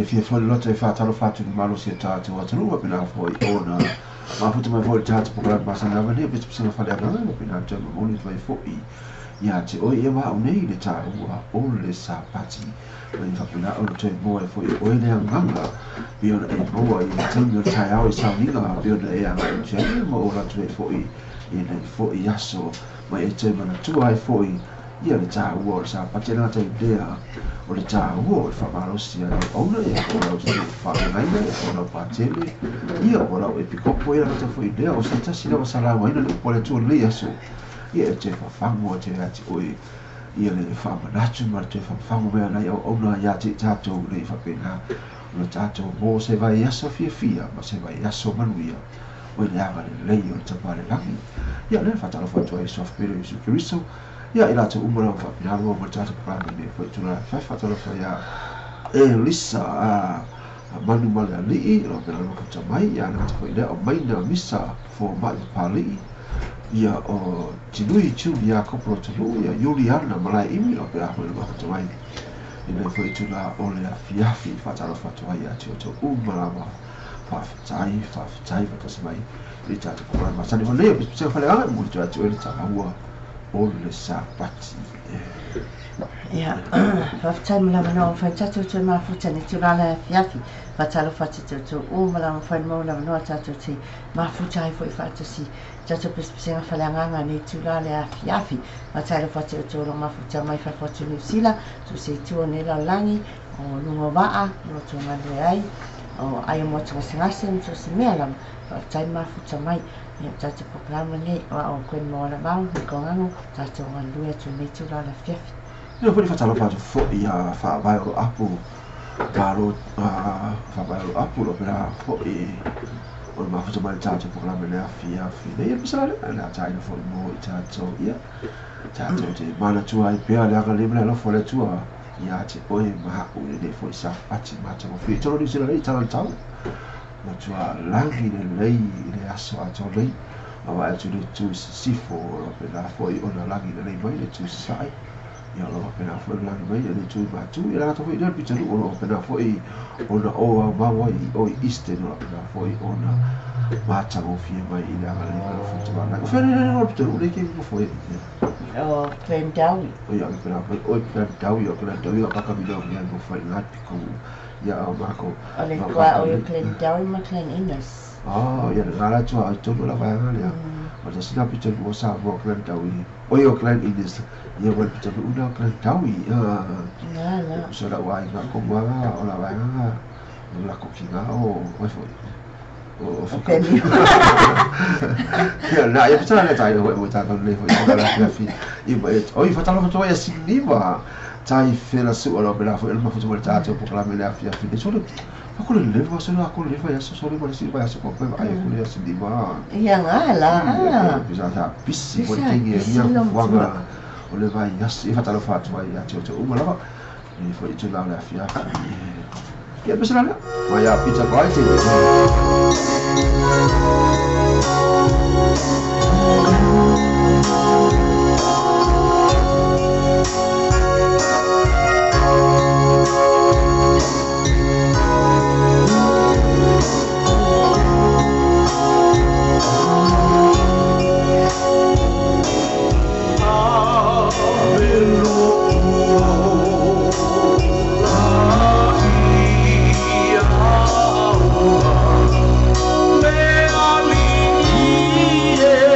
Fia foi loto e whātalo whātu ni malo si e tātou atunuu wa pina foi ona mafuta mai foi tātou pokora masana ava nei pese pese whale anga wa pina te mamoni mai foi ia te oi e wā unei le tāua o le sapati mai whapina o le toi moa e foi oe le anganga pe ona e moa i le taimi o le taeao i sauniga pe ona e anga i te ma o ratu e foi i nei foi aso mai e te manatua ai foi ia le tāua o le sapati ana tai lea o le tāua o le whamalosi a lau auna ia o lau se whaangaina ia o lau pātele ia o lau epikopo ia rata foi lea o se tasi lava salauaina le upo le atua lenei aso ia e te whawhangu a te ati oe ia le whamanatu ma le te whawhangu mea nei au auna ia te tātou nei whapena o le tātou mō se vai aso fiafia ma se vai aso manuia o le anga le lei o le tapa le langi ia le whatalofa atu ai sof pere Isu Keriso ia i lātou umara o whapinarua mo tātou pakalama nei foi tuna whaiwhatalofa ia e Lisa a manu male ali'i lo pena lua kata mai ia na kata foi lea o maina misa fo mai papali'i ia o Tinui Tuni ia koporo tolu ia Juliana malae imi lo pena foi lua kata mai i nei foi tuna o le afiafi whatalofa atu ai ia te o tau umarama whawhitai whawhitai whatasi mai i tātou pakalama masani o nei o pisipisa whale anga mo te atu e le tāua o le sapati. Ia, whawhitai malama no whai tātou te mafuta ni tūrala afiafi, whatalofa atu te tō o malama whai mō lama noa tātou te mafuta ai foi whaatasi tātou pispisenga whaleanganga ni tūrala afiafi, whatalofa atu te tō mafuta mai whawhatu New Zealand, tō se tua ne langi, o lunga waa, no tō ngalue ai, o ai o motu ngasengase, tō se mea lama, whawhitai mafuta mai. Ia tātou pakalama nei, o au koe moana mau, ni kongango, tātou ngalue atu nei tūrala afiafi. Ia foi whatalofa atu foi ia whaavae o apu, malo whaavae o apu, lo pera foi o le mafuta mai le tātou pakalama le afiafi. Nei e pisala le, le ataina foi mo i tātou ia, tātou te manatua ai pea le anga le mele alofo le atua, ia te oe maha u le nei foi sapati mātou mo whii. Tolo ni sila lei tala le tau. Matua langi le lei i le aso ato lei. Awa atu le tū sisifo o pena foi ona langi le lei mai le tū sisai. Ia o pena foi langi mai le tū matu. Ia langa foi le pitalu o pena foi ona o au maua i o i Eastern o pena foi ona mātangofie mai i le anga le lei mai te wānanga. O whia le le le pitalu le ke mo foi. O Glen Dowie. O ia pena foi o Glen Dowie o Glen Dowie o kakamina o mea mo foi ngā piko. Ia o mako. O le tuaoi o Clan Dowie ma Clan Innes. Oh, ia le la tuaoi tonu la vaega lea. O le tasi lena pitonuu o Samoa Clan Dowie. Oi o Clan Innes. Ia ma le pitonuu lena o Clan Dowie. La la. So lau aiga komuaga o la vaega o la kokiga o ai foi. O Pemi. Ia na ia pita le tai hoi mo tātou nei foi o la fiafi. Ia ma e oi fatalo fatoa ia Siniva. Tai fela su o la foi ma futu mo tātou po kala me le afiafi. Ne solo Ako le leva so ako le leva ia so so le ma si ba so ko pa ai ko le Siniva. Ia nga la. Bisa ta pisi mo Bisa, tingi pisi mia lo fuaga. matua. O le vai ia fatalo fatu ai ia te o uma lava. Ni foi tu la le afiafi. Ia pesa la. Ma ia pizza vai te. Me ali e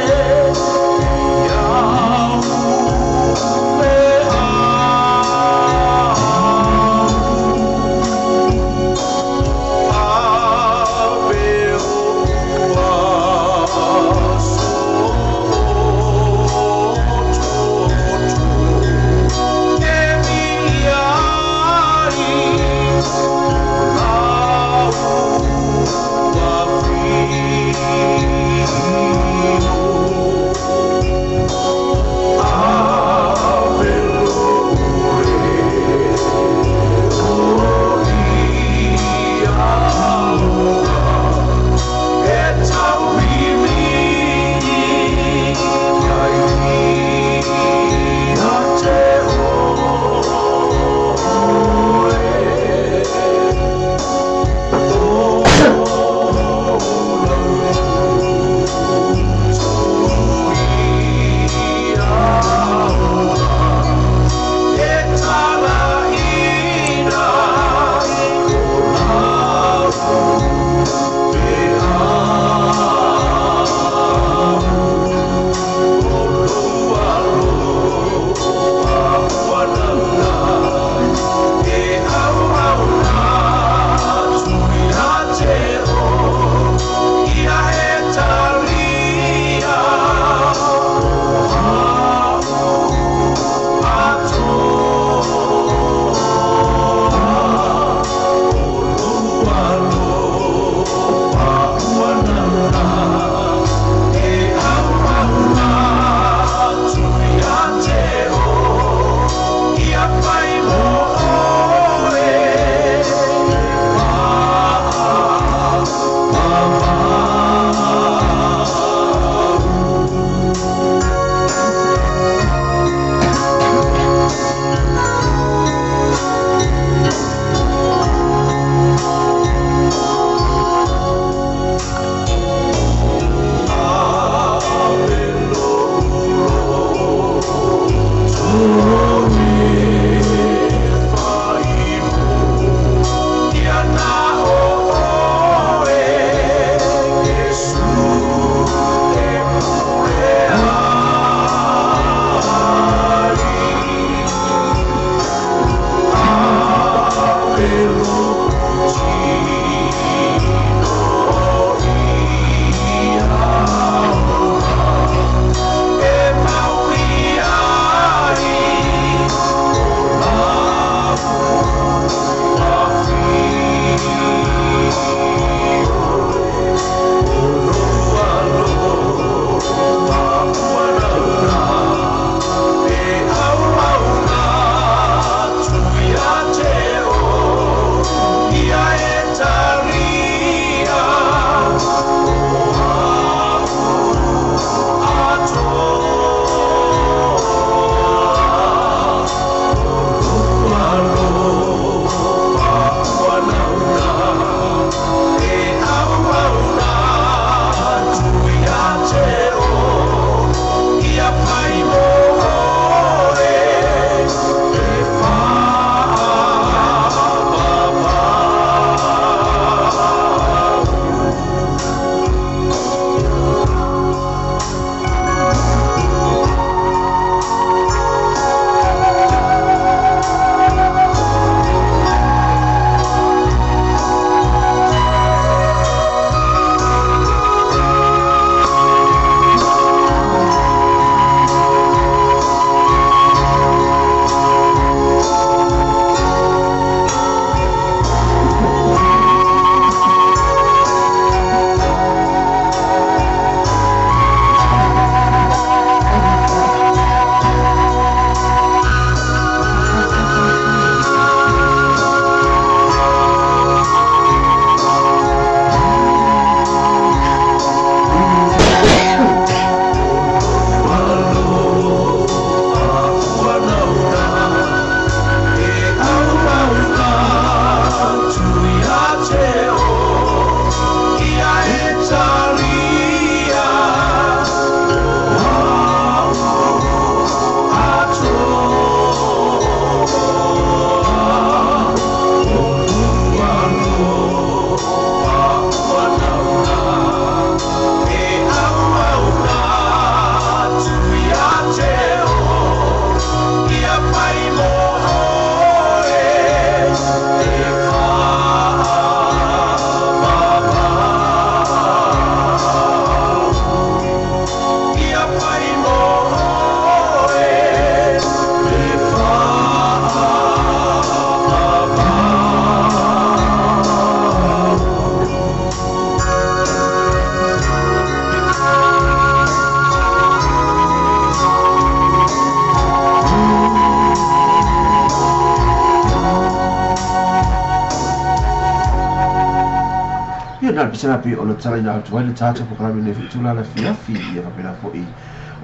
Ia na pese la pe o le tala ina atu ai le tātou pokalame nei fitula la fiafi ia faapena fo'i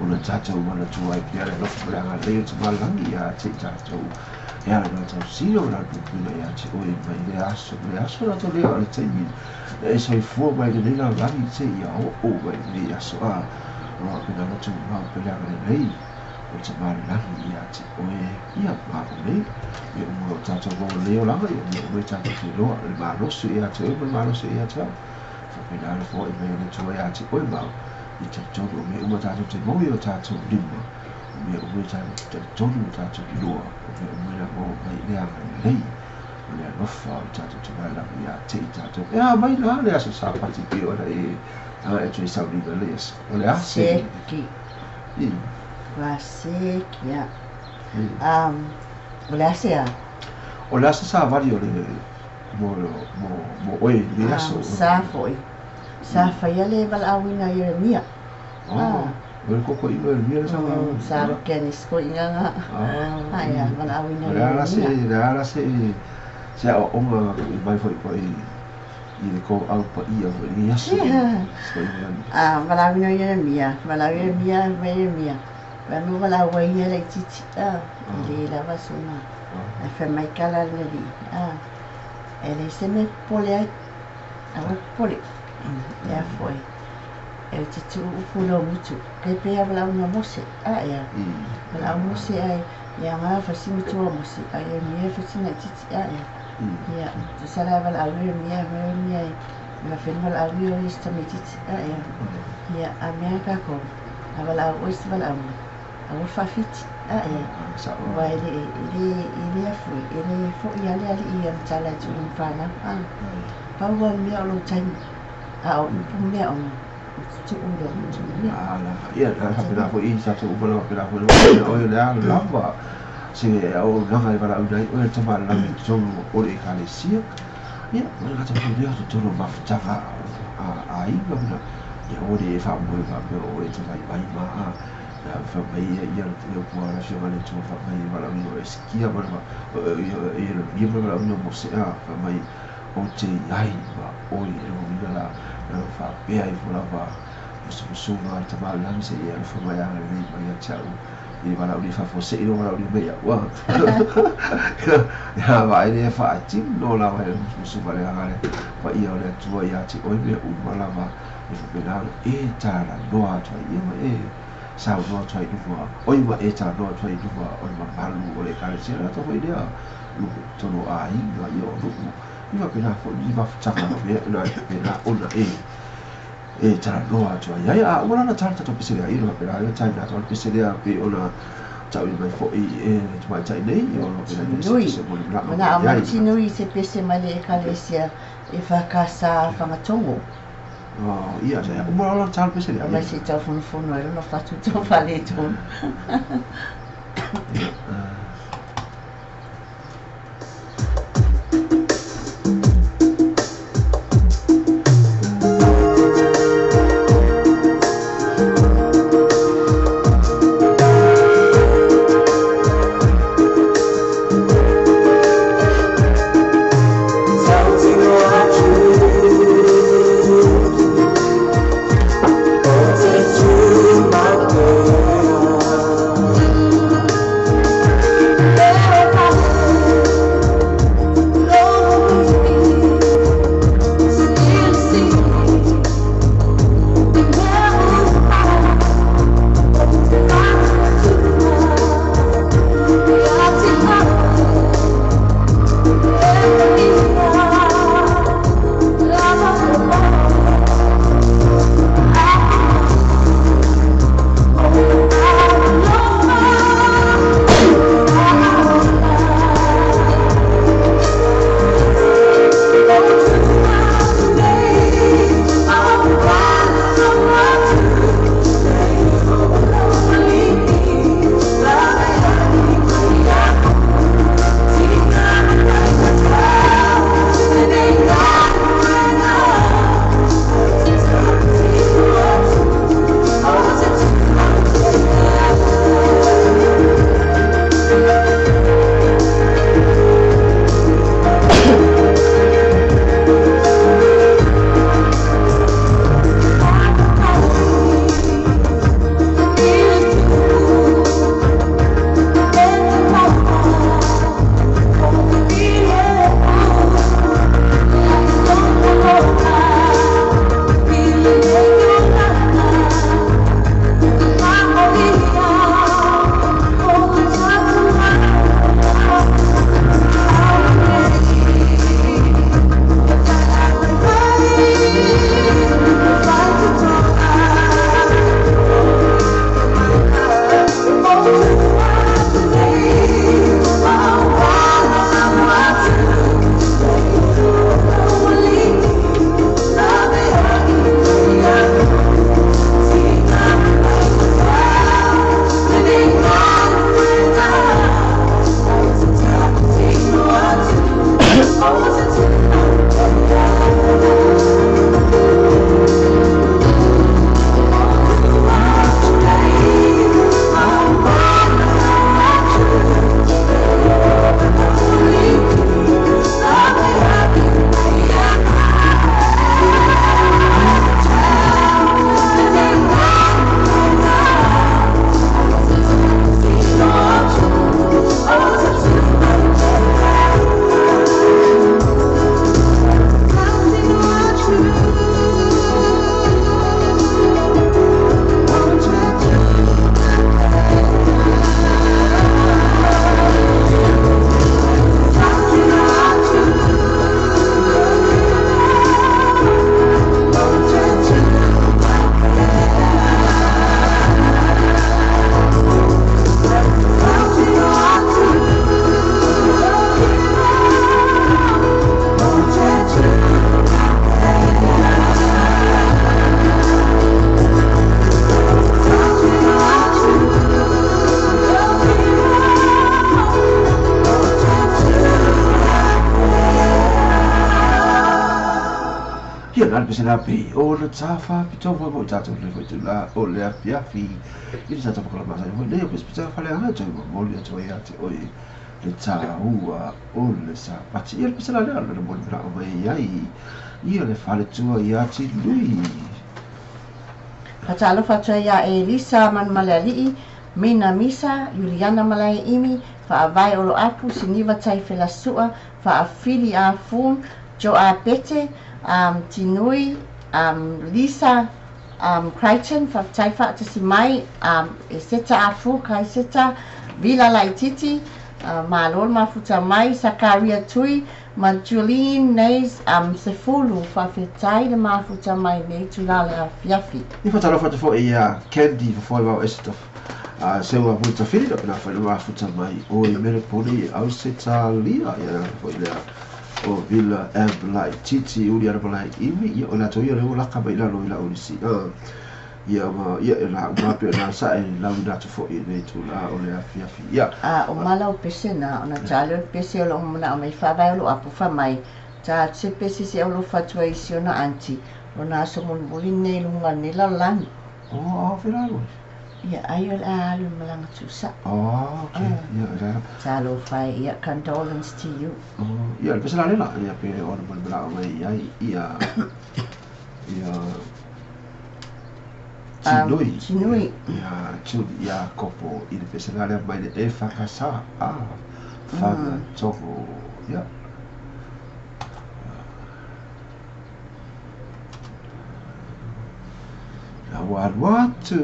ona tātou manatua ai pea le alofa ma le agalelei o le Tamalagi ia te i tatou e ala na tausina o la puipuiga ia te oe mai le aso ma le aso latou lea o le taimi e soifua mai lenei lalolagi seia oo mai lenei aso a o lo faapena ona tumau pea le agalelei o le Tamalagi ia te oe ia ma au nei ia uma o tatou maua lenei olaga ia mea uma i tatou te iloa le malosi ia te oe ma le malosi ia te au faapena le foai mai o le Atua ia te oe ma au i talitonu o mea uma tatou te maua i o tatou lima o mea uma i tatou te talitonu ma tatou iloa o mea uma i na maua mai le agalelei o le alofa o le tatou Tamalagi ia te i tatou e a mai la le aso Sapati pei ona e agai atu ai sauniga le aso o le a se Seki. I Ua seki a. O le a se a? O le aso savali o le mo mo mo oe i le aso. Sa fo'i. Sa faia le valaauina i Ieremia. Oh, o le koko i Ieremia le sa valaauina. Sa loke ani sko inga. Ai a valaauina i Ieremia. O le a la se se aoaoga i mai foi po i le kou paia foi i aso. A valaauina i Ieremia, valaau Ieremia, mai Ieremia. Wa mo valaau ai ia laitiiti a e le lava sona. Ae fai mai kala le alii a e leai se mea e popole ai, aua e popole e a foi e te tuu upu i lou gutu. Kai pea valaauina o Mose a ea valaau Mose ae ia ga fasi matua o Mose a Ieremia e fasi laitiiti a ea. Ia tusa la e valaau Ieremia mai Ieremia e mafai ona valaau ia o ia si tamaitiiti a ea. Ia a mea kākou a valaau oe i se valaauga aua le faafiti a ea aua e le e le e le afue e le fo'i a le alii i ana tala e tuu i lana fanau a pau lava o le mea o lou taimi a o upu ma mea uma e te tuu i lou gutu ia. Ala ia na faapena foi i tatou uma lava faapena foi le oe le a lava se auaunaga e valaauina ai oe le Tamalagi i totonu o le Ekalesia ia ma le gata foi lea o totonu o mafutaga a aiga ma ia aua ne i e faamoe faapea o oe e te vaivai ma a na fai mai ia ia le upu a le Afioga i le Atua fai mai e valaauina o Esekia ma le Ieremia ma le valaauina o Mose a fai mai ou te i ai ma oe e lona uiga la na faapea ifo lava musumusuga a le Tamalagi seia alofa mai agalelei mai ia te au i le valaauina i faafuasei lou valaauina mai au a ia vaai lea faatino lava e le musumusuga le aga le paia o le Atua ia te oe mea uma lava e faapena ona e talanoa atu ai ia ma e saunoa atu ai i luga oi ma e talanoa atu ai i luga o le mamalu o le Ekalesia le gata foi lea lugu tonu o aiga ia o nuu i faapena foi ni mafutaga mea na faapena ona e e talanoa atu ai ai a ua lana tala tatou pese lea ia faapena ia taina atu le pese lea pei ona tauina mai foi e le tamaitai nei ia ona faapena Nui. se mo le manao Manao mai ai matinui i se pese mai le Ekalesia e whakasa Whangatongo. Oh, ia se uma ola tala pese lea Mai se tau fonofono ai lona fatu tau faaletonu. Ia Ia na le pese pe o le tafa pito mo mo tatou le foi tula o le afiafi i le tatou polokalame masani foi nei o Pisapisa Faaleagaga e toe momoli atu ai ia te oe le taua o le Sapati. Ia le pese la lea o le momoli manao mai ai ia le faletua ia Tilui. Faatalofa atu ai ia Elisa Manumaleali'i, Mina Misa, Juliana Malaeimi, Faavae Oloapu, Siniva Taifelasua, Faafili Afu, Joa Pete, Tinui, Lisa Crichton, Faafetai faatasi mai, Eseta Afu, Kaiseta, Vila Laititi, Malo le mafuta mai, Sakaria Tui, ma Julene Nays Sefulu, faafetai le mafuta mai nei tula le afiafi. I faatalofa atu foi ia Candy fofoe vao ese seua muli tafili na pena foi le mafuta mai o i Melepone i Ausetalia ia foi lea o Vila M Laititi Uli ana Malai Imi ia o latou ia le ua laka mai lalo i lau lisi ia ma ia e la uma pe na sa e lauina atu foi i nei tula o le afiafi ia. A o mala o pese na ona tale o le pese o loo manao mai faavae o loo apu fai ta se pese se o lo fatua i si ona aunty o na aso mulimuli nei luga nei lalolagi. Oh, oh, fela Ia ai o le a alu i malaga tuusa. Oh, okay. Ia, ia. Talofa e, ia, condolence to you. Oh, ia, le pese la lela, ia pe ona mo le manao mai ai, ia, ia, Tinui. Tinui. Ia, June, ia, kopo, i le pese la lea mai le e whakasa, a, whanga togo, ia. La ua alu atu.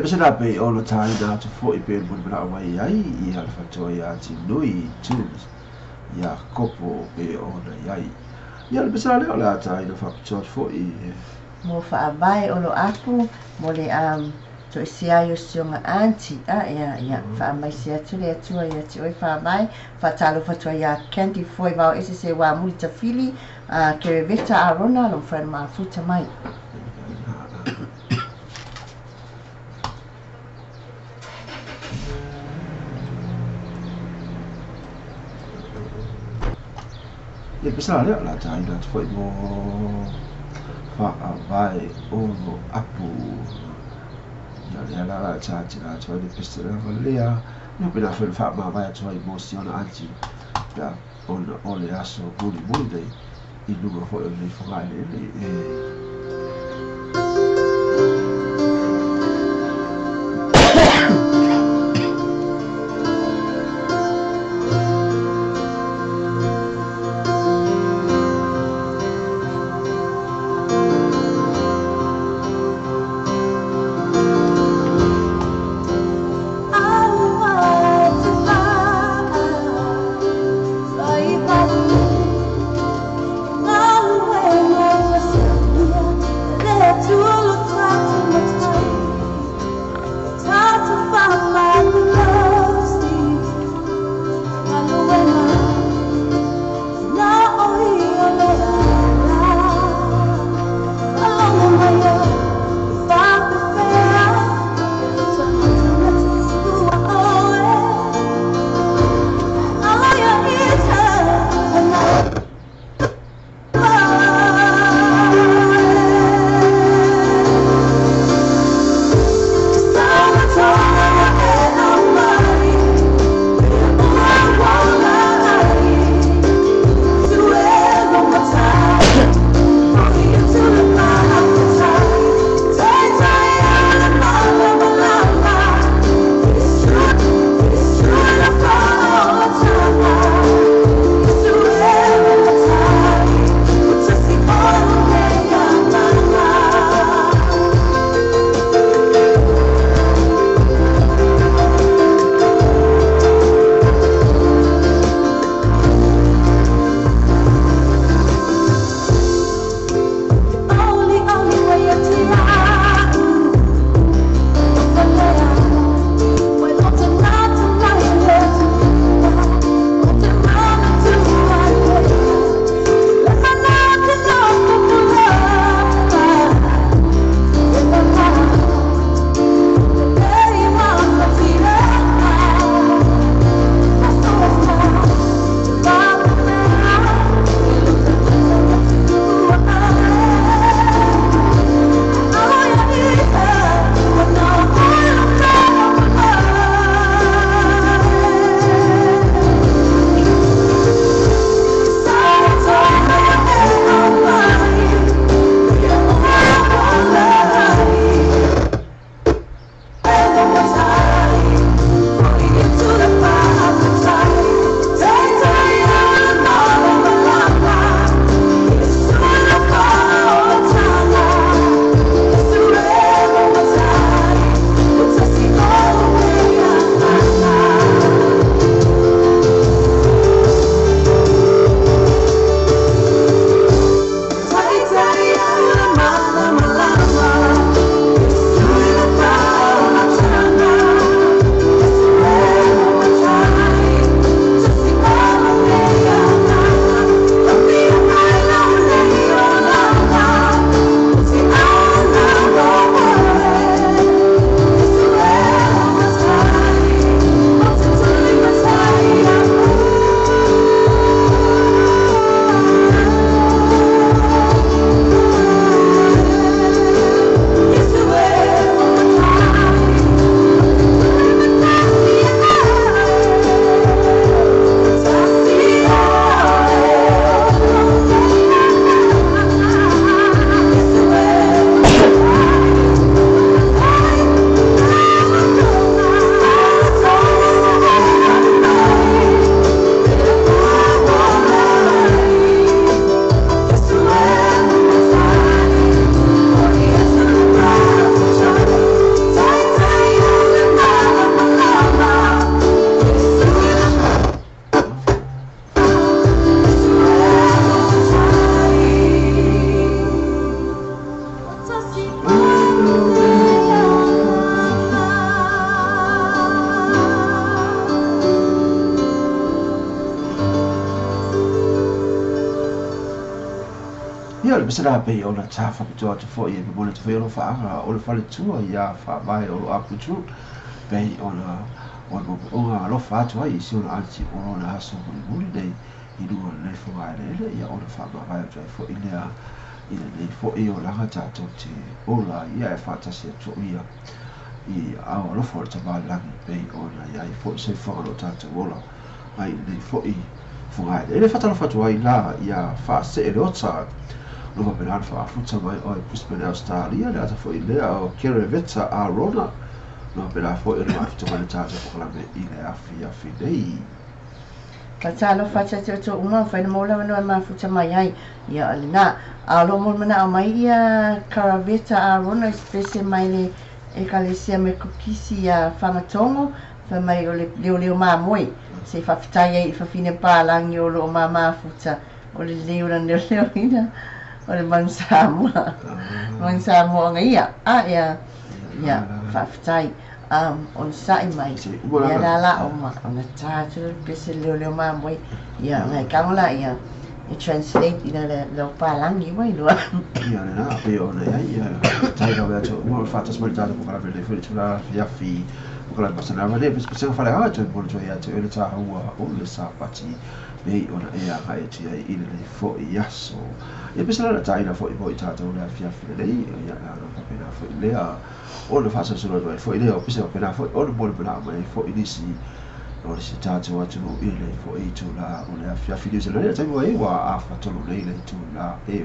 pese la pe ona tāina atu foi pe muli mana mai ai ia le faletua ia Tinui Tunes ia Kopo pe ona i ai. Ia le pese la lea o le a tāina faapitoa atu foi. Mo faavae o lo apu mo le toesia ai o sioga aunty a ia ia faamaise atu le Atua ia te oe faavae faatalofa atu ai ia Candy Foy vao ese se wā muli tafili a Kereveta Arona lo mfai mafuta mai. Ia pese la lea o le a tāina atu foi mo faavae o lo apu. Ia lea la la tātina atu ai le pese lava lea. Ia pena foi le faamavae atu ai mo si ona aunty pe a ona o le aso mulimuli nei i luga foi o lenei fogaeleele e. le pese la pei ona tafa pito atu foi e momoli atu foi alofaaga o le faletua ia faavae o lo aputu pei ona o le momoʻoga alofa atu ai i si ona anti o lona aso mulimuli nei i luga o lenei fogaeleele ia ona faamavae atu ai foi lea i lenei foi olaga tatou te ola ia e faatasi atu ia i aao alofa o le Tama i le Lagi pei ona i ai foi soifuaga o lo tatou ola ai i lenei foi fogaeleele. E faatalofa atu ai la ia Faasee Leota o lo faapena ona faafuta mai oe Brisbane Australia, le ata foi lea o Kereveta Arona o lo faapena foi ona mafuta mai le tatou polokalame i le afiafi nei. Faatalofa atu ia te outou uma, mafai ona maua le avanoa e mafuta mai ai. Ia o lena. A o lo o molimanaʻo mai ia Karaveta Arona i se pese mai le Ekalesia Mekokisi ia Fagatogo, fai mai o le leoleo mamoe. Se i faafetai ai i le fafine palagi o lo o mamafuta o le lelei o lana leoleoina o le manu Samoa. Manu Samoa aga ia. A ia, ia, faafetai. Onosai mai ia la la o ma ona tā atu le pese leoleo mamoe. Ia, ngai kago la ia e translate ina le leo palagi ua iloa. Ia lena pei ona i ai ia tai lava atu uma o le faatasi mai le tatou polokalame lenei foi le itula afiafi polokalame masana le pesepesega faleaga toe momoli atu ai ia te oe le taua o le Sapati pei ona e agai atu ai i lenei foi aso. Ia pese la le taina foi mo i tatou le afiafi lenei ia na faapena foi lea ona faasolosolo atu ai foi lea o pese faapena foi ona molimolaa mai ai foi nisi o si tatou atunuu i lenei foi itula o le afiafi. Niu Silani le taimi ua i ai ua afatolu nei le itula e 6.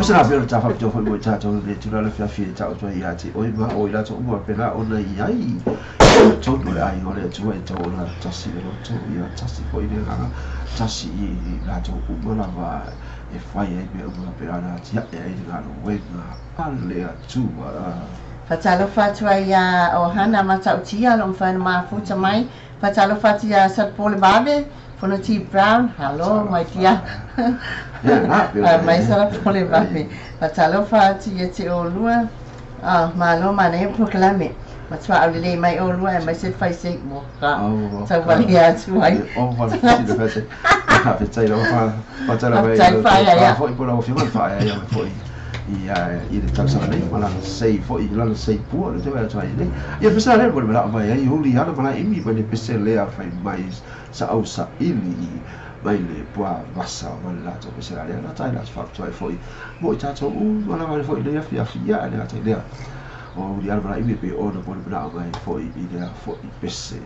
pese la pena ta fa foi mo tatou le tula le fiafi e tau toi ia te oi ma oi latou uma pena ona i ai tonu le ai o le Atua e tau ona tasi le loto ia tasi foi le agaga tasi i latou uma lava e fai ai mea uma pena na atiae ai le galuega a le Atua. Faatalofa atu ai ia Ohana Matautia lo mawhai na mafuta mai. Faatalofa atu ia Satpole Vave, Fono T. Brown, hello my dear. Mai Satpole Vave. Faatalofa atu ia te olua. Malo mana e proklame. Matua au lelei mai olua e mai se fai se mo ka. Tau wale atu ai. O wale fiti le fai. Fatai lava fatai lava. Fatai whaia ia. Foi po lau afioga whaia ia foi. I le tausaga nei ma lana sei foi lana sei pua le te wai atu ai nei. Ia pese lea mo le mea mai ai huli ana mana imi mai le pese lea fai mai sa au sa ili mai le pua vasa o mai le latou pese lea na tai la whaapitoa ai foi mo i tātou u mana mai foi le afi afi ia le atai lea. O huli ana mana imi pe ona mo le mea mai foi i lea foi pese.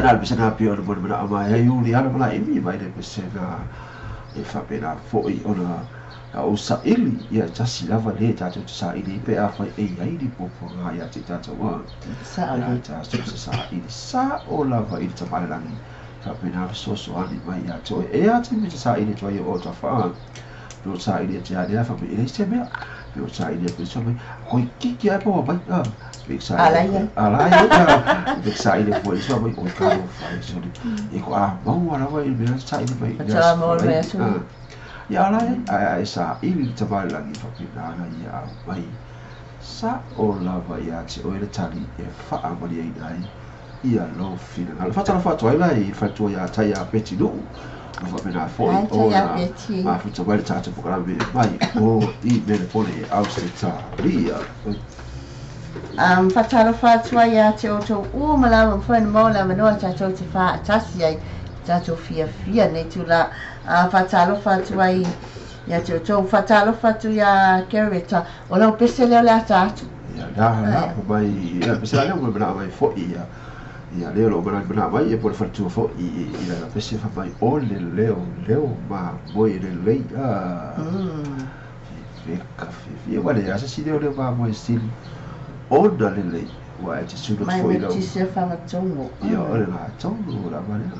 na le pese na pio le mo mana ama e yuli ala mala imi mai le pese na e faapena foʻi ona o saʻili ia tasi lava lē tatou te saʻili pe afai e iai ni puapuaga ia te tatou a Saʻo tatou se saʻili saʻo lava i le tamalelagi faapena fesoasoani mai ia te oe e atimi te saʻili atu ai o tafaa no saʻili atu ia lea faapea e leai se mea pe o saʻili atu ai mai koi kiki ae paua mai a pe saʻili ala ia pe saʻili foi so mai o ka fai so e ko a maua lava i mea saʻili mai ia ala ai saʻili le tamalelagi faapena ana ia au mai saʻo lava ia te oe le tali e faamaliaina ai ia lou finagalo. Faatalofa atu ai la i faletua iā tai a Peti Nuʻu o faapena foʻi ona mafuta mai le tatou pokalame mai o i Melepone e Ausetalia. Faatalofa atu ai iā te outou uma lava mafai ona maua le avanoa tatou te faatasi ai tatou fiafia nei tula. Faatalofa atu ai ia te outou, faatalofa atu iā Kereta o lau pese lea o le ata atu. Ia la la mai ia pese la lea ua manao mai foʻi ia ia lea o loo manao mai ia po le faletua foʻi i lana pese fa mai o le leo leo mamoe lelei a feka fiafia ua leai se si leo leo mamoe sili ona lelei ua e te sulu atu foʻi lau mai fagatogo ia o le gatonu lava lea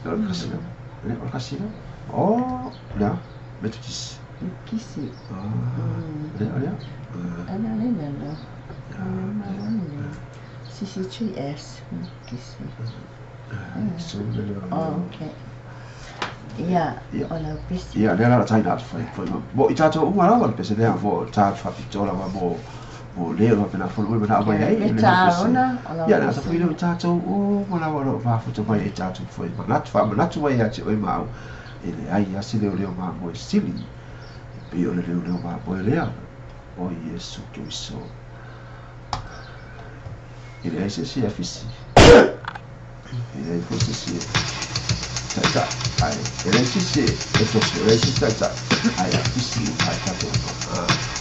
o le kasi lava o le kasi lava o lea metotisi kisi lea o lea ana le lalo CC3S kisi. Okay. Ia o lau pese. Ia lea la taina atu fai foi mo i tatou uma lava le pese lea mo ta faapitoa lava mo mo lea o faapena fono ua manao mai ai le taona o lau ia le ata foi lea o tatou uma lava o loo mafuta mai ai tatou foi manatu faamanatu mai ia te oe ma au e leai a se leoleo mamoe sili e pei o le leoleo mamoe lea o Iesu Keriso. E leai se isi e afisi e leai foi se isi e taʻitaʻi ae e leai se isi e toso e leai se isi taʻitaʻi ae afisi uma ai tatou uma.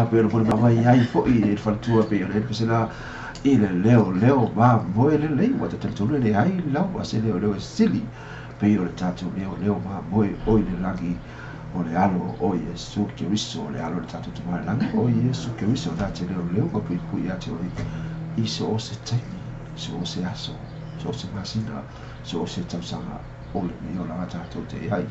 pe o le mai ai foi i le faletua pe o le pesela i le leo leo ma moe lelei ua tatalitonu e leai lava se leoleo e sili pei o le tatou leoleo mamoe o i le lagi o le alo o Iesu Keriso o le alo o le tatou Tama i le lagi o Iesu Keriso na te leoleo ma puipui ia te oe i so o se taimi, so o se aso, so o se masina, so o se tausaga o lenei olaga tatou te i ai.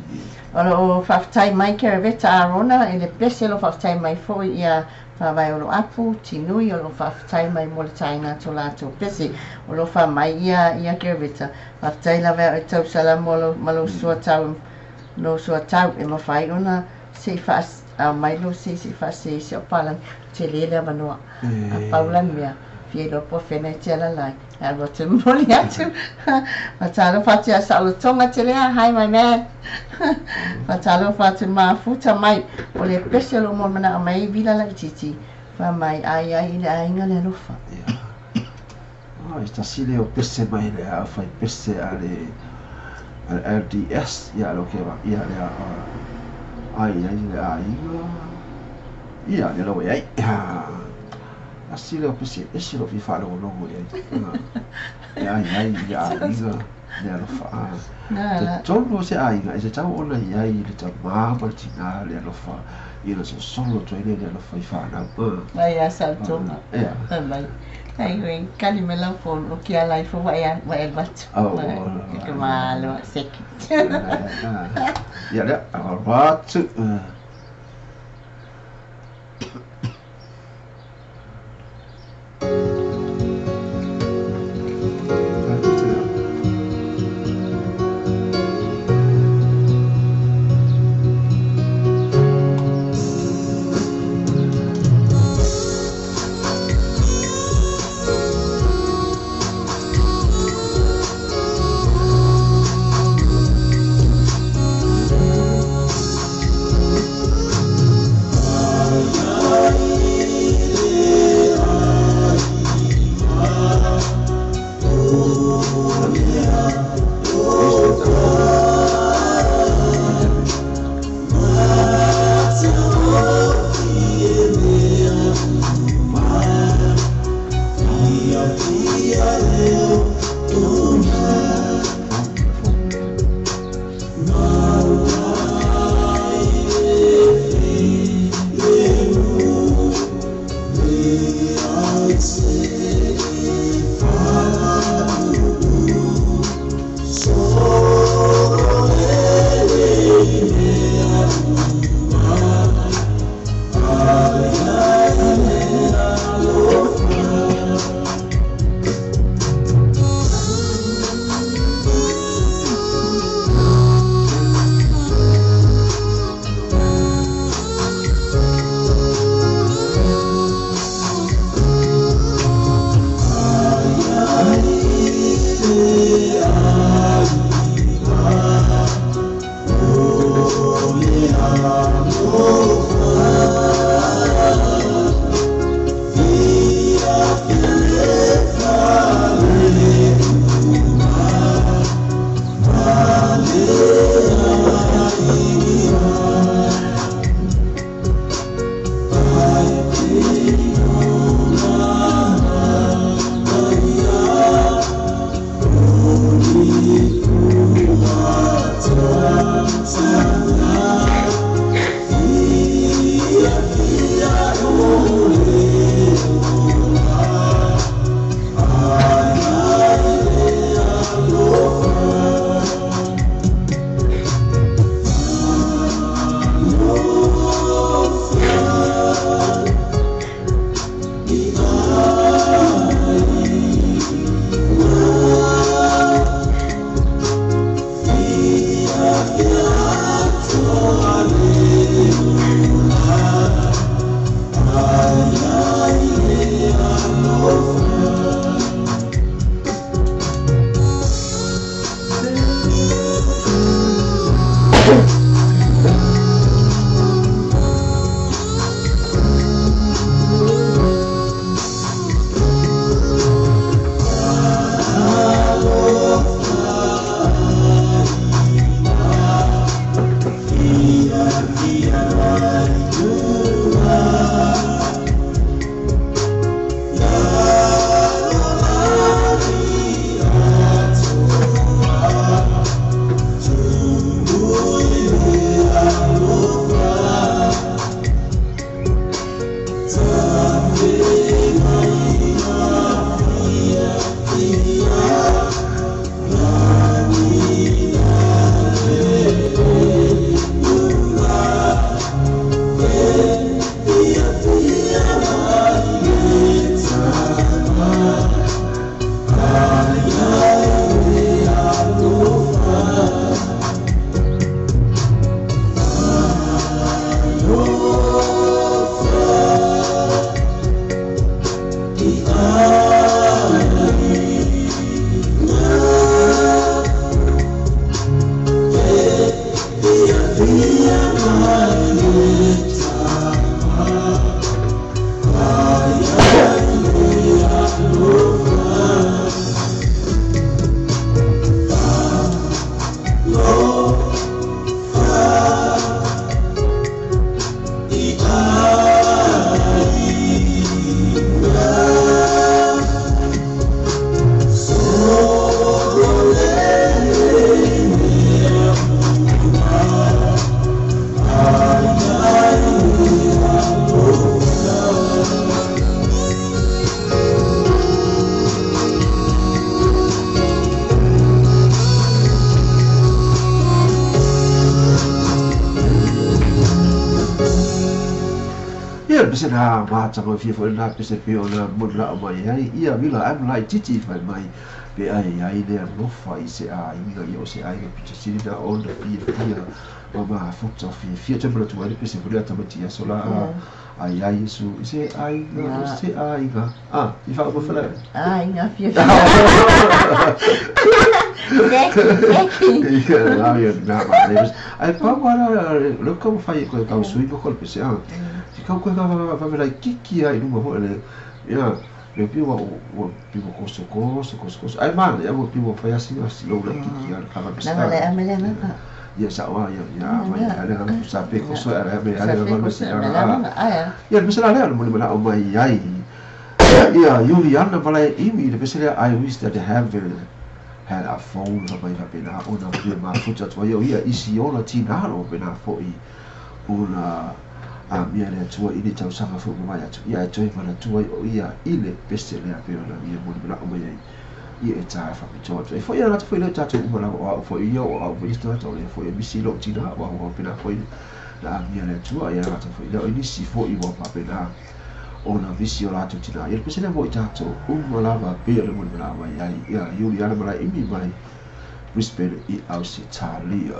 O lo o faafetai mai Keraveta Arona i le pese o lo o faafetai mai foi ia Faavae o lo Apu, Tinui o lo o faafetai mai mo le taina atu o latou pese o lo o fai mai ia ia Keraveta. Faafetai lava ia oe Tausala mo ma lou suatau lou suatau e mafai ona se i aumai lou se i faasē i si au palagi. Tele le avanoa. A pau la le mea, fia iloa po o fea e te ala lai. E alu atu e momoli atu. Faatalofa atu ia Saolotoga Telea, hi my man. Faatalofa atu mafuta mai. O le pese o lo o manao mai vila laitiiti. Fai mai ai ai i le aiga le alofa. Ia. Ah, e tasi lea o pese mai le a fai pese a le LDS ia lo ke ia le ai ai le aiga ia le lo ai. Asi lea o pese ese lo fi faalogologo i ai. E ai ai i le aiga le alofa. Totonu o se aiga e tatau ona i ai le tamā ma le tinā le alofa i le sosolo atu ai lea le alofa i fanau. Mai ia Saolotoga. Ia. Fai mai. Ai ue kali me lau phone o ke ala ifo wa e wa e alu atu. Oh. E ke malo seki. Ia lea, atu. pese na mata mo fia foi na pese pe o na mo la o mai ai ia vila am lai titi fai mai pe ai ai le alofa i se aiga ia o se aiga pito sili na ona fiafia ma mafuta fiafia toe manatu ai le pese foi lea tamaiti aso la ai ai Iesu i se aiga o se aiga a i faaumafala aiga fiafia Seki ia la ia na ma le ai pa wala le ka fai ko ka sui ko le pese a ti kau koe ka fa la kiki ai lunga foi le ia le piwa o piwa koso koso koso koso ai ma le o piwa fai asi asi lo le kiki ai ka pese na le amele na ia sa wa ia ia mai ale na sa pe koso ale me ale na me sa na ia le pese la le mo le o mai ai ia Juliana malai imi le pese le I wish that heaven had a phone mai fa pe na ona pe mafuta atu ai o ia isi ona tinalo pe na foi ona a mia le atua i le tausaga foi mai atu ia e toe manatua ai o ia i le pese lea pe ona ia mo le manao mai ai ia e tā faapitoa atu ai foi ia lata foi lea tatou uma lava o au foi ia o au foi isi tagata o lea foi e misi lou tina ua ua pena foi na amia le Atua ia lata foi lea o nisi foi ua faapena ona misi o latou tina ia le pese lea mo i tatou uma lava pei o le mo le manao mai ai ia Iuliana Malaeimi mai Brisbane i Ausetalia.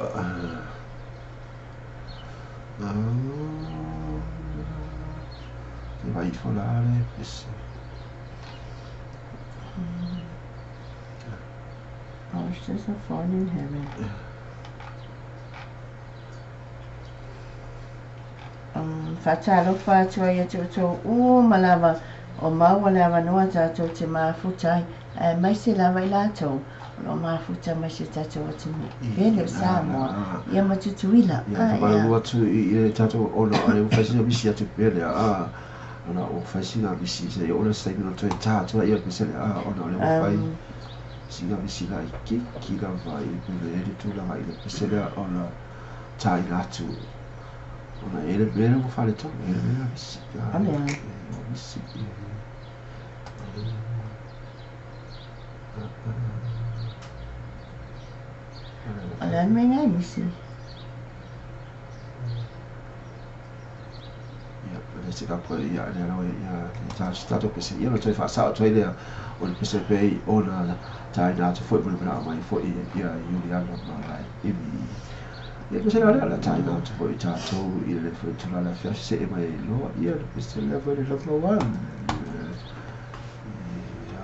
Te vai fola le pese. Oh, it's just a phone in heaven. Faatalofa atu ai ia te outou uma lava o maua le avanoa tatou te mafuta ai ae maise lava i latou o loo mafuta mai si o tatou atunuu pele o Samoa ia ma Tutuila. Ia faamalulu atu i le tatou ona o le ua fai sina misi atu pea lea a ona ua fai sina misi se i oo le taimi ona toe ta atu ai ia pese lea a ona o le ua fai sina misi laitiiti lava i le pele ai le tulaga i le pese lea ona taina atu ona e le mea lea ua faaletonu e le mea misi O lea. Ua misi. O le a le mea ina e misi? Ia, le se ka koe ia lea lawa ia ta tatou pese ia ona toe faasao atu ai lea o le pese pei ona taina atu foi mo le manao mai foi ia Iuliana Malaeimi. Ia pese la lea la taina atu foi tatou i le foi tulaga afiafi see mai ai loa ia le pese lea foi le number one. Ia,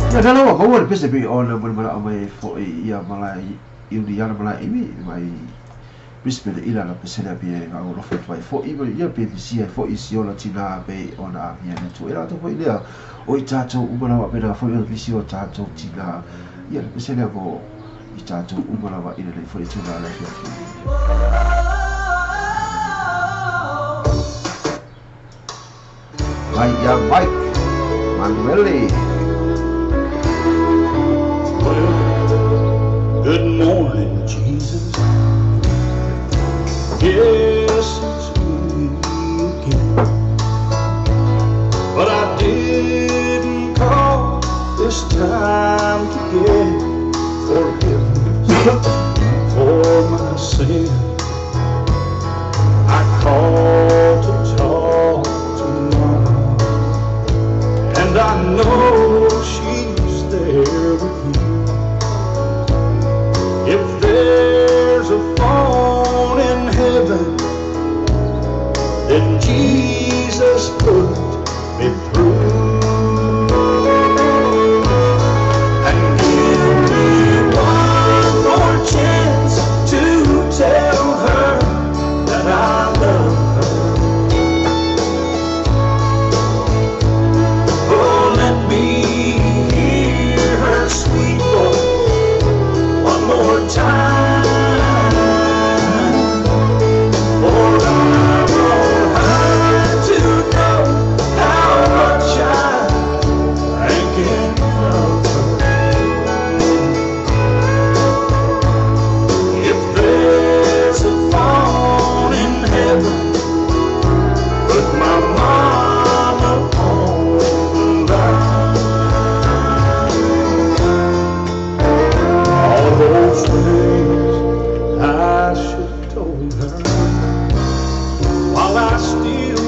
Ia tala ua maua le pese pei ona mo le manao mai ai foi ia malae i Uniana malae imi mai Brisbane ila la pese lea pei e gagolofa atu ai foi ma ia pe misia ai foi si ona tinā pei ona amia le Atua. E latou foi lea o i tatou uma lava faapena foi ona misi o tatou tinā. Ia le pese lea mo i tatou uma lava i lenei foi itula le afiafi. Mai ia Mike Manuele. Well, good morning, Jesus. Yes, it's me again. But I didn't call this time to get forgiveness for my sin. I called to talk to Mama, and I know she's there with you. If there's a phone in heaven, then Jesus put me through. And give me one more chance to tell her that I love her. Oh, let me hear her sweet voice one more time. For I want her to know how much I'm thinking of her. If there's a phone in heaven, put my mama on the line. All those things I should have told her while I still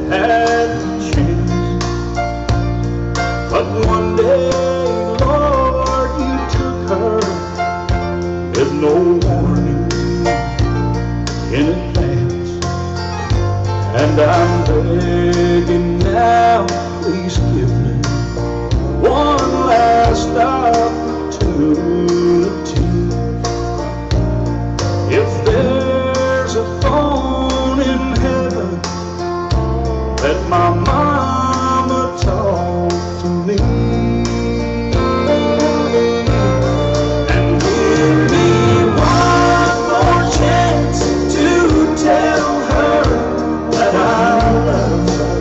had the chance. But one day, Lord, you took her with no warning in advance. And I'm begging now, please give me one last opportunity. If there's a phone in heaven, let my mama talk to me. And give me one more chance to tell her that I love her.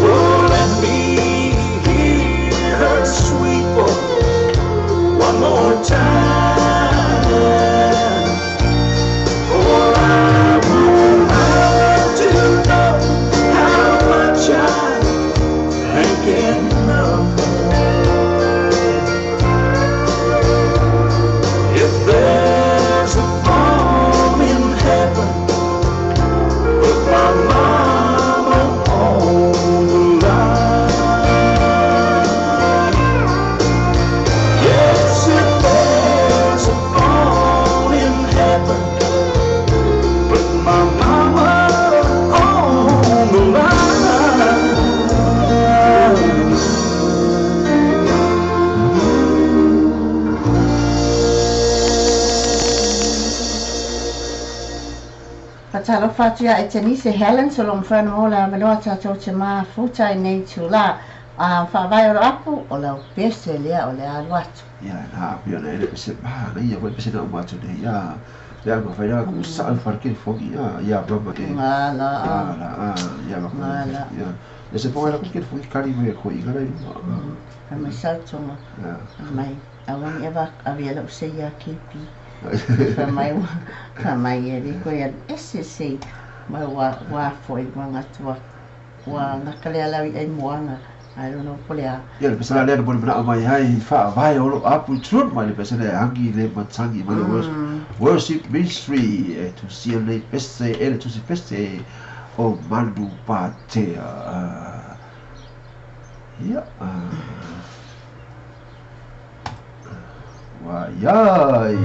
Oh, let me hear her sweet voice one more time. For I want her to know how much I'm thinking of her. If there's a phone in heaven, put my mama on the line. Yes, if there's a phone in heaven, put my mama on the line. Fatalofa atu ia e Tenise Helen so lo mawhana mo la manoa tātou te mafuta i nei tūlā. Whaavai o apu o lau pese lea o le alu atu. Ia na pia na ele pese ma na ia foi pese na uma atu nei ia. Ia ma fai na ku sa al farke fogi ia ia mama e. Ngala a. La ia ma. Ngala. Ia. E se ponga la ku ke fogi kari me ko i ngala i luma. Fai mai sautonga. Ia. Mai awani eva avia lau se ia kepi. Fai mai fai mai e liko ia ese se mai wa wa foi wa ngatua wa ngakale ala i ai moanga. I don't know po lea. Ia le pese la lea mo le manao mai ai whaavae o lo apu i trun mai le pese lea hangi le matangi mai le worship ministry e tusia nei pese e le tusi pese o Manu Patea. Ia. Wa iai.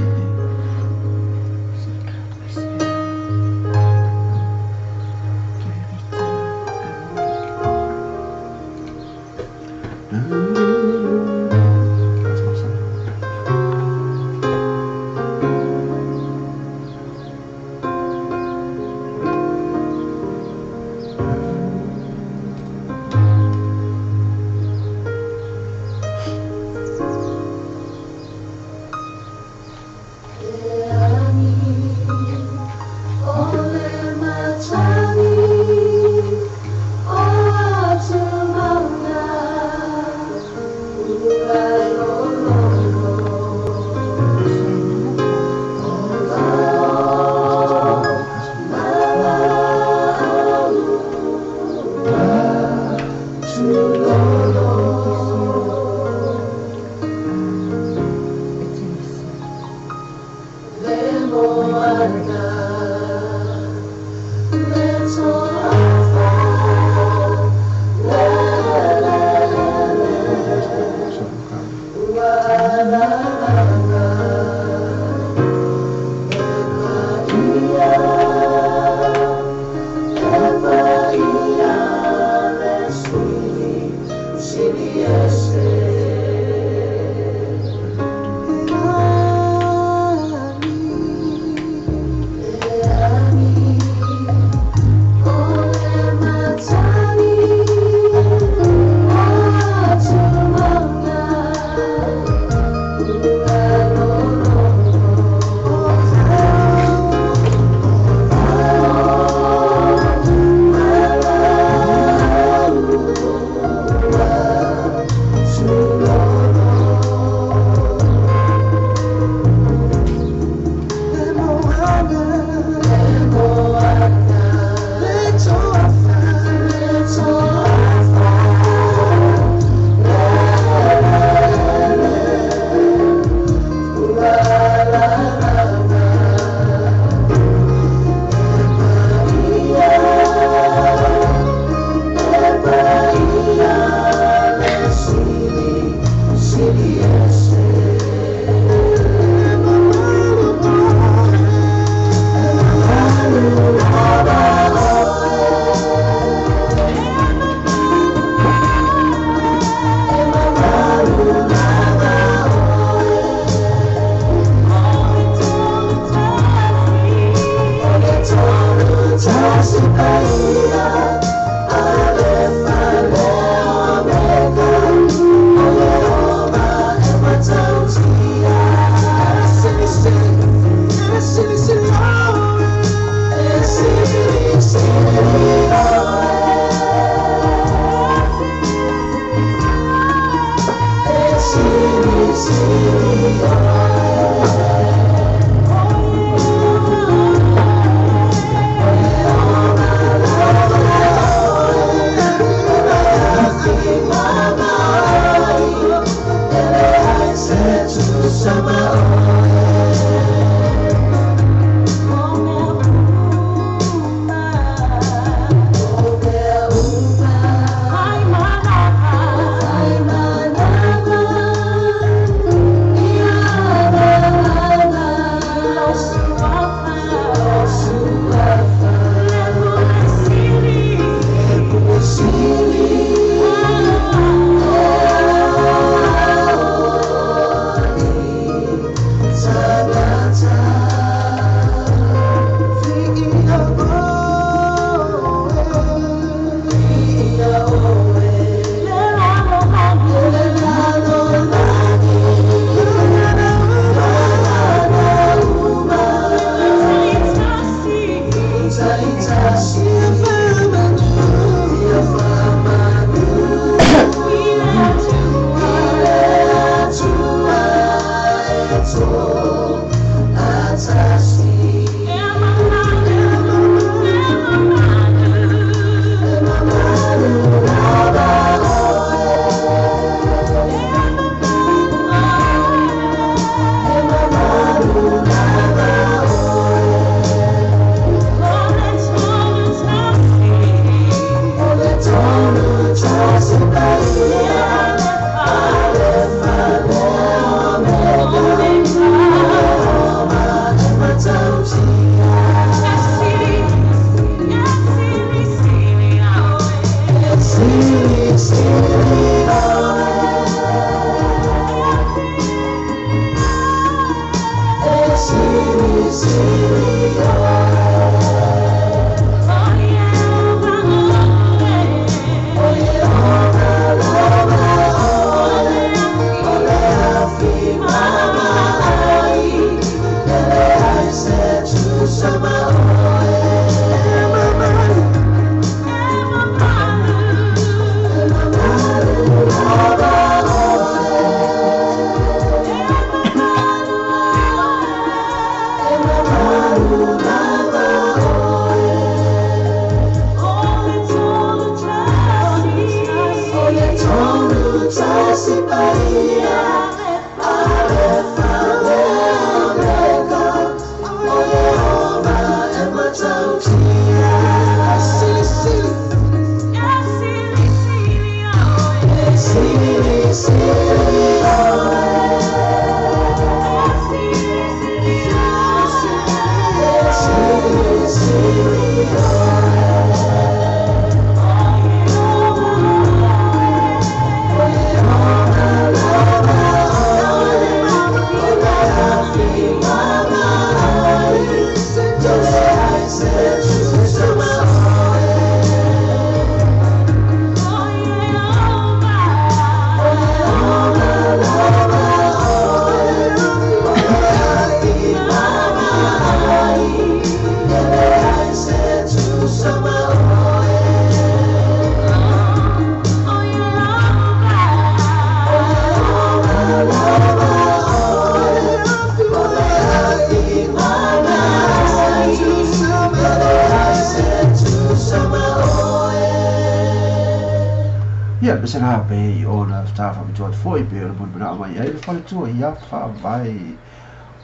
Ia me sena pe i ona tafa me tuat foi pe o le mun mena mai ai le fale tua ia fa vai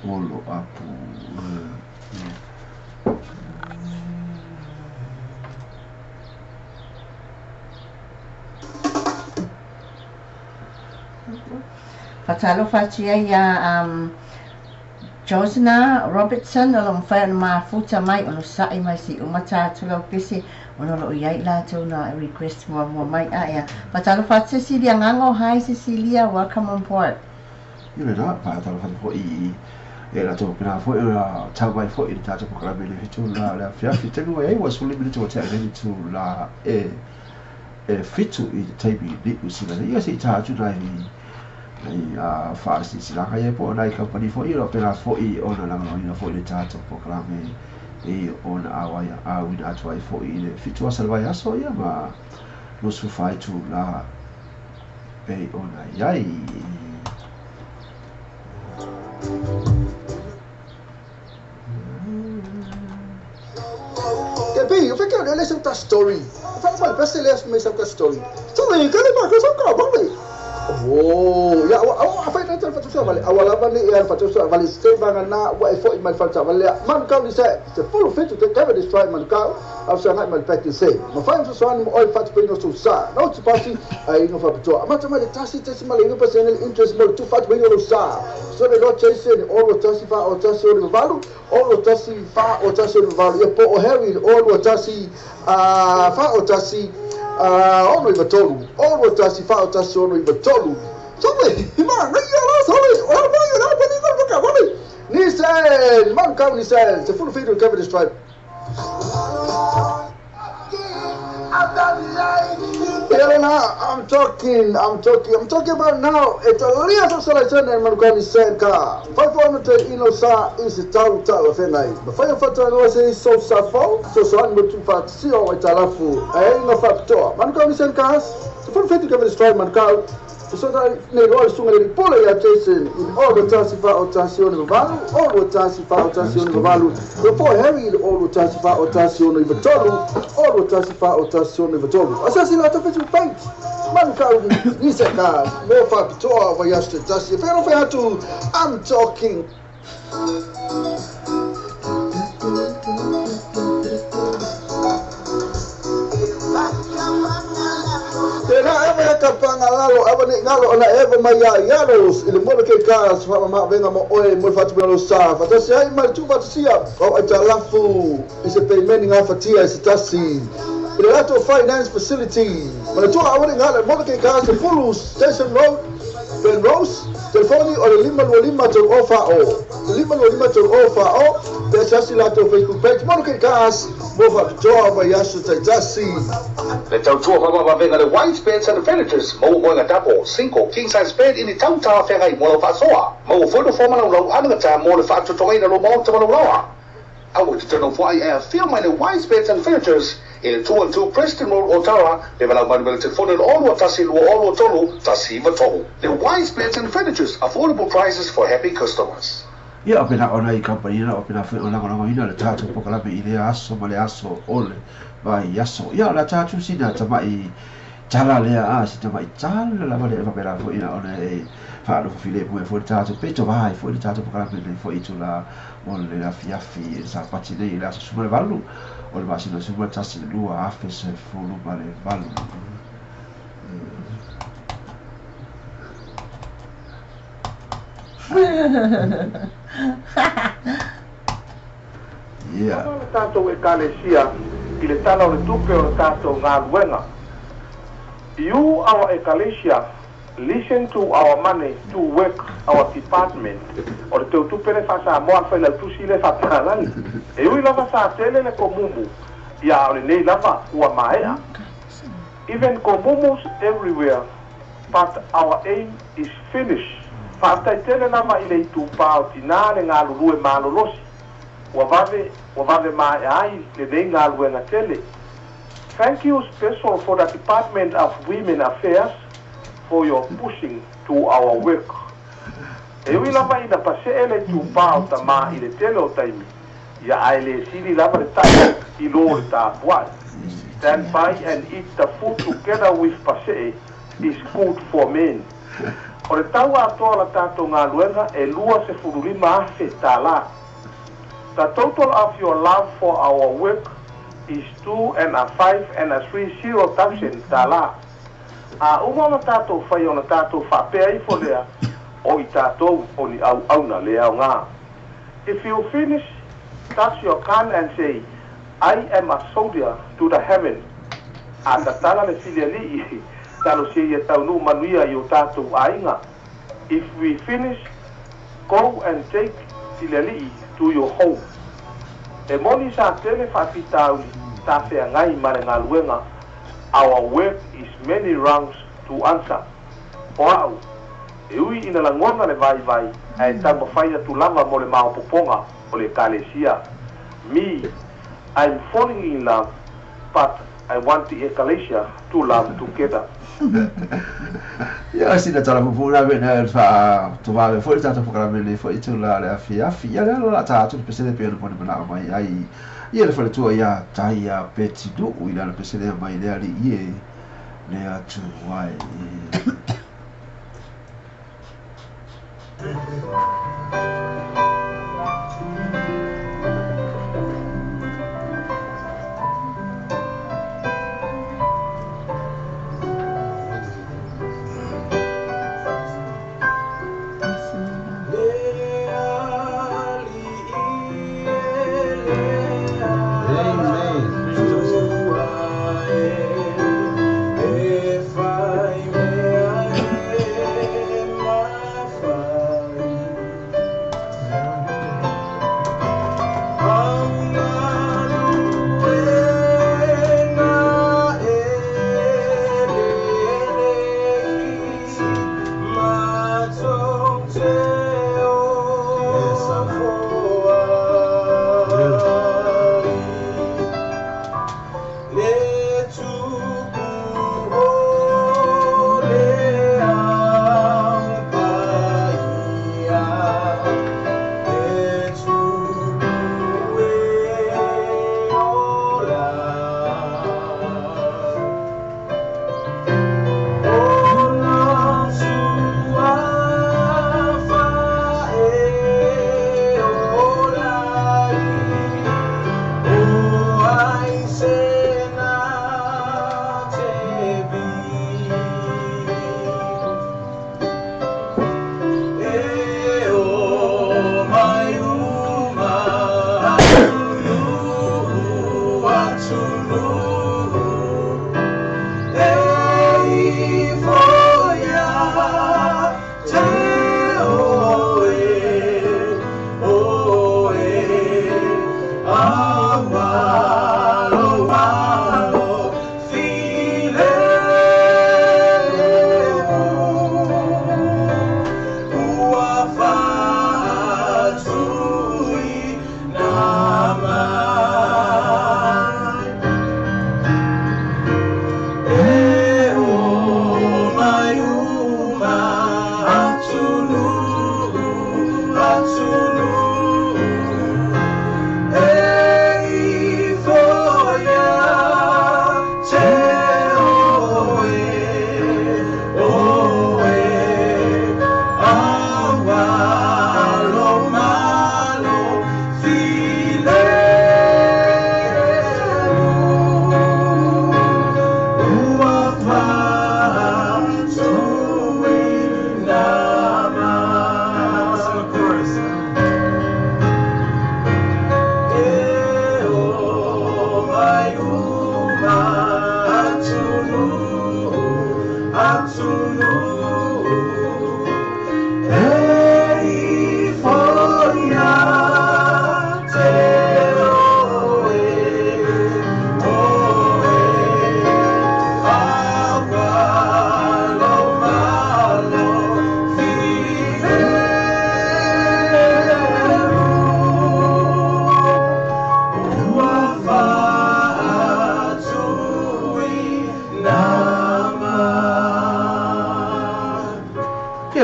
o lo apu. Fatalofa atu ai ia Josna Robertson o lo mawhai ona mafuta mai ono sa'i mai si umata atu lau pese ono lo iai latou na request mua mua mai a ea. Fatalofa atu Cecilia Ngango. Hi Cecilia, welcome on board. Ia le na, fatalofa atu foi i e latou pena foi ona tau mai foi i le tatou pokalame le fitu la le afiafi taimi ua iai ua sefulu lima minute ua tea ai nei le itu la e e fitu i le taimi Niu Sila nei. Ia se i ta atu nai nai a faasilasilaga ia po o nai kamupani foi o lo o pena foi ona lagolagoina foi le tatou pokalame i ona auai auina atu ai foi i le 7 aso o le vaiaso ia ma 24 itula pei ona i ai. Ke o feka le sa story. Fa fa best le mai sa story. So le ka le ba ka sa ka ba le. Oh, ya wa fa ta fa sa vale. Awala va ni ya fa sa vale se va na wa e fo mai fa sa vale. Man ka ni se se full fit to take this try man ka. Au sa ngai mai pa te se. Ma fa sa ni oi fa te no sa. No te pasi ai no fa to. Ma ta ma le tasi tasi ma le no pasi interest mo tu fa te no sa. So le lo chase ni o lo tasi fa o tasi o valu o lo tasi fa o tasi o valu. Ia po o Harry o lo tasi fa o tasi ono i vatolu o lo tasi fa o tasi ono i vatolu. So le ma ngai ala so le o ma ngai ala pa ni ko ka vale. Ni se man ka ni se se full feed cover this tribe. I'm talking about now. It's a liaison selection and Manukani Senka. 500 ino sa is tau tau fenai. But 500 no se so safo, so so an mutu fat si o italafu. E no factor. Manukani Senka. So 450 cover this tribe Manukau. So that ne ro sunga le pole ya Jason in all the tasi fa o tasi o valu, all the tasi fa o tasi o valu. Before Harry all the tasi fa o tasi o vatolu, all the tasi fa o tasi o vatolu. Asasi la tafitu paint. Manukau ni se ka mo fa pitoa va yasta tasi. Pero fa atu I'm talking. Kapanga lalo ava ni ngalo ona eva mai ia ialos ile mo ke ka fa ma venga mo oi mo fa tu lo sa fa tasi ai mai tu fa sia o italafu is a payment nga fatia is tasi ile lato finance facility ma tu ava ni ngalo mo ke ka se Fulu Station Road Ben Rose telefoni o le 525 tolu ofa o 525 tolu ofa o te sasi lato Facebook page mo ke ka mo fa toa va yasu tasi. Le tautua whawawawhenga le wide beds and furnitures, mau moenga double, single, king size bed i ni tautaa whengai mo lau whaasoa. Mau whono whamana lau anangata mo le whaatutongaina lo maota malo lawa. Aua te tano whai e a whia mai le wide beds and furnitures i le 212 Preston Road Otara, le walau manu mele telefone le olua tasi lua olua tolu, tasi iwa tolu. Le wide beds and furnitures, affordable prices for happy customers. Ia o pena ona i kampanina, o pena whai o langolango ina le tātou pokalame i le aso ma le aso ole vai aso. Ia o la tātou sina tamai tala lea a si tamai tala lava lea faapena foʻi na ona e faalofa filemu ai foi le tatou peto va ai foi le tatou polokalame nei foi i itulā o le afiafi i le Sapati nei i le aso 18 o le masina 11 2018. Ia. Le tatou Ekalesia i le Tala o le Tupe o le tatou galuega. You, our Ekalesia, listen to our money to work our department. O le teutupe le faa-Samoa a le Failautusi le faapalagi. E ui lava sa tele le komumu, ia a o lenei lava ua maea. Even komumus everywhere but our aim is finish. Faafetai tele lava i le itupa o tinā le galulue malolosi. Ua vave ua vave maea ai lenei galuega tele. Thank you special for the Department of Women Affairs for your pushing to our work. E ui lava ina pasee le itupa o tamā i le tele o taimi, ia ae le sili lava le tai i lo le tapuai. Stand by and eat the food together with pasee is good for men. O le tau atoa o la tatou galuega e 25,000 tālā. The total of your love for our work is two and a five and a three zero thousand tālā. A uma ona tatou fai ona tatou faapea ifo lea o i tatou o ni auauna le aoga. If you finish, touch your gun and say, I am a soldier to the heaven. A tatala le filialii, talosia ia taunuu manuia i o tatou aiga. If we finish, go and take filialii to your home. E moni sa tele faafitauli sa feagai ma le galuega. Our work is many rounds to answer. O au, e ui ina lagona le vaivai, ae taumafai atu lava mo le maopopoga o le Ekalesia. Me, I'm falling in love, but I want the Ekalesia to love together. Ia, sina tala pupuu la mea na faa tovave foi le tatou polokalame nei foi i tula le afiafi. Ia lea la ta atu le pesele pe ona pone manao mai ai ia le faletua ia tai ia Peti Nuu i lana pesele mai le alii e le atu ai.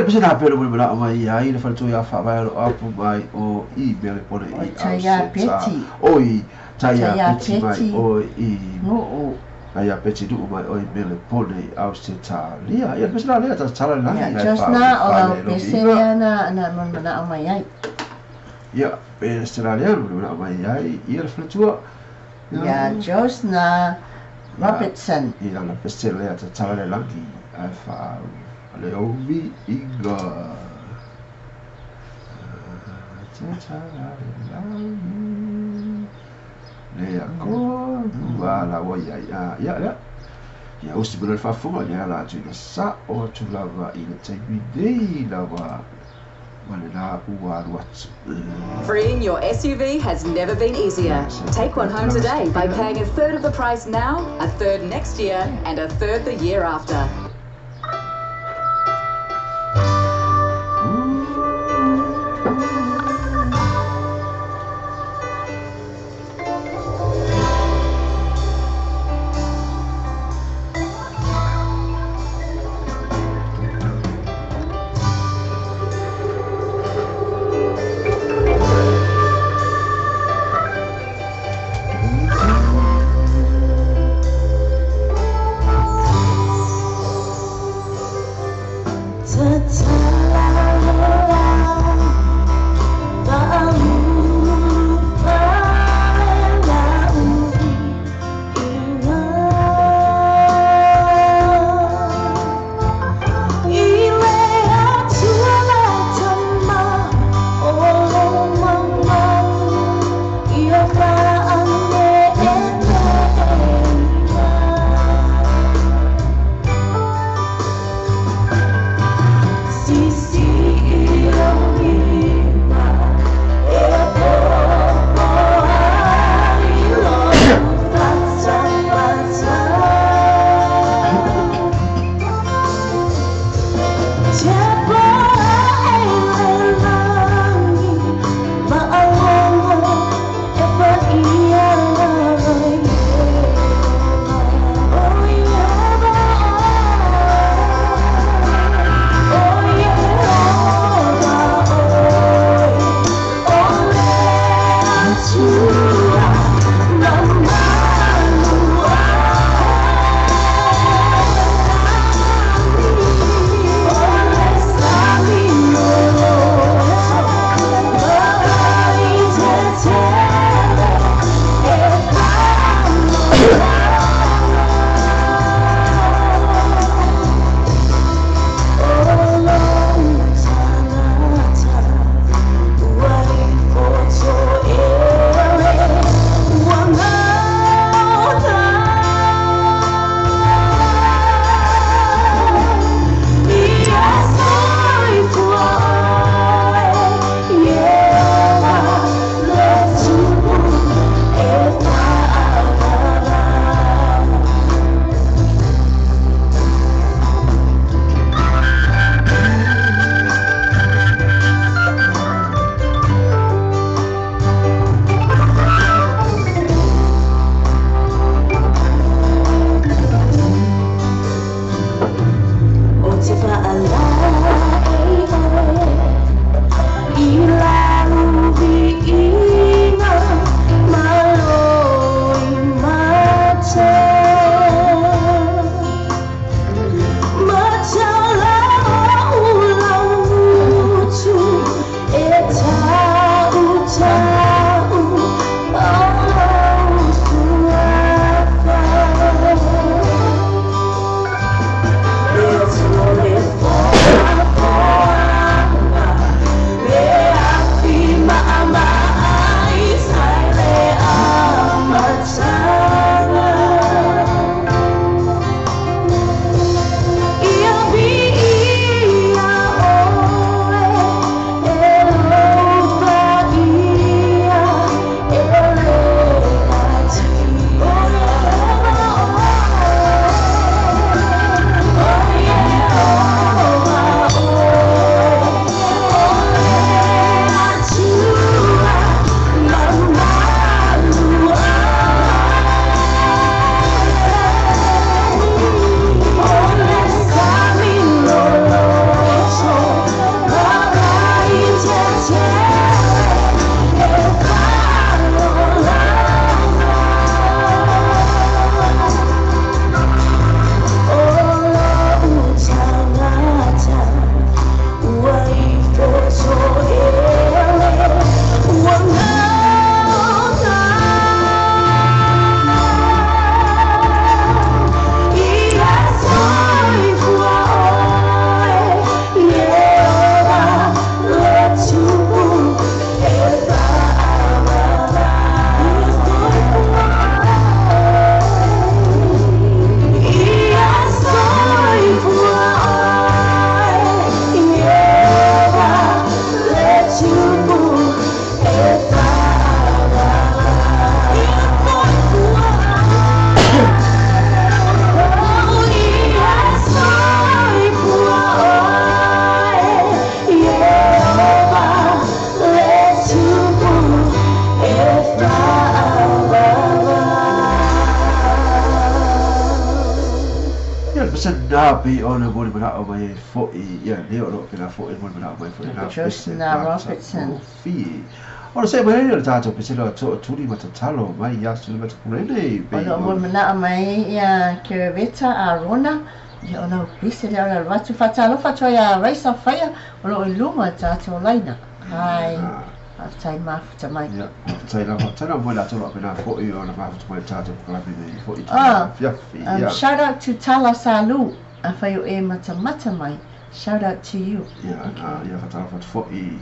Ia pese na pele mo na mai ai le faletua ia faavae lo apu mai o i mele pone i Taia Peti. Oi Taia Peti mai o i Nuu. Taia Peti nuu mai o i mele pone i Ausetalia. Ia pese na lea ta tala le Ia just na o lau pese lea na na manao mai ai. Ia pese na lea manao mai ai ia le faletua. Ia Josna Robertson. Ia la pese lea ta tala le lagi ai fa le omi inga. Le ko lua la wa ia ia ia ia usi bula fa funga ia la tu na sa o tu lava i le taimi nei lava wa le la ua atu. Freeing your SUV has never been easier. Take one home today by paying a third of the price now, a third next year, and a third the year after. pese na pe ona mo le mana o mai foi ia le o lo pe na foi mo le mana o mai foi na Josna Robertson. Fi. O se mai le tātou pese lo to tuli matatalo mai ia su le kurele pe. O lo mo mana mai ia Kereveta a Rona. Ia o lau pese le o watu whatalo whatua ia Raisa Whaia o lo lunga tātou laina. Hai. Tai mafuta mai. Ia, tai la tai la mo la tolo pena foi o na mafuta mai tātou kalapi nei foi te. Shout out to Tala Salu. A whai o e mata mata mai. Shout out to you. Ia, ia whatala whatu foi.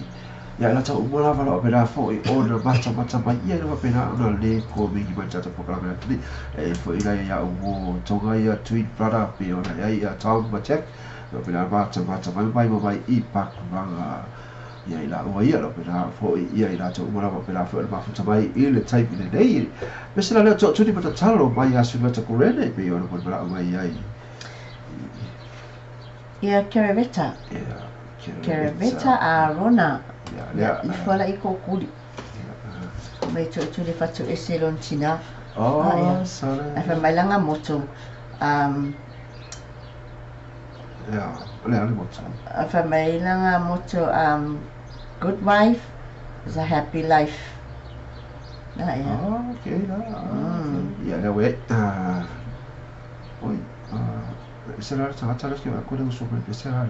Ia, la tau umala wala o pena foi o na mata mata mai. Ia, na pena ona le ko mingi mai tātou kalapi nei. E foi la ia o mo tonga ia twin brother pe ona ia ia Tom Matek. No pena mata mata mai mai mai i pakuranga. Ia i la ua ia lo pena foi ia i la tau umala wa pena foi o mafuta mai i le taipi le nei. Pese la leo tō tuni matatalo mai a sumata kurene pe ona mo mala mai ai. Ia Kereveta. Ia Kereveta a Rona. Ia i whala i kōkuri. Mai tō tuli whatu e se lontina. Oh, sorry. A wha mai langa moto. Ia, le ale moto. A wha mai langa moto good wife is a happy life. Na ia. Oh, okay, na. Ia, na we. Oi, será que tá que vai colher o super será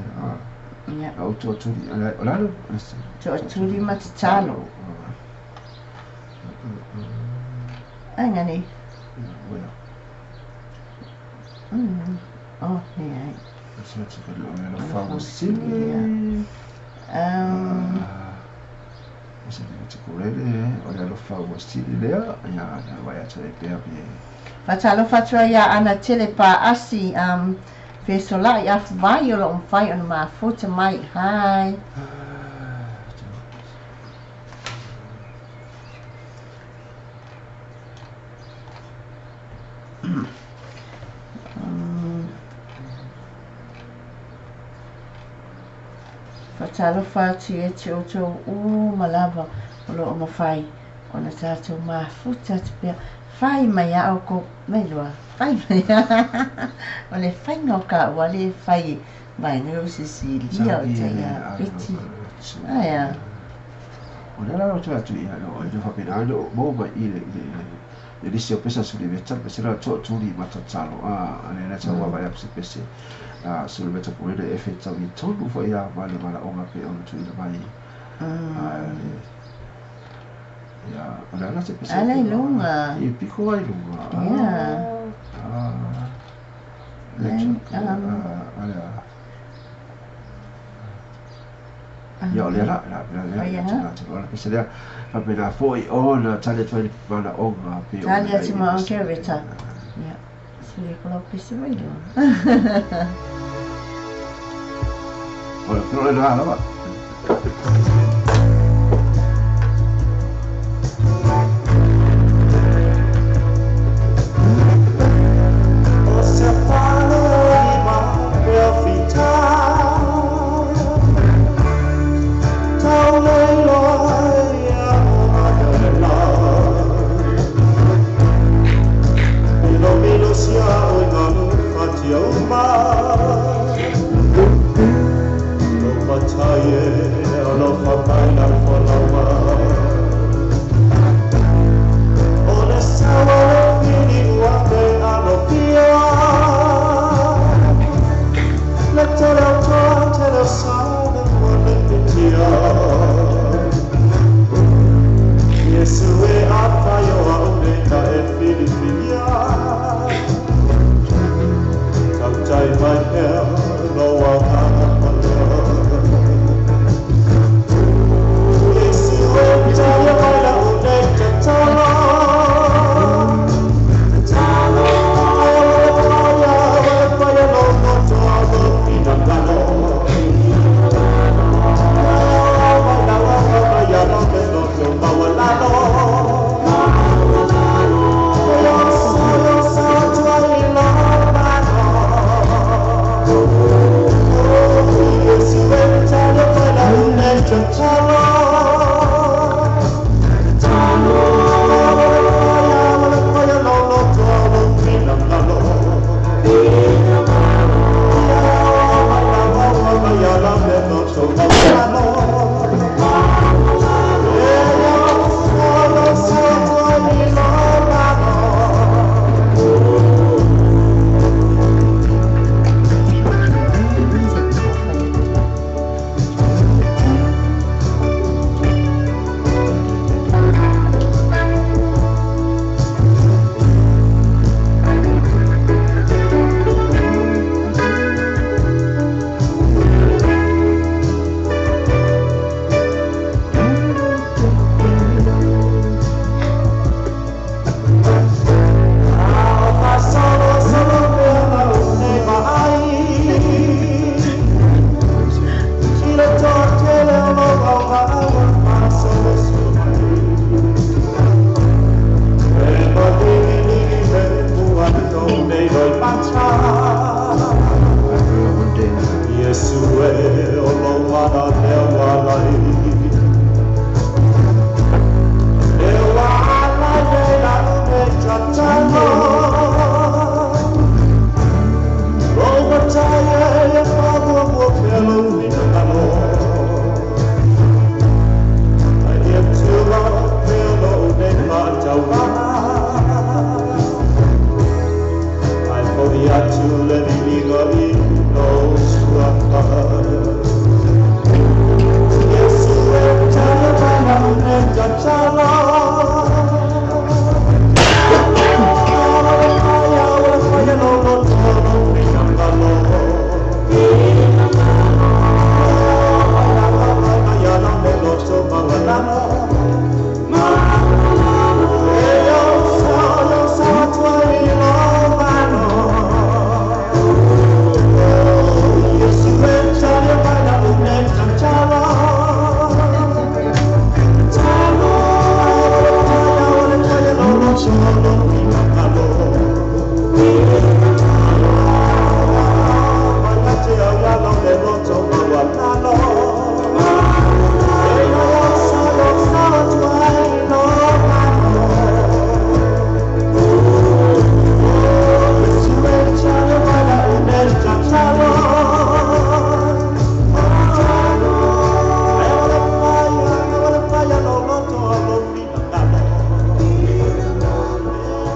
Ia. O to tuli, ala lo. To tuli matatalo. Ai ngani. Bueno. Oh, ia. Será que lo famosilli. O se le te kurele, o le famosilli lea, ia na vai a te pea pe. Whatalo whatua ia ana tele pa asi fesolai afu vai o lo umwhai ona mafuta mai. Hai. Whatalo whatu e te o tō o malava o lo umawhai ona tātou mafuta te pea. Whai mai a o ko mai loa. Whai mai a. O le whainga o ka ua le whai mai nui o Cecilia o te ia peti. Aia. O le la o te atu ia no, e whapena ano mo mai i le le lisi o pesa suli vetal pese la to tuli matatalo a ale la tau vai apse pese a suli vetal ko le efe tau i tonu fo ia mai le mala onga pe ona tuina mai. Ia, o le ala te pese. Ala i lunga. I piko ai lunga. Ia. Ala. Ia, o le ala, la, la, la, la, la, pese lea, whapena foi ona tale tuai mana onga pe ona. Tale atu ma onga reta. Ia, suri ko lau pese mai loa. O le piro le la lava. Alo One day. Yesu e o lo mana lea walai Le walai e la ume tatalo Lo mataya e whamua mua pelo hinangalo Ai e tula pelo ne matawana Ai pori atu le viviga i no suapa Yesu e tala mana une tatalo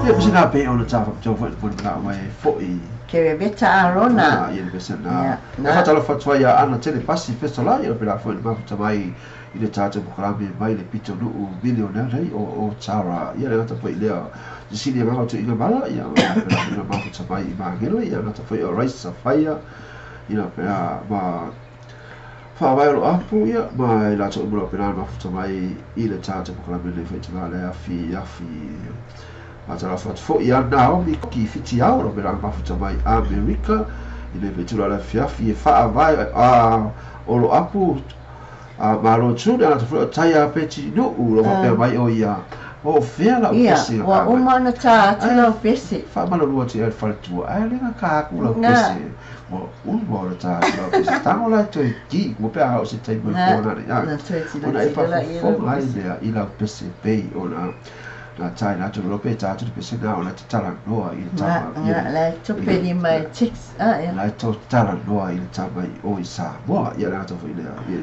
Ia pese na pe o na tāwha tau foi foi na mai foi. Ke Rebeta Arona. Ia pese na. Ia, Na na. whatalo whatua ia ana tele pasi festo la ia pela foi ma futa mai i le tātou pokalame mai le pito nuu milionea nei o Tara. Ia le ngata foi lea. Cecilia nga tu inga mala ia pela foi ma futa mai i Mangela ia ngata foi o Raisa Faia ia pela ma whaawai o apu ia ma i lātou umura pela ma futa mai i le tātou pokalame nei foi tala le afi afi. Whatalo whatu foi ia Naomi ki whiti ao pela ma futa mai Amerika i le petula le fiafi e whaawai a olo apu a malo tūne ana te o taia peti nuu lo whapea mai o ia o whia la Ia, pese ua uma ona tā atu lau pese. Whamalo lua te ai whaletua ai lenga ka aku lau Nā. pese o uma o le tā atu lau pese tango lai toi ki mo pea hao se taimui Nā, kōna ni nā toe tira ona e tira la ia lau whafofonga ai pese. lea i lau pese pei o na nā tai nā tunu lope tā atu te pese nā o na te tala noa i le Nā, tama nā, lai tupe ni mai text. Ah, ia. Lai tō tala noa i le tama i o i Samoa ia rā tō i lea ia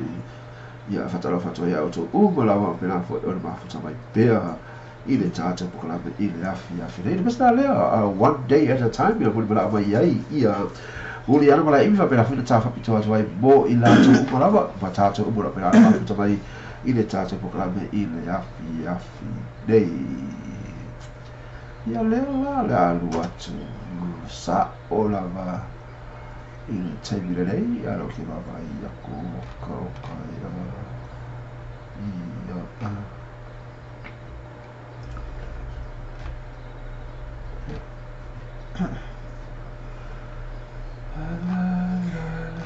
ia whatalo whatua ia o tō uma lawa pena fo o le mafuta mai pea i le tātou pokalame i le afi afi nei. Le pese nā lea one day at a time ia muli mala mai ai ia muli ana mala imi whapena fo i le tā whapito atu ai mō i lātou uma lawa ma tātou uma la pena mafuta mai i le tātou pokalame i le afi afi nei. Ia lea la le alu atu sa o lava i le taimi lelei a lo ke vava i aku oka oka ia ia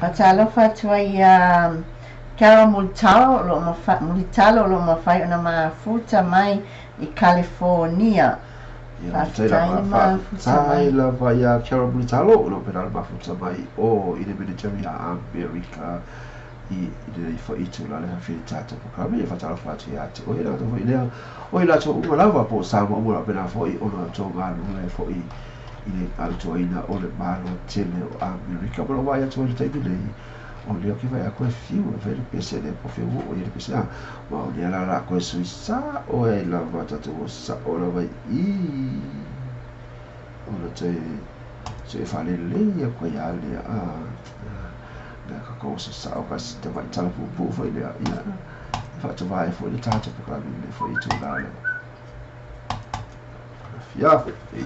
Whatalofa atu ai ia Carol Mulitalo o lo Mulitalo o lo mawhai ona mafuta mai i California. Ia Whaftai taila le mafuta mai. whaftai lava ia Carol Mulitalo o lo pera le mafuta mai o i le military a Amerika i le whaitu la le hawhiri tātou pokalame ia whatalofa atu ia te oe rātou foi lea o i lātou uma lava po Samoa uma la pena foi ona tō ngā foi i le autuaina o le malo tele o Amerika ma lo wai atu ai le taimi nei o lea ke vai a koe fiu e fai le pese le po fiu o i le pese a ma o lea la la koe sui sa o e lava tātou o sa o lava i o le te se e whalelei a koe a lea a mea ka kou sa sa o ka si te vai tala pupu foi lea ia whaatawai foi le tātou pokalame le foi i tō ngā lea fia i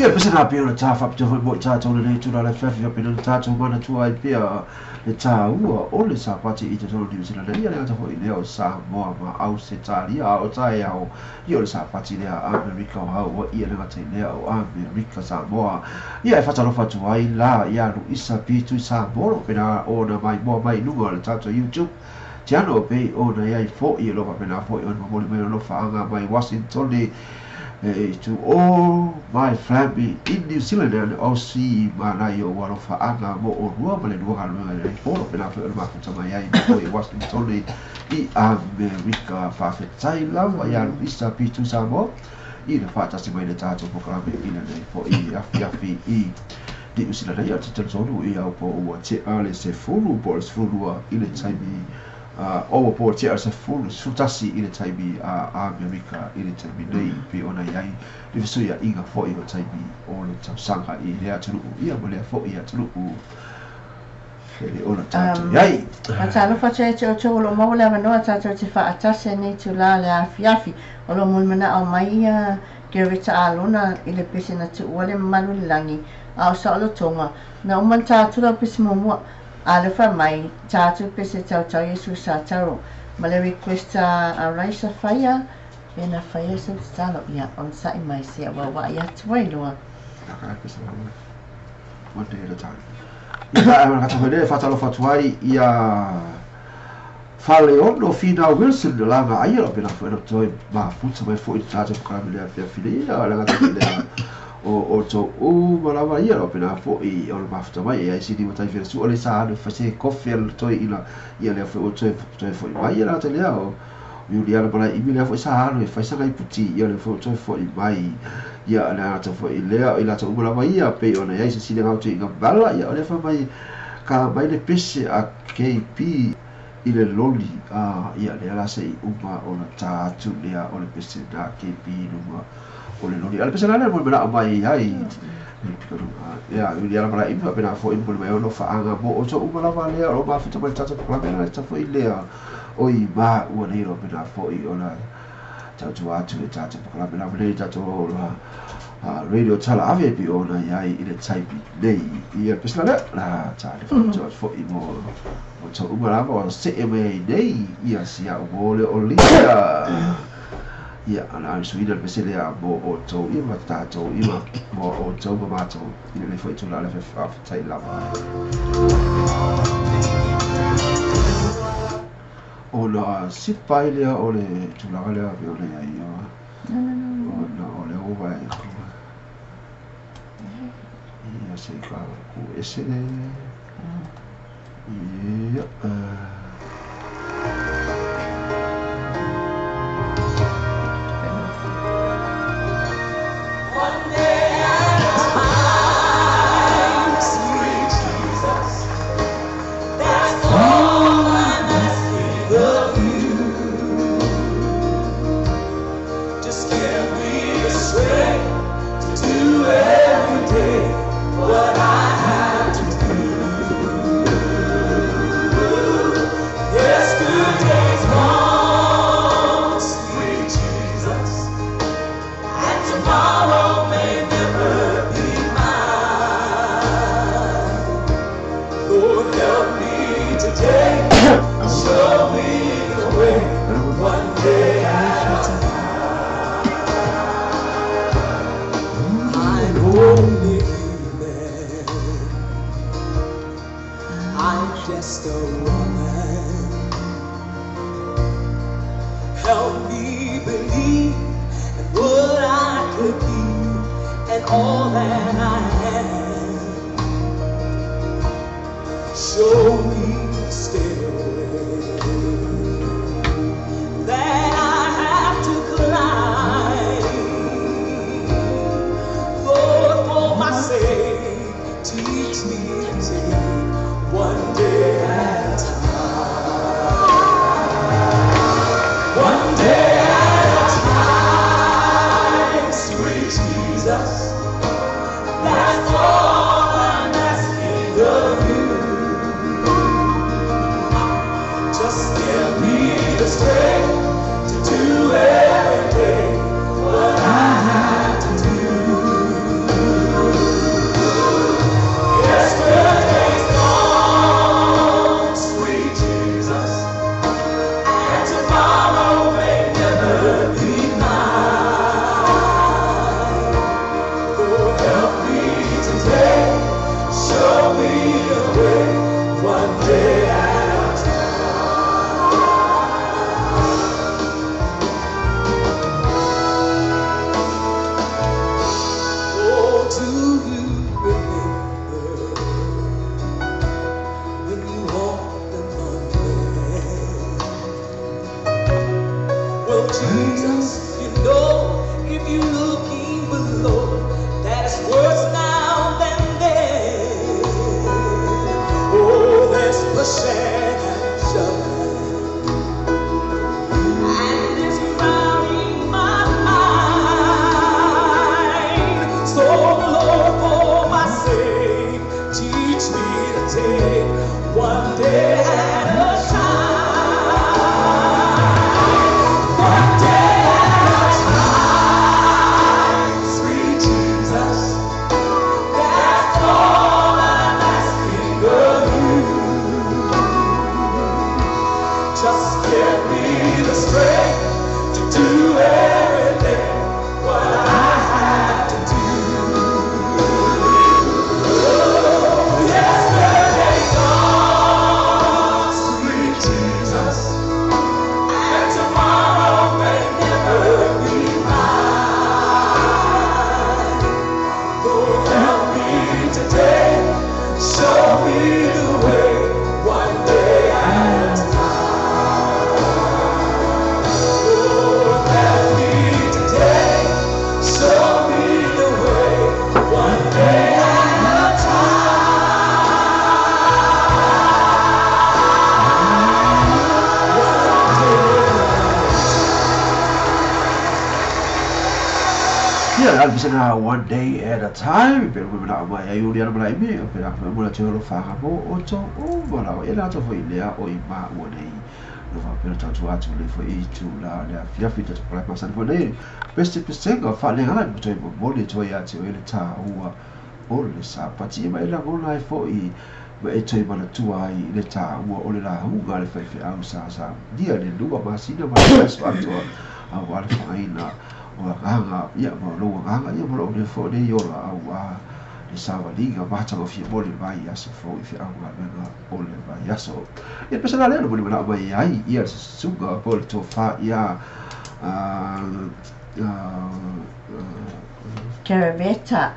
Ia pese na pia o le tā whapito hoi mo i tātou le nei tūra le whawhi hape na tātou mana tua ai pia le tā ua o le sāpati i te tolo New Zealand ia le ata hoi lea o Samoa ma au se tāria o tae ao ia o le sāpati lea Amerika o hau ia le ngata i lea o Amerika Samoa ia e whatalofa atu ai la ia Luisa Pitu Samoa pena o na mai moa mai lunga o le tātou YouTube Tiano pei o na iai fo i alofa pena fo i o na mamoli mai o alofa anga mai Washington to all my family in New Zealand and Aussie mana i o alofa anga mo o rua ma le lua galuega le polo pena fo i o le mafuta mai ai mo i Washington i Amerika whawhetai lava ia Luisa Pitu Samoa i le whaatasi mai le tātou pokalame i le nei fo i afi afi i New Zealand ia te tolu i au po ua te ale se fulu po le sefulu i le taimi o po te ale se fulu sutasi i le taimi a Amerika i le taimi nei pe ona iai le fesuia inga fo i o taimi o le tausanga i le atunuu ia ma lea fo i atunuu e le ona tātou iai. Matalofa te te o tō o maua le avanoa tātou te whaatase nei tū la le afiafi o lo mulimana au mai ia Gerita Alona i le pese na tuua le malu le langi a o sa o lo tonga na uman tātou la pese mumua a le wha mai tātou pese tau tau Yesu sa taro ma le request a Raisa Whaia e na whaia sa talo ia on sa i mai se wa wa ia tuai loa. Naka pese la one day at a time. Ia a kata hoi whatalofa tuai ia Faleono Fina Wilson le langa ai o pena foi no toi mafuta mai foi tātou whakarame lea whiawhile ia le ngata lea o tō u malama ia o pena foi o le mafuta mai e ai sini matai whira su o le sa anu whase kofi le toi ina ia lea foi o toi foi mai ia te lea o Juliana Malai imi lea foi sa anu e whaisanga i puti ia le foi toi foi mai ia le ngata foi lea i lata umalama ia pe o na iai se sini ngau te inga bala ia o lea wha mai ka mai le pese a KP i le loli ia lea la se i uma o na tātu lea o le pese na KP lunga o le loli. A le pese la lea mo mena o mai ai ia Juliana Malai imi pena foi mo mai ono whaanga mo o tō uma lava lea o mafuta mai tātou pakalame la ta foi lea o i ma ua nei ro pena foi o na tātou atu le tātou pakalame la nei tātou radio tala ave pi o na iai i le taipi nei ia pese la lea la tā le whakatoa foi mo o tō uma lava o se e mea nei ia sia o mole o lia ia ana ai suina le pese lea mo o tō ia ma tātou ia mo o tō ma mātou i le foi tū la le whawhetai lava. O la sipai lea o le tūlanga lea pe o le ai o na o le o vai ia se ka ku ese le ia One day at a time, sweet Jesus, that's all I'm asking of you. Just give me the strength to do every day what I have to do. Yesterday's gone, sweet Jesus, and tomorrow may never be mine. Lord, help me today, show me the way, one day at a time. I'm only human, I'm just a woman. Help me believe in what I could be and all that I am. Show me the stairway that I have to climb. Lord, for my sake, teach me to take one day at a time. One day at a time, sweet Jesus, that's all I'm asking of you. Just give me the strength to do every day what I have to do. It's worse now than then. Oh, there's pushing and shoving, and it's crowding my mind. So, Lord, for my sake, teach me to take one day at a time. One day at a time, sweet Jesus. That's all I'm asking of you. Just give me the strength to do everything what I have to do. Oh, yesterday gone, sweet Jesus, and tomorrow may never be mine. Lord, help me today, show me the way, one day at a time. Lord, help me today, show me the way, one day at a time. One day at a Ia, le pesega one day at a time, pe mo na mai ai uri ana mai me, pe na mo la te olo whaka mo o tō o mo la e la tō foi lea o i ma ua nei. No wha pera tau atu le foi i tū la lea fia fita te pala masani foi nei. Peste pesega wha le ngai mo toi mo mole toi a te o ele tā ua o le sa pati e mai la ngona ai foi ma e toi mana tua ai le tā ua o le la hunga le whai au sa sa. Dia le lua masina ma le aso atoa a wa le whaina o nganga ia ma lo nganga ia mo lo le fo le yola au a le sawaliga mata o fia mole mai aso fo i fia au ngā o le mai aso. Ia pesa la lea mo le mana mai ai ia se suga po le tofa ia Keraveta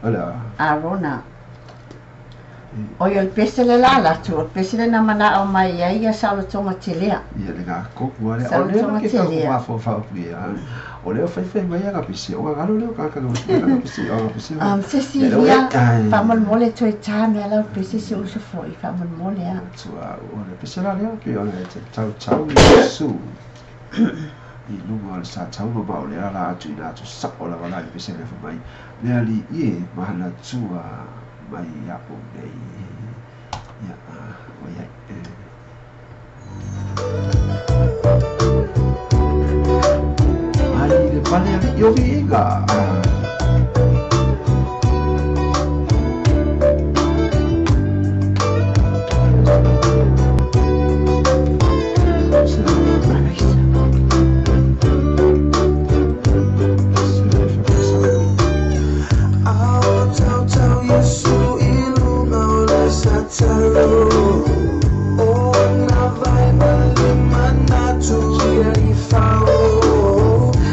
ala Arona. O ia le pese le la atu, o le pese le na mana o mai ai ia sa tonga telea. Ia le ngā koku ale Sa o lea tonga ke ka telea. kuma fo fa ku ia. O lea fai fai mai aga pese o ngalo leo ka ka ka pese o ka pese. Se si Ia, ia, ai. fa mon mole toi tā me ala o pese se uso foi, fa mon mole a. Tua o le pese la lea pe o le te tau tau i su. I lunga o le sa tau ma o le ala atu i la atu sa o la wala i pese le fa mai. Le ali ie mahana tua mai ia o nei. Ia, o ia. Ai le pale ale i ovi inga.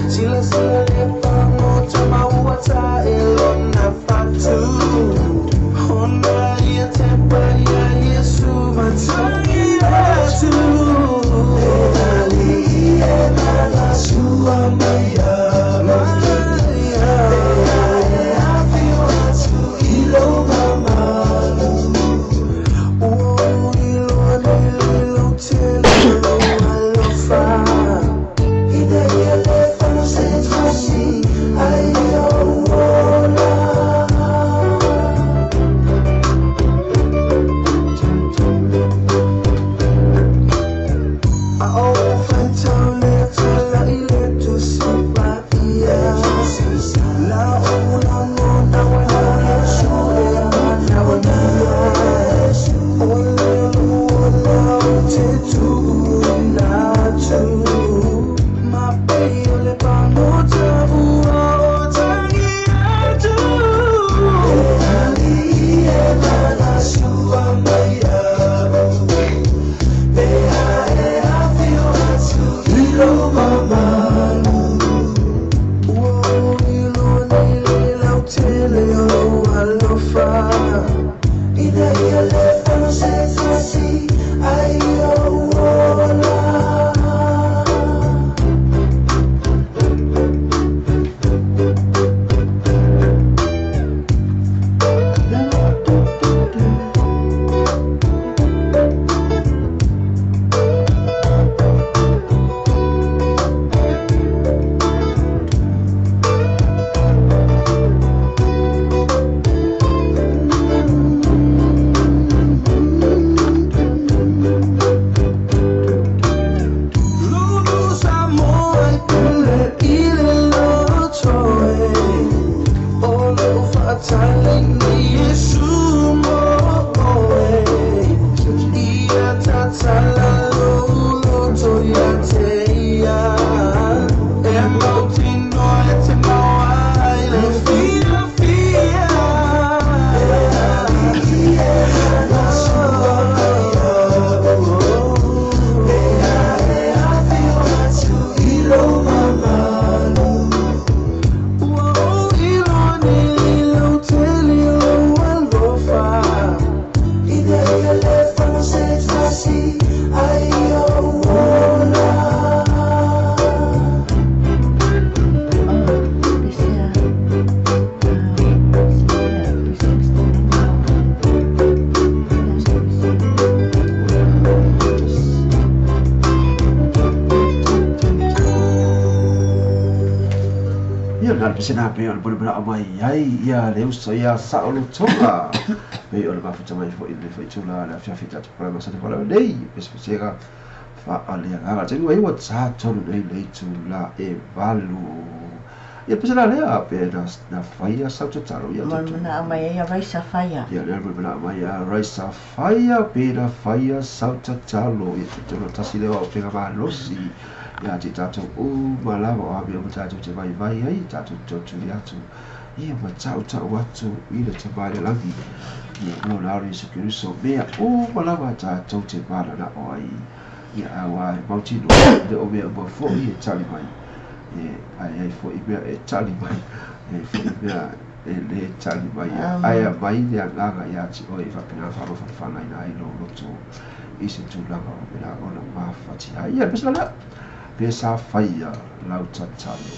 Sila sila le pango tama le pesena pe o le pone mana o mai ai ia le uso ia sa o lutoga. Pe o le mafuta mai fo i le fo i tula le afiafi tatu pala masani wala nei. Pese pesega fa alea nganga. Tenu ai wa tsa tolu nei le tula e valu. Ia pesena lea pe na whaia sau te taro ia te Mana mai ai a Raisa Whaia. Ia lea mana mai a Raisa Whaia pe na whaia sau te taro. Ia te toro tasi leo o penga malosi. Ia te tātou u malawa o abia mo tātou te vai vai ai tātou tōturi atu. Ia ma tau tau atu i le te mai le langi. Ia no nā ori Isu Keriso mea u malawa tātou te mana o ai. Ia awa e mautino le o mea uma foi e tali mai. E ai ai foi mea e tali mai. E foi mea e le tali mai. Ai a mai le anganga ia ti oi whapina wharo whana ina ai lo loto i se tūlanga o mena ona mawhati ai. Ia pesa lea. Pesa whaia lau tatalo.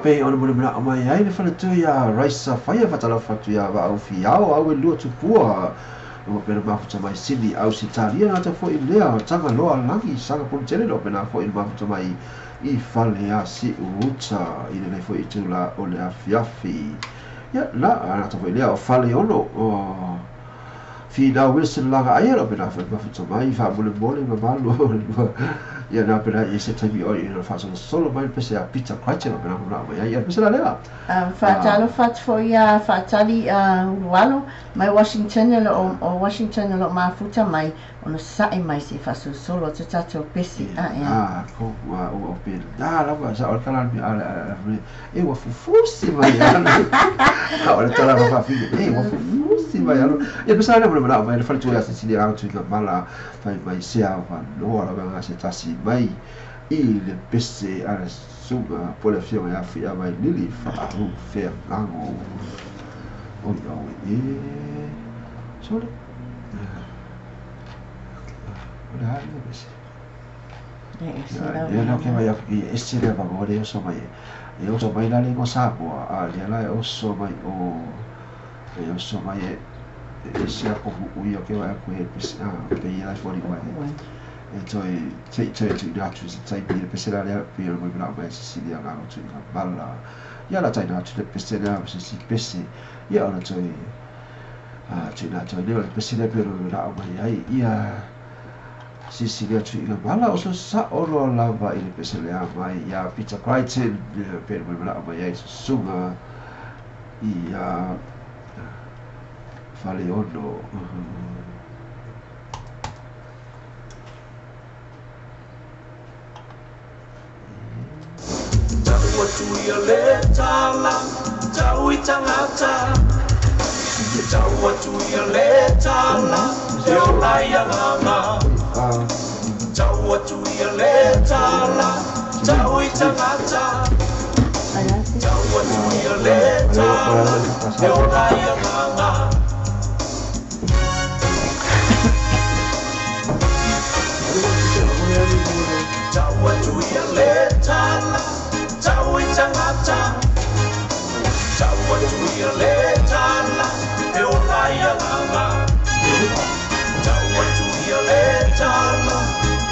Pe ona mona mana mai ai le whana ia Raisa Whaia whatala whatu ia wa au whiao au e lua tupua o pena mafuta mai Sydney au Sitalia ngata fo i lea tanga loa langi sanga ponu tele o pena fo i mafuta mai i whale a si uta i le fo i tula o le afiafi ia la ngata fo i lea o whale ono o Fina Wilson laga ai lo pena foi mafuta mai fa mole mole mamalu ia na pena i se taimi o i na fa solo mai pese a Peter Crichton lo pena na mai ia pese la lea Faatalofa atu foi ia Faatali Ulualo mai Washington o o Washington o lo o mafuta mai ona sae mai se i faasolosolo atu tatou pese a ko ua ua pe na lava sa o tala mi ala ala e ua fufusi mai ala o le tala fa fi e ua fufusi mai ala e pesa le mo mai le fale tu ya se le tu ka mala fai mai se a va no ala va se tasi mai i le pese ala suga po le fia ya fi mai lili fa ru fe gango o o e sole o le ha le pese e no ke mai i ese le va le so mai e o so mai la le go sa bo a le la o so mai o e o so mai e se a ko u yo ke va ko e pese a pe ia fo li mai e toi te te tu na tu se tai pe pese la le pe lo mai mai se si le ga tu ga bala ia la tai na tu le pese la se si pese ia ona toi a tu na toi le pese le pe lo la mai ai ia si si le tu ga bala o so sa o lo lava i le pese le mai ia Peter Crichton pe lo mai mai ai sunga ia Faleono. Tau le tala, tau i tangata. Tau atu ia le tala, e ola ia nganga. Tau atu ia le tala, tau i tangata. Tau atu ia le tala, e ola ia nganga. Tau atu ia le tala, tau i tangata. Tau atu ia le tala, e ola ia nganga. Tau atu ia le tala,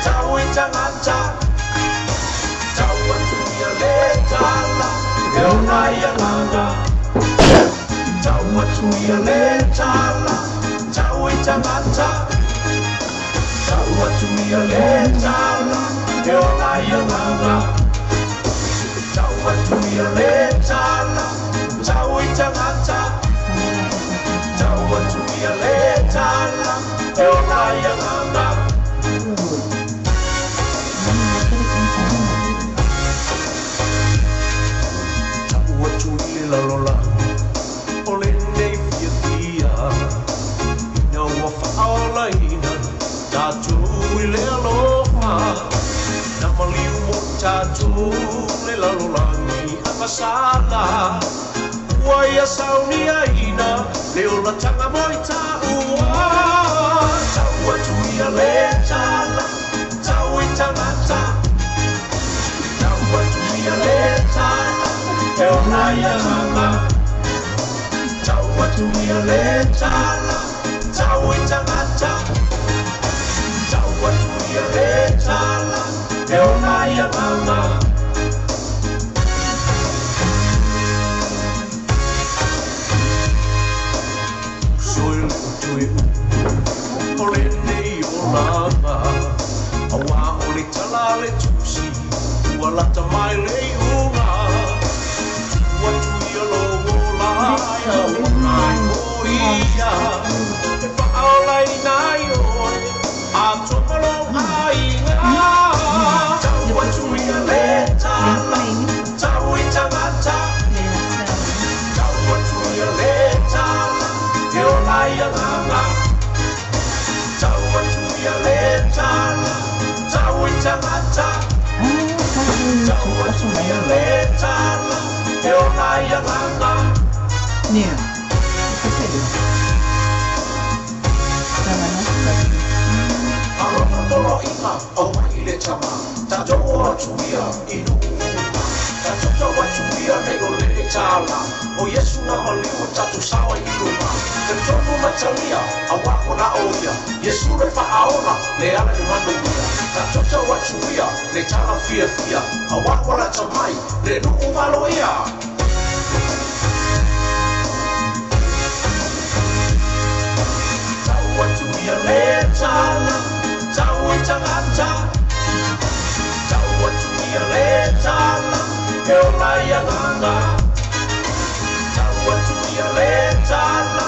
tau i tangata. Tau atu ia le tala, e ola ia nganga. Tau atu ia le tala, tau i tangata. Tau atu ia le tala, e ola ia nganga. Tau atu ia le tala, tau i tangata. Tau atu ia le tala, e ola ia nganga. Tau atu i le lalola, o le nei fia tia. Ina ua whaolaina, tātou i le aloha. Na maliu mo tātou le lalolangi a masala. Ua ia saunia ina, le ola tanga mo i tāua. Tau atu ia le tala, tau i tangata. Tau atu ia le tala, e ola ia nganga. Tau atu ia le tala, tau i tangata. Tau atu ia le tala, e ola ia nganga. Soil tui o le nei o lava. Awa o le tala le tusi, ua lata mai le unga. Ua tui o logo lai o nai o ia. E whaolai nai oe, a tokolo ai ngā. Tau atu ia le tala, tau i tangata. Tau atu ia le tala, e ola ia nganga. Tau atu ia le tala, tau i tangata. Tau atu ia le tala, e ola ia nganga. Nia. Arona tolo inga, au mai le tama. Tato o atu ia i nuu. Tato o atu ia nei o le tala. O Yesu na maliu tatu sawa i luma. Te tonu matalia, a wako na oia. Yesu le whaaona, le ala i manuia. Tato o atu ia, le tala fia fia. A wako na tamai, le nuu malo ia. Tau ia le tala tau i tagata tau atu ia le tala e ola i agaga tau atu ia le tala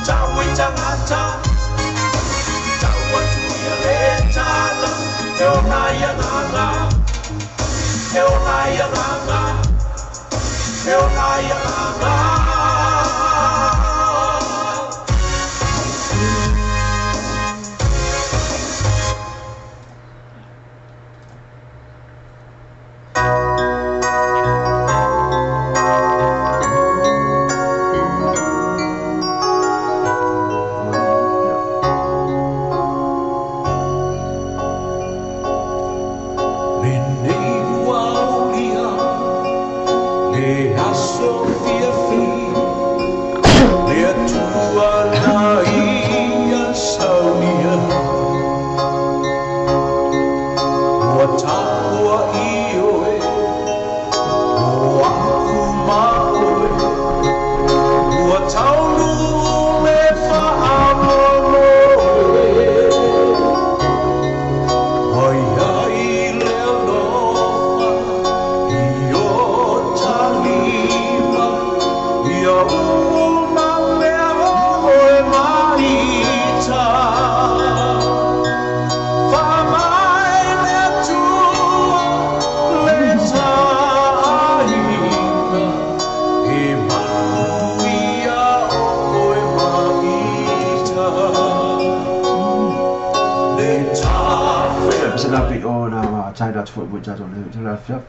tau i tagata tau atu ia le tala e ola i agaga e ola i agaga e ola i agaga.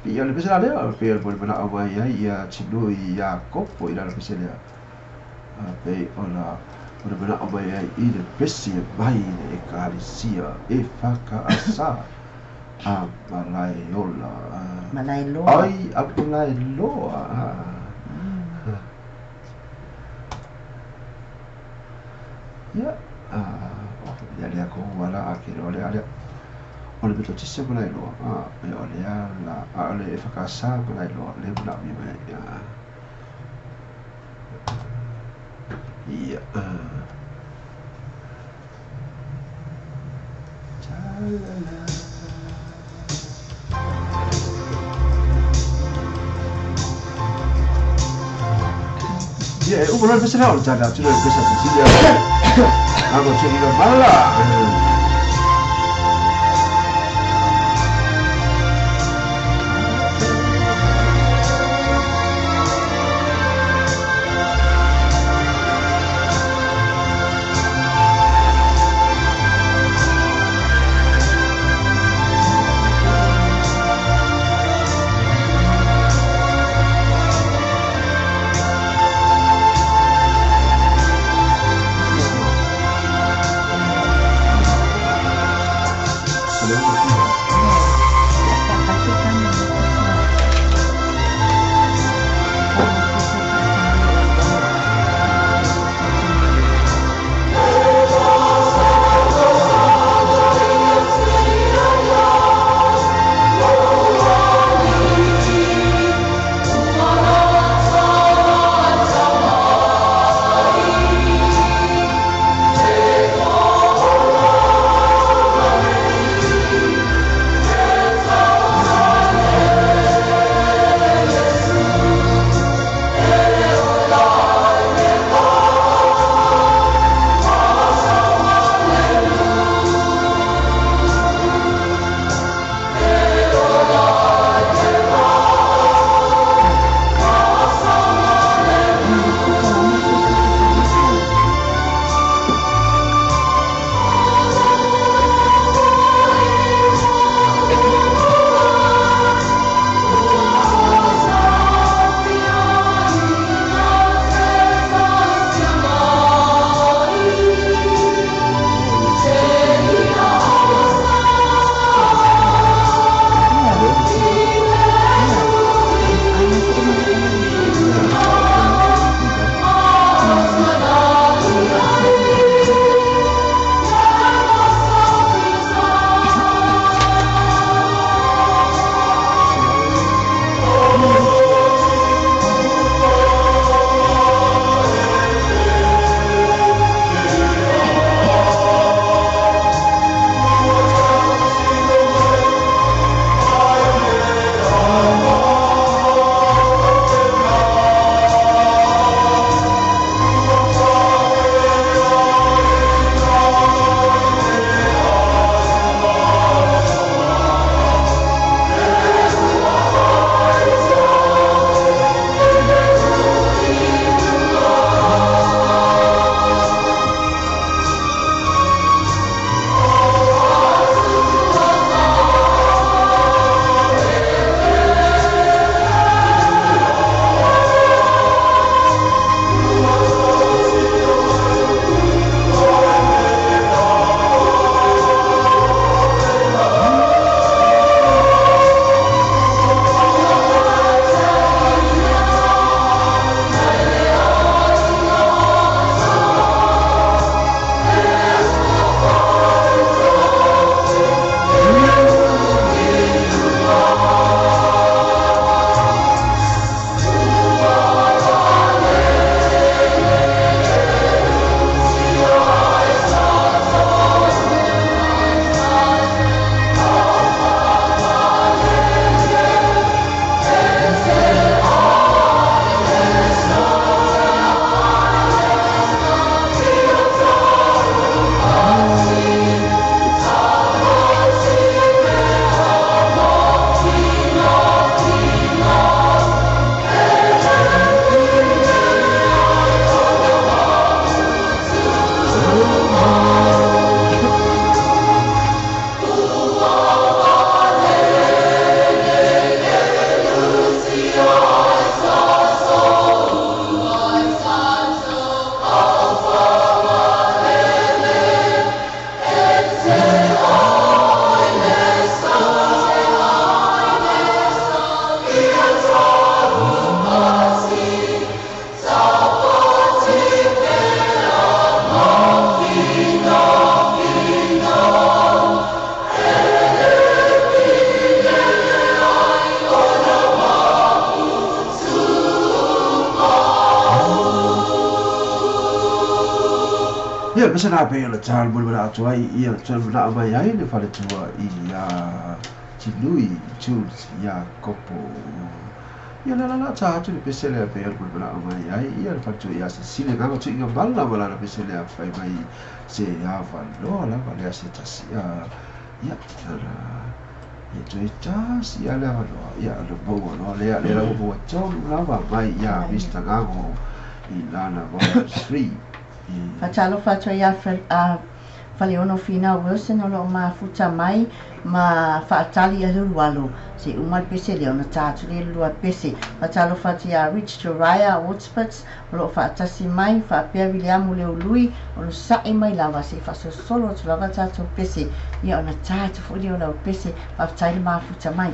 Ia le pese la lea pe le pole mana au ai ia tino ia kopo ila le pese lea pe ona pole mana au ai i le pese mai le ekalisia e whaka asa a malaiola malailoa ai a malailoa. Ia ia lea ko wala a ke le ale o le metotisi malailoa e o le ala a o le e whakasa malailoa le mana mi mai ia ta-la-la. Ia e upo le pese lea o le tala tino le pese ati ia ako tini le mala. Ia pese na pe le tal mo le atu ai ia tau na mai ai le fale tua i a Tinui Jules ia kopo ia la la la ta atu le pese le pe le mo na mai ai ia le fale tua ia se sile ga tu inga bala wala la pese le fai mai se a va no la va le se tasi a ia la ia tu ta si ala va no ia le bo no le le la bo to la va mai ia Mr. Gago i lana va 3. Fatalofa atu ai a Faleono Fina Wilson o loo mafuta mai ma faatali a lulualo se uma le pese lea ona tā atu le lua pese. Fatalofa atu ia Rich Joriah Woodspits o loo faatasi mai faapea Viliamu Leului o lo sa'i mai lava se faasolosolo atu lava tatou pese ia ona tā atu fo'i lea o lau pese faafetai le mafuta mai.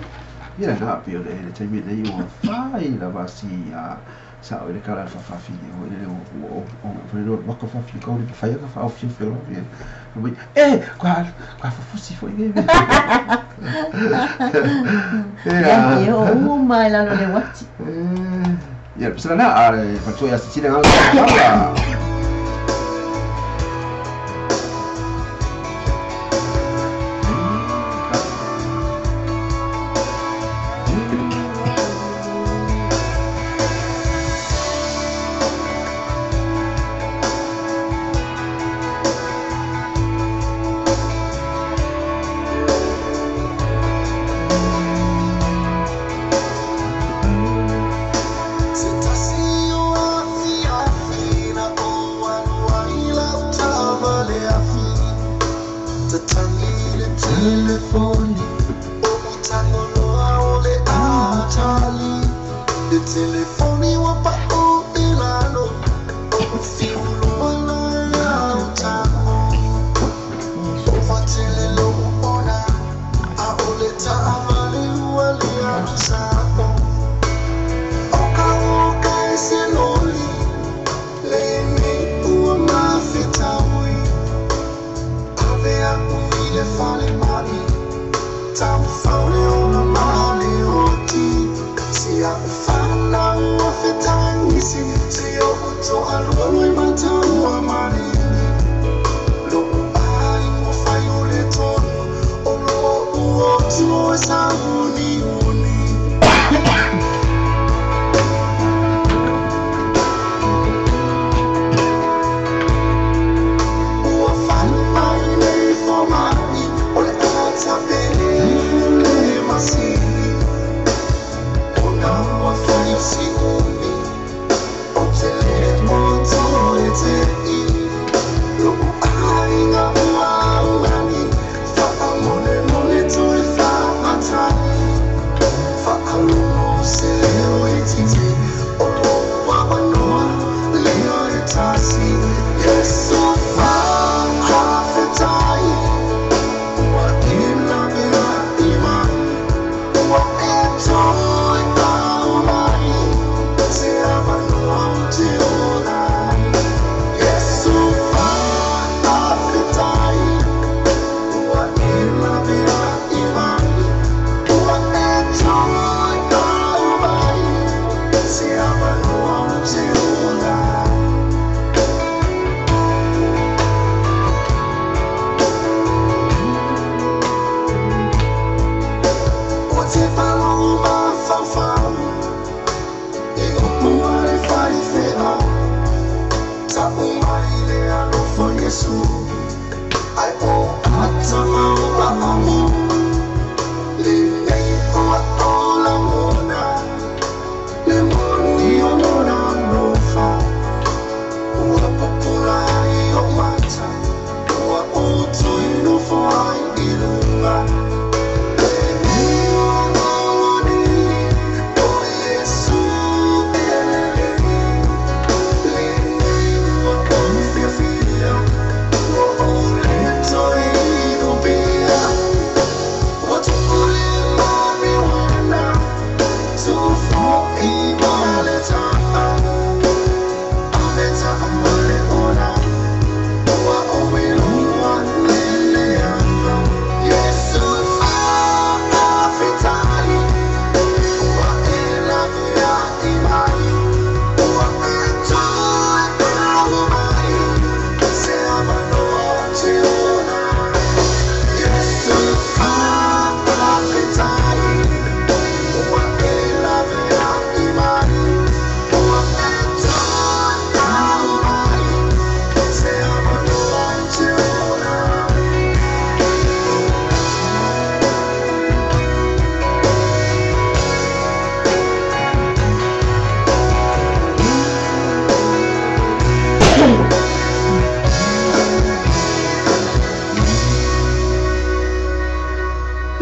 Ia na pe o le taimi nei ua fai lava si a sa o le kala fa fi o le o o o le waka fa fi ko le fa ya fa fi fi lo fi e kwa kwa fa fusi fo ile ia e o mai la lo le wati ia pesa na a fa tu ya si le ga. Feel.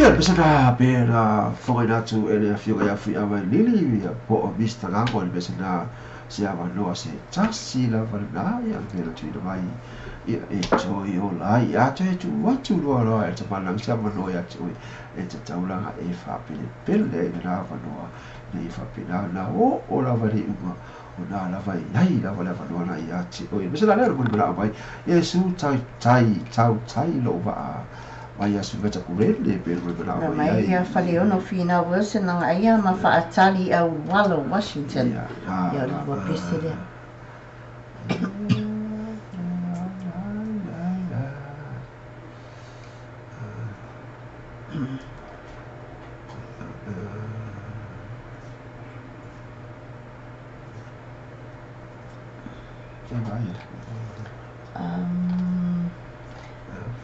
Ia le pese na pe na whangai atu e le afioga ia fui awa lili ia po o Mr. Gago le pese na se avanoa se tasi lava lena ia pe na tuina mai ia e toi o lai a te tu atu loa loa e te manang se avanoa ia te oi e te taulaga e faapelepele i lena avanoa nei faapena na o o lava le iuga o nā lava i ai lava le avanoa na ia te oi me se la lea le moli manao mai Iesu tai tai tau tai lou vaa mai ia Suveta Kurele pe le moli manao Na mai mai ai ia Faleono Fina Wilson na aia ma faatali au Walo Washington. Ia na Ia o le na lua pese lea.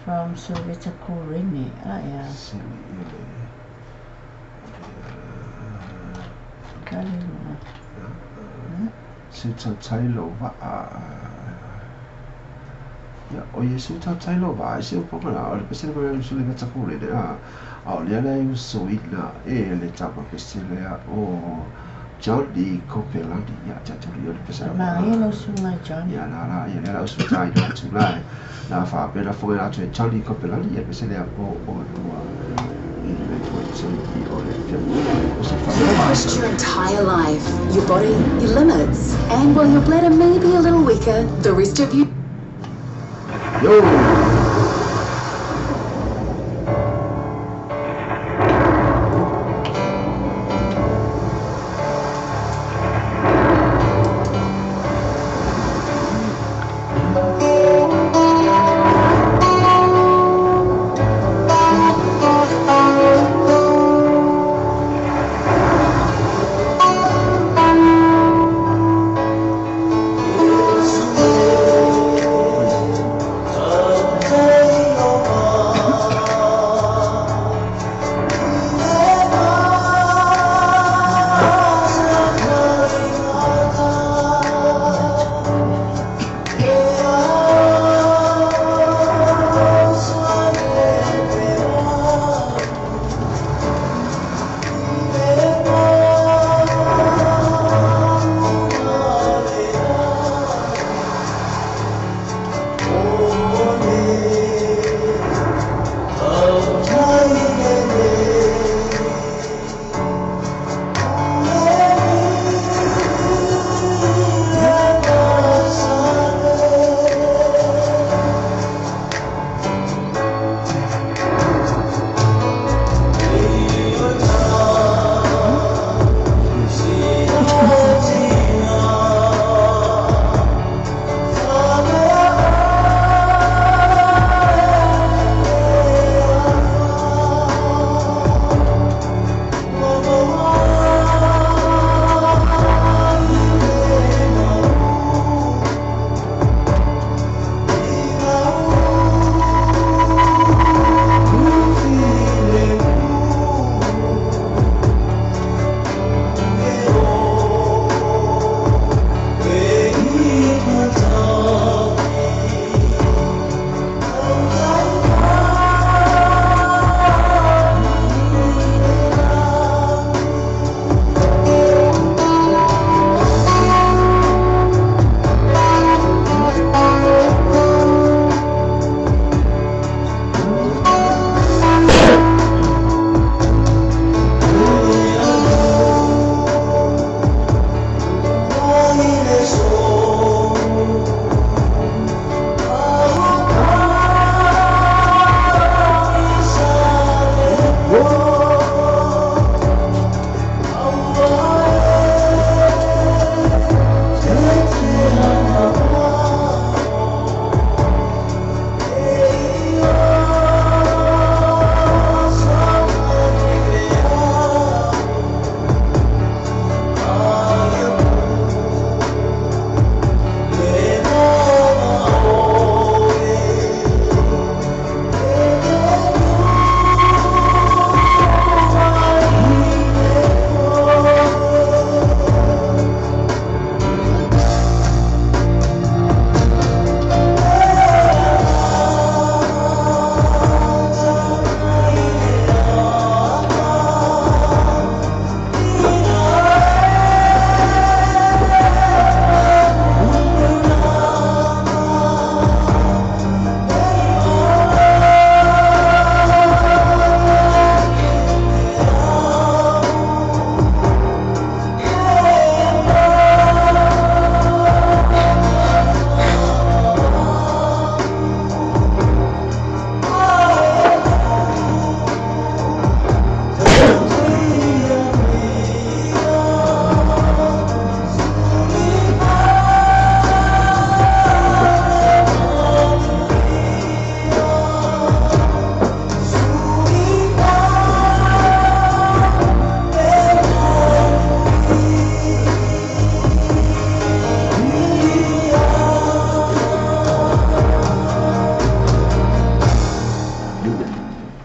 From Suveta Kurene. Ah, ia. Kale Se tautai lou vaa ia o Iesu tautai lou vaa e se upu mana o le pese le mana le veta kurene a a o lea lea i usoina e le tama pese lea o Johnny Kopelani ia tatuli o le pese Ma ia lau suga Johnny. Ia la la ia lea la usu tai na atu la na faapena foge atu e Johnny Kopelani ia pese lea po o lua i le foi se i o le fia o se You've pushed your entire life, your body, your limits, and while your bladder may be a little weaker, the rest of you Yo!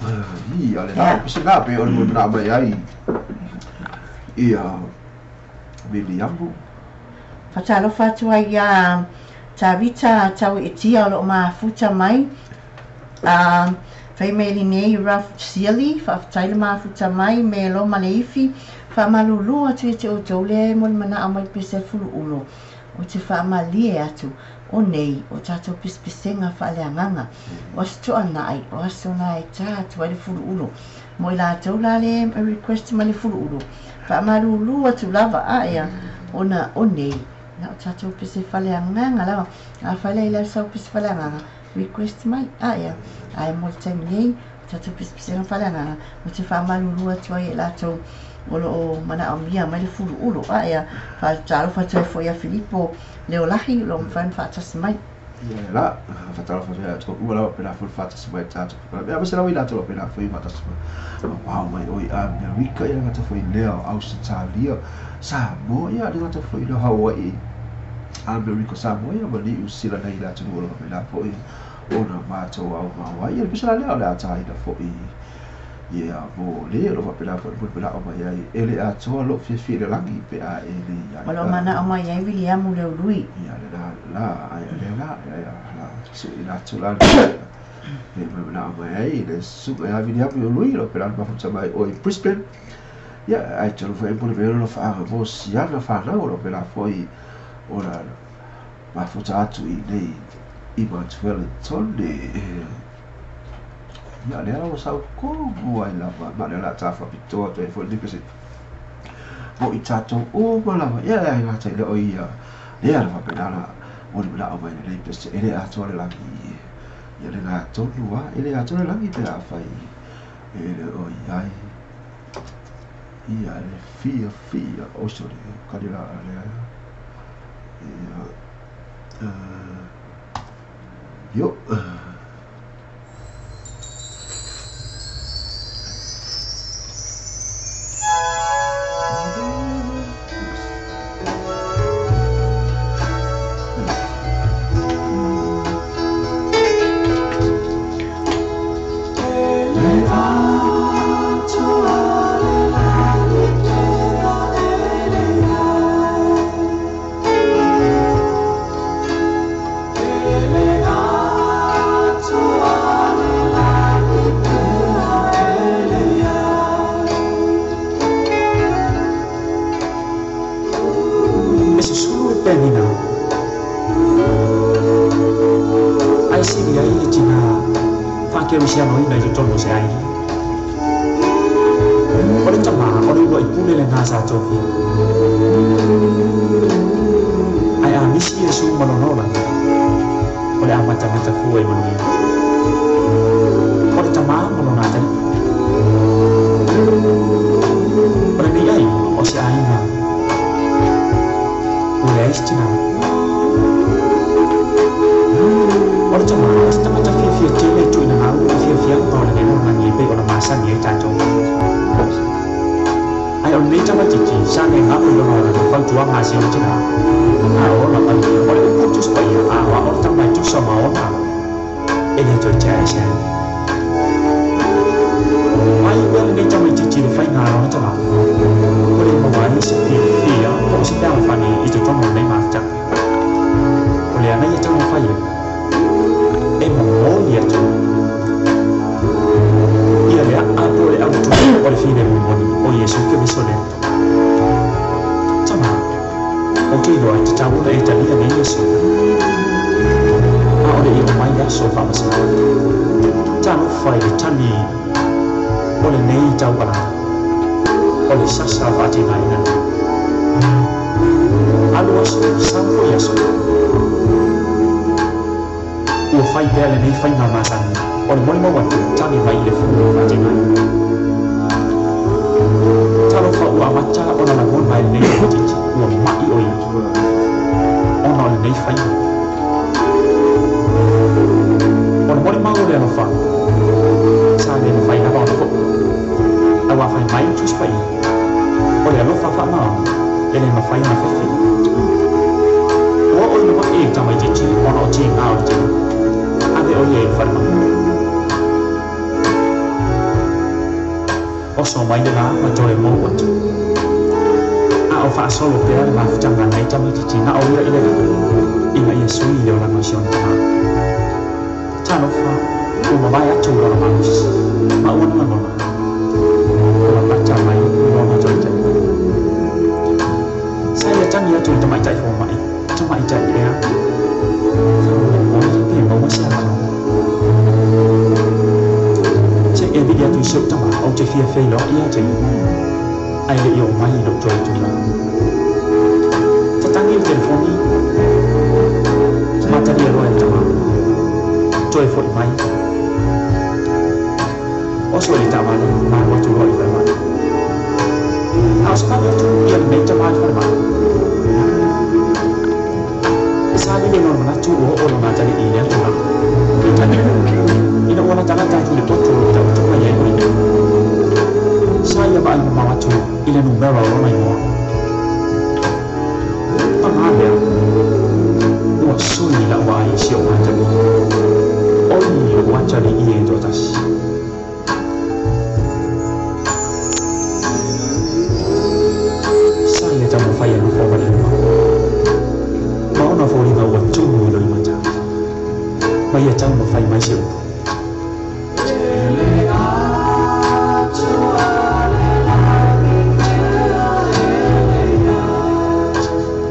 Ia le la pese la pe o le mo na mai ai. Ia Viliamu. Fatalofa atu ai ia Tavita tau e tia o loo mafuta mai. Fai mai lenei Ralph Sealy, faafetai le mafuta mai me lo ma le ifi. Faamalulu atu ia te outou lea e molimana'a mai le pese fulu'ulo o te faamalie atu o nei o tatou pesepesega faaleagaga o aso to'ana'i o aso na e tā atu ai le fulu'ulo mo i latou la le request mai le fulu'ulo faamalulu atu lava aea ona o nei na o tatou pese faaleagaga lava afai la i lau sau pese faaleagaga request mai aea ae mo le taimi nei tatou pesepesega faaleagaga o te faamalulu atu ai e latou o loo manaomia mai le fulu'ulo aea faatalofa atu ai foi ia Filipo Leolahi o loo mafai ona faatasi mai. Ia la fatalofa atu ai atu ua lava pena foi faatasi mai tatou ia ma se lava i latou pena foi faatasi mai wow mai oi Amerika ia ngata foi lea Australia Samoa ia le ngata foi lea Hawaii Amerika Samoa ia ma Niu Sila nei latou o loo pena foi ona matou au maua ia le pese la lea o le ataina foi ia mo le o lo pena foi mo pena o mai ai ele atoa lo fiafia le lagi pe a ele ia o lo mana o mai ai Viliamu Leului ia le la la ai le la ia la su i la tu la le mo pena o mai ai le su ai Viliamu Leului lo pena ma futa mai oi Brisbane ia ai tolu foi mo le lo fa mo siana fa na lo pena foi ora ma futa atu i nei i ma Wellington ia lea o sau komu ai lava ma le la tafa pitoa toe foi ni pese mo i tatou uma lava ia le ngata i le o ia lea lava pena la mo le la o mai le pese ele atoa le lagi ia le ngā tonu a ele atoa le lagi pe a fai ele o ia ai ia le fia fia o sore kari la lea ia yo Oso mai le la ma toe mou atu. A o faasolo pea le mafutaga nai tamaititi na o ia i le lagi ina ia sui le olaga o si ona tamā. Talofa, ua mavae atu lona malosi, ma ua lagona ua pata mai lona toe taimi. Sa ia tagi atu i le tamaitai fomaʻi, tamaitai ea, faamolemole pe maua se avanoa. Se e vili atu i si ou tamā, ou te fia feiloai ia te ia, ae leʻi oo mai i loʻu toe itulā. Tatagi le telefoni, matalia loa e le tamā, toe foʻi mai. Oso i le taavale ma alu atu loa i le falemai. A o savali atu ia lenei tamā i le falemai, sa lilo lona manatu ua oo lona atalii i lea tulaga. Peitai, ina ua latalata atu i le potu o lo o taoto mai ai o i ina, sa ia vaai mamao atu i le numera o lona igoa. Pagā lea, ua sui lau vaai i si ou atalii. Oi lou atalii e toatasi. Sa ia taumafai e nofo ma le luma, ma ona foliga ua tumu i loimata, ma ia taumafai mai se upu.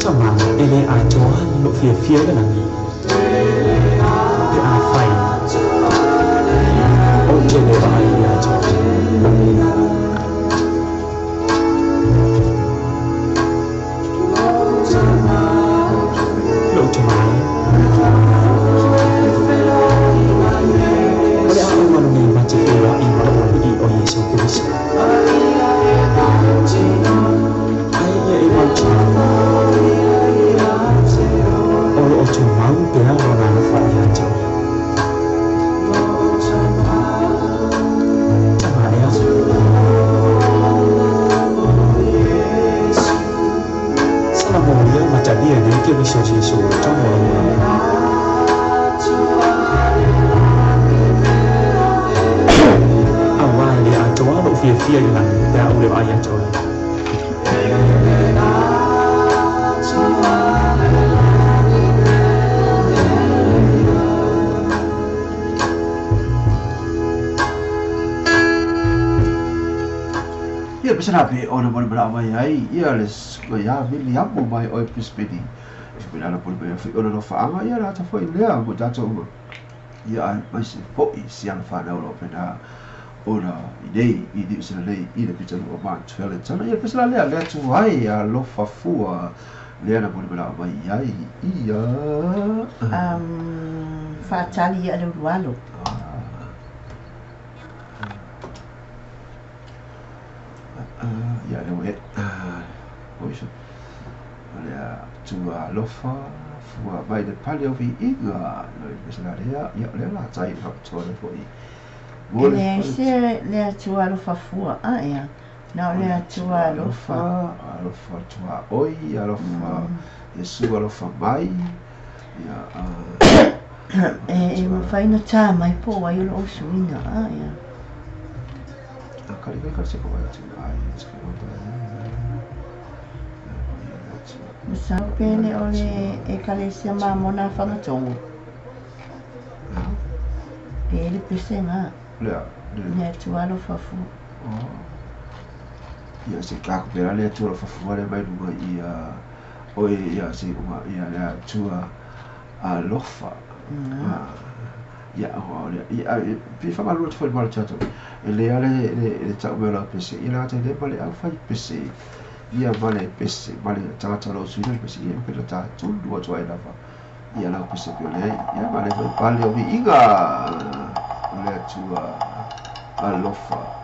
Tama, e lē atoa lou fiafia i le lagi, pe afai ou te le vaai ia te oe. Lou tama e, o le a ou alu nei ma te feiloai ma lou Alii o Iesu Keriso. Ae ia e mautinoa, o loo tumau pea lona alofa ia te oe. Tama ea, sala molia ma talia nei Keriso Iesu i totonu o lou olaga. Auā e lē atoa lou fiafia i le lagi pe a ou le vaai ia te oe. Ia pese la pe ona mo le manao mai ai ia le ia Viliamu mai oe Brisbane. E faapena na pule mai ai foi ona nofaaga ia le ata foi lea mo tatou uma. Ia aemaise foi siana whanau lo pena ona i nei i New Zealand nei i le pitanuu o Mount Wellington. Ia pese la lea lea tu ai alofa fua lea na mo le manao mai ai ia. Faatali ia le ulualo. Ia le ua e oisa. Lea tua alofa fua mai le pale o viiga no i pese la lea ia lea la tai le whakatoa le foi. E leai se le Atua alofa fua a ea, na o le Atua alofa. Alofa tua oi, alofa Iesu alofa mai. Ia E mafai ona tā mai po o ai o lou suiga a ea. Kari kari kari se ko mai atu ai se ko mai. Masalo pe le o le Ekalesia Mamona a Fagatogo. E le pesega. Lea, le Atua alofa fua. Ia se ka ko pera le Atua alofa fua le mai lunga ia oe ia se uma ia le Atua alofa. Ia o le ia pe fa malu atu foi le tatou. E le ale le tau me la pese. Ia la te le ma le au fai pese. Ia ma le pese, ma le tagata o sui le pese ia pe la ta tunu atu ai lava. Ia la pese pe le ia ma le foi pale o viiga. O le Atua alofa.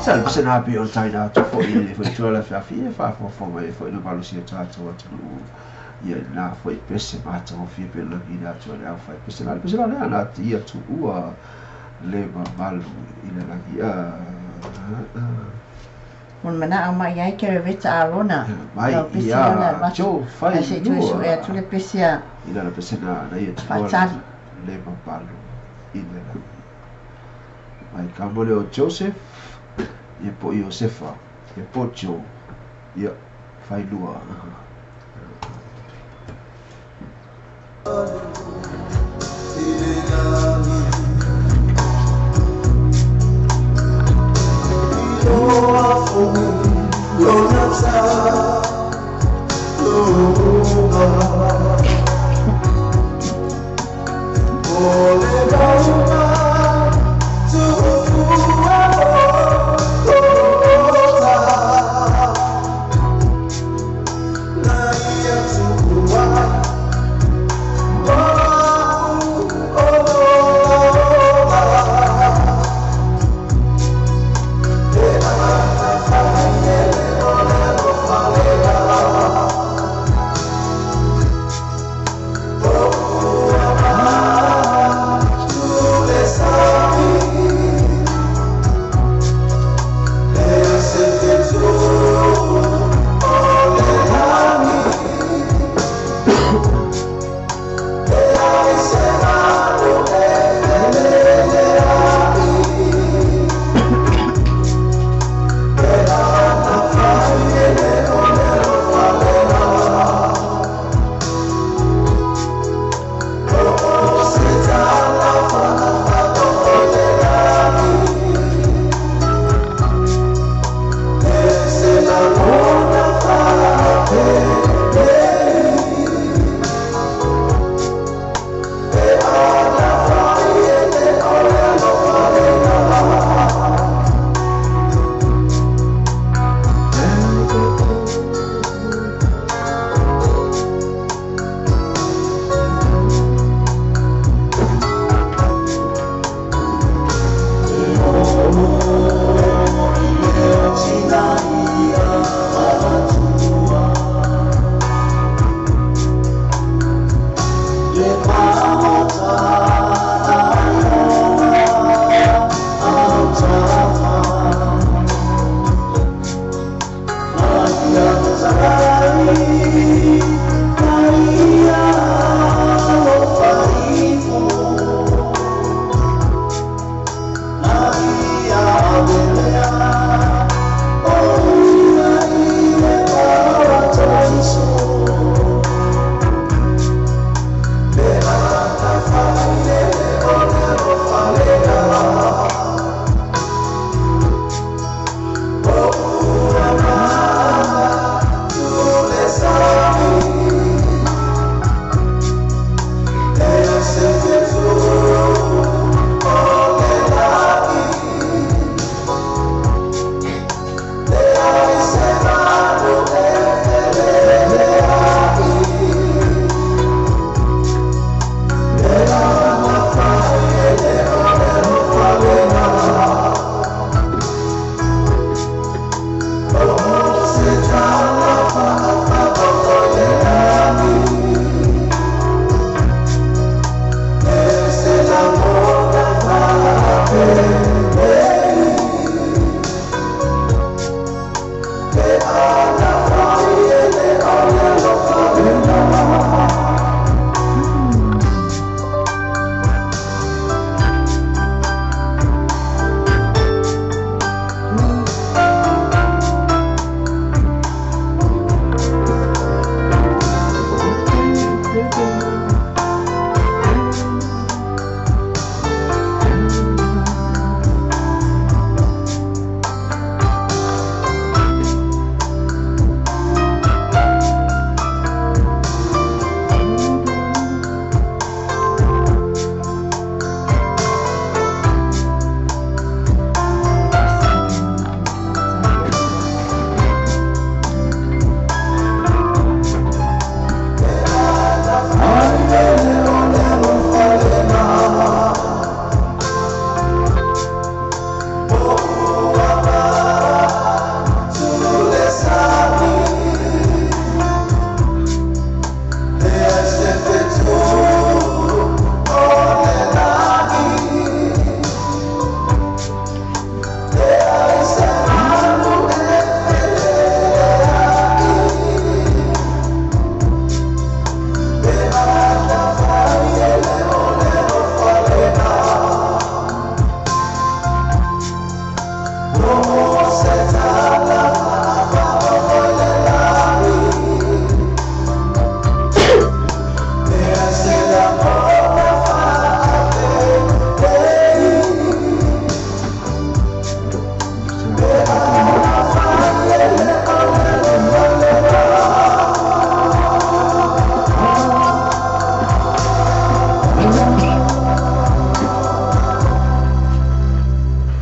Sa le pese na pe o tai na tu fo i fo tu ala fa fi fa fo fo mai fo i malosi o tatou atunuu ia na foi pese matagofie pe lagi na atu le au fai pese la pese la lea na ia tuua le mamalu i le lagi Mun mana au mai ai ke reveta alona. Mai ia Joe fai se tu su e tu le pese a i la pese na na ia tuua Fatali. Le mamalu i le lagi. Mai ka mo le o Joseph ia po Iosefa ia po Joe ia fai lua.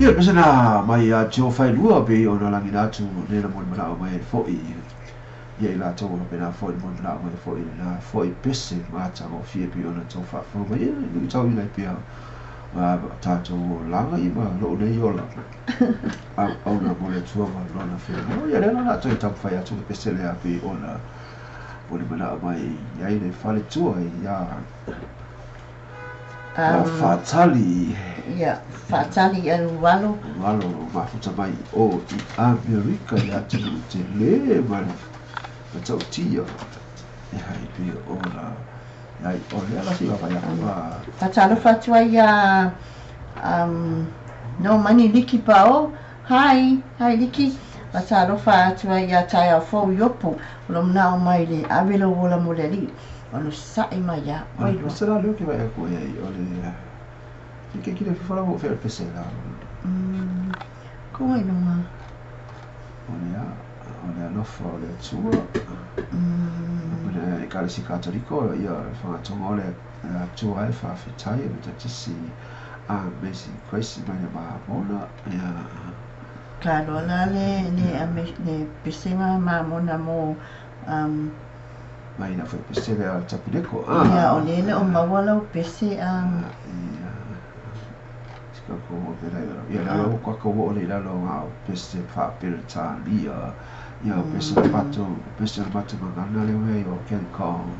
Ia pese na mai a tio whai lua pe o na langi nātu ne na moni manao mai e foi. Ia i lātou o pena foi moni manao mai e foi na foi pese mata o fie pe o na tau whaafo mai. Ia nui tau ina i pia tātou langa i ma loo nei ola. Au na mole tua ma lona whia. Ia lea na tau i tapu whai atu le pese lea pe o na moni manao mai ia i le whale tua ia whaatali. Ia, whaatali e lualo. Lualo, mafuta mai o i Amerika i atu te le mai matau tia. E hai pe o la ai o le ala si wapa ia. Whatalofa atu ai ia no mani liki pa o. Hi, hi liki. Whatalofa atu ai ia tai au fō iopu. O lo mnao mai le awelo wola mo le ali. O no sa'i mai ia. O le pese la leo ke vai aku ai o le ke ki le fala mo fe pese la. Ko ai no. O le a o le alofa o le tua. Le ekalesi katoliko ia whangatonga o le tua e whawhitai e tatisi a Amazing Grace mai le mahamona ia. Ka loa le le pesenga mahamona mo mai na foi pese le tapileko. Ia o le le o maua lau pese Sika ko o pera ia la o ka ko o le la lo ngā pese whapiritalia ia pese pato pese pato mangana le wei o Ken Kong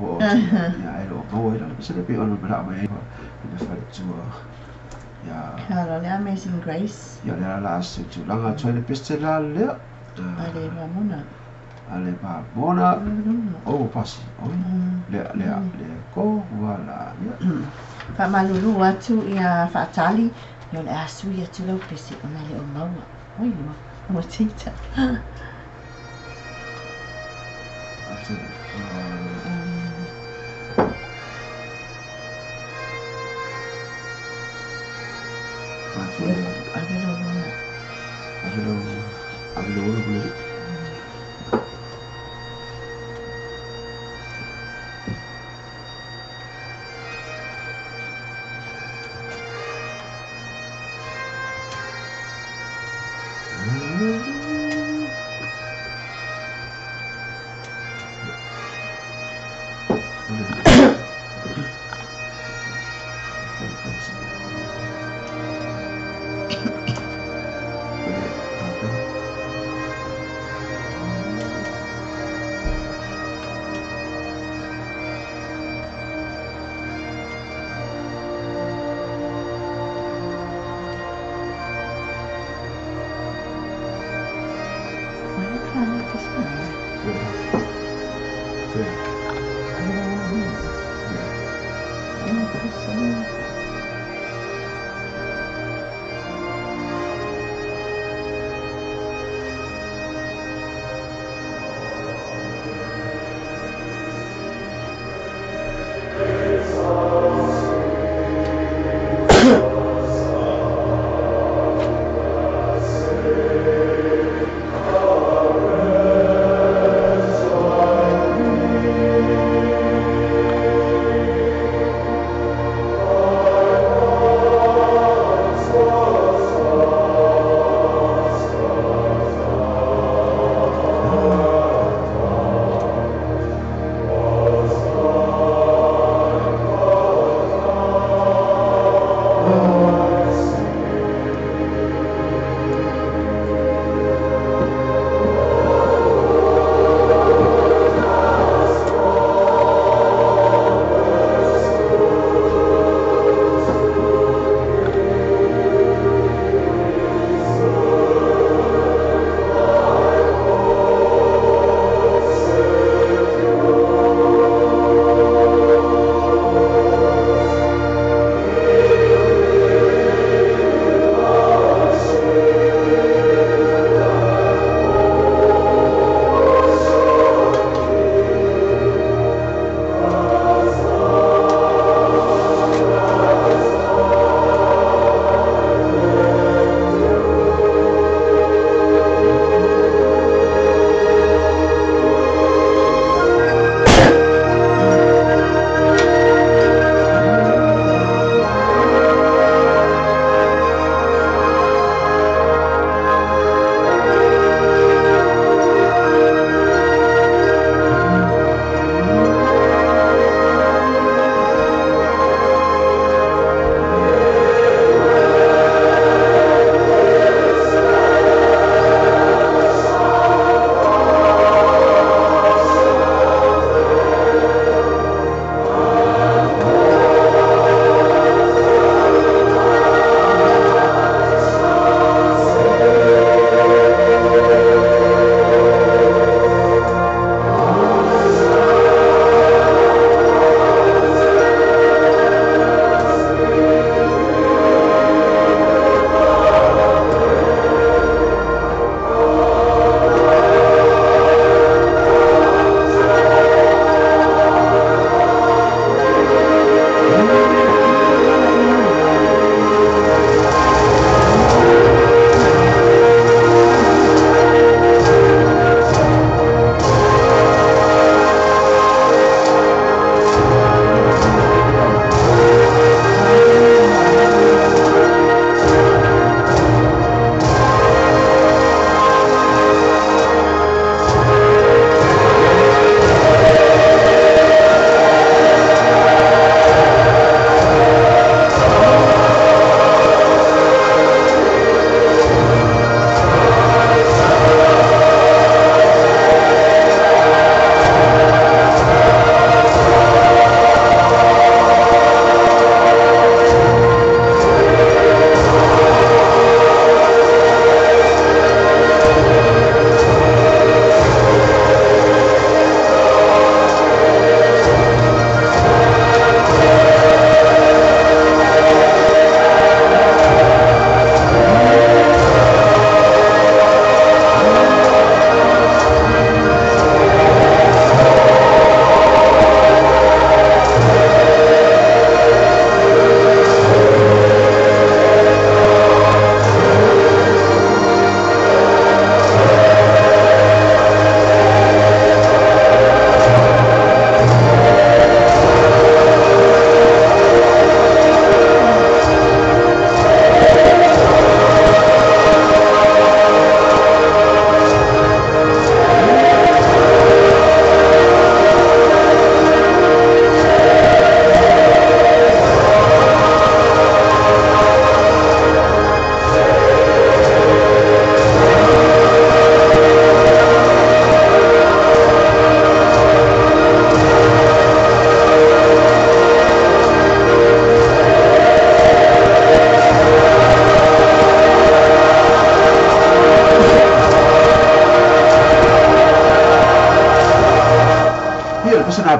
o ia e lo maua ila pese le pe ono mera mai le whare tua ia ka le Amazing Grace ia le la se tu langa tu le pese la le ale mamona ale mamona o pasi o le le le ko wala ia whamalulu atu ia whaatali ia le asu ia tu lau pese o na le o maua oi mo tita. Atu avelo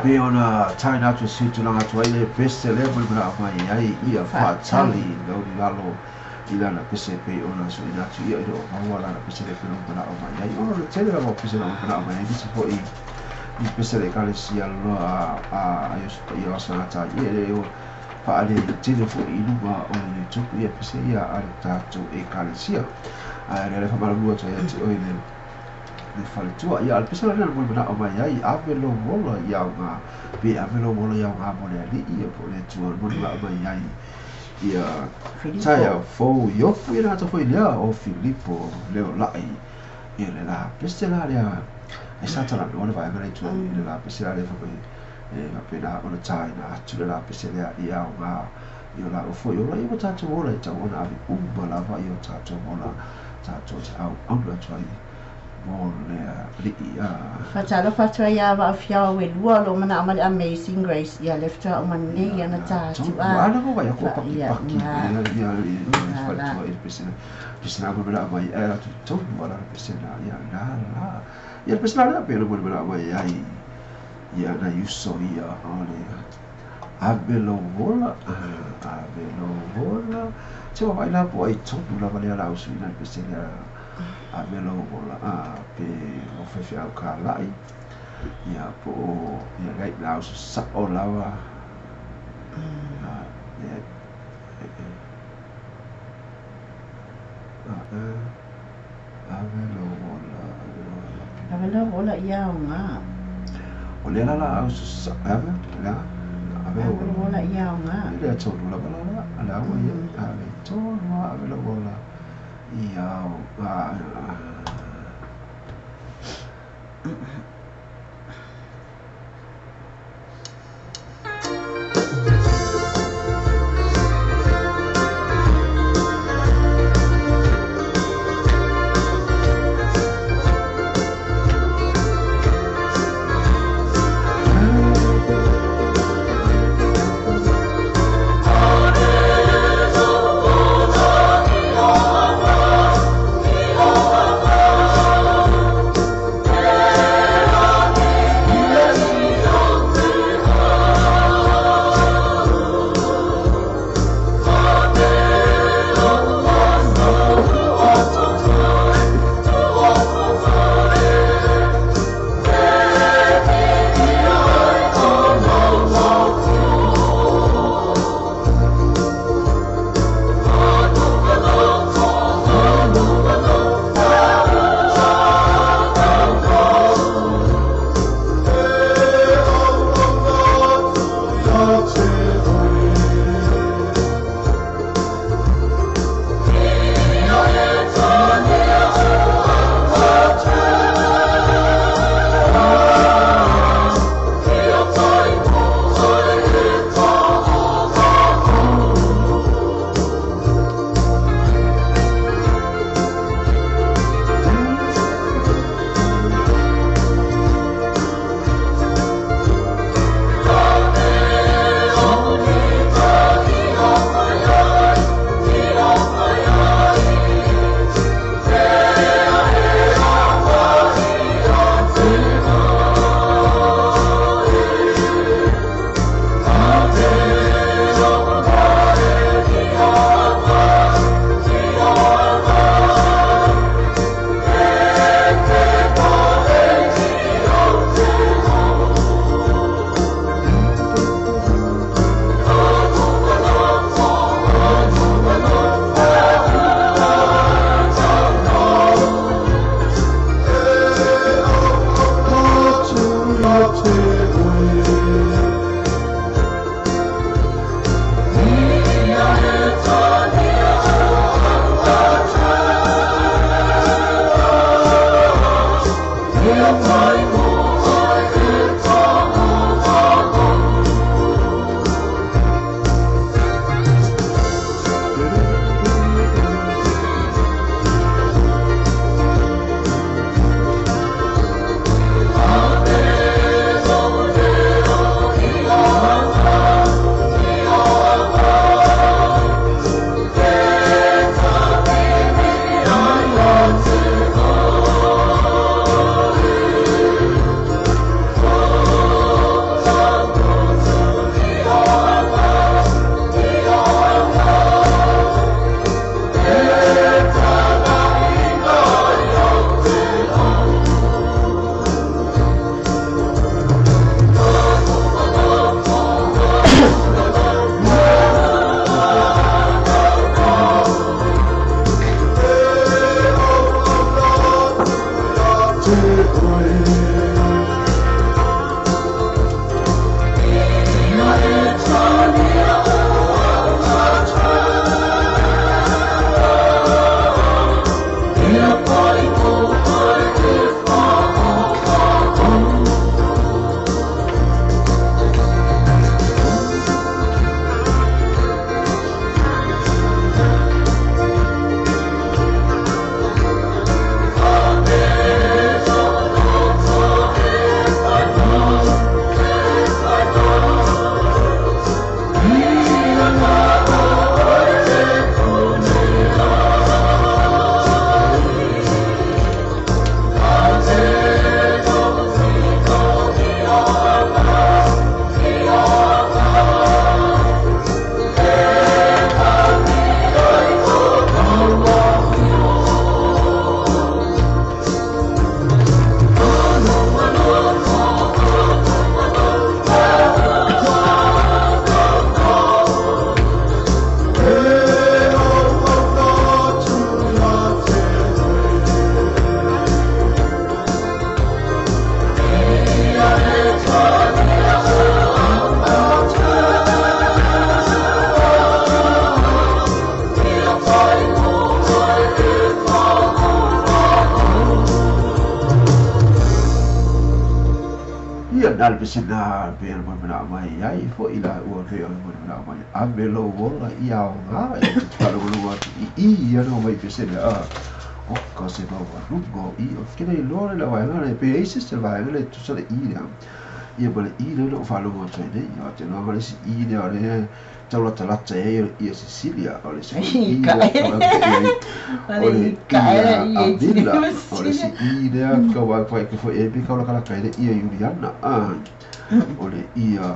Pe ona taina atu e sui tulaga atu ai le pese lea mo le manao mai ai ia faatali lau ni lalo i lana pese pei ona suʻina atu ia i loo maua lana pese le pei ona manao mai ai ona o le tele lava o pese na manao mai ai nisi foʻi i pese le ekalesia loa a ia o sagata ia e o faale tele foʻi i luga o le YouTube ia pese ia a le tatou ekalesia ae le faamalalua atu ai ia te oe le faletua. Ia, a le pese la lea na molimanaʻo mai ai, ave lou ola i aoga, pe ave lou ola i aoga mo le Alii ia po o le Atua na molimanaʻo mai ai ia taeao fou Iopu ia le gata foi lea o Filipo Leolai ia le la pese la lea ai sa talanoa le vaega lea i tua i le la pese la lea fai mai e faapena ona taina atu le la pese lea i aoga i o laua foi ola ia ua tatou ola e tatau ona ave uma lava i o tatou ola tatou te auauna atu ai mo le Alii a. Faatalofa atu ai ia Vaafiao e lua o lo o manao mai le Amazing Grace ia le faatoa uma nei ana ta atu a. Ana mo vai ko paki paki ia ia ia faletua i le pesena pesena mo manao mai ai atu tonu ala le pesena ia la la ia le pesena lea pe le mo manao mai ai ia na uso ia o le ave lou ola ave lou ola te wa vai la po ai tonu lava lea la usu ina le pesena ave lou ola pe o faifeau kalai ia po o ia gai la usu sao lava ia ave lou ola ave lou ola Ave lou ola ia aoga. O lea la la au sa ave la ave Ave lou ola ia aoga. Lea tonu lava la la la ua ia ave tonu ave lou ola ia aoga. la le pesena pe le mo na mai ai fo ila ua pe o mo na mai a me lo wola i au ga e te whalogologo atu i i ana mai pesena a o ka se mau lungo i o ke nei loa le waenga le pe eisi se waenga le tusa le i lea ia ma le i lea o whalogo atu ai nei o te noa ma le si i lea o le taulatalata e o le ia Sicilia o le si i lea o le ia Avila o le si i lea ka wai whai ka fo e pe kaulakalaka i le ia Juliana o le ia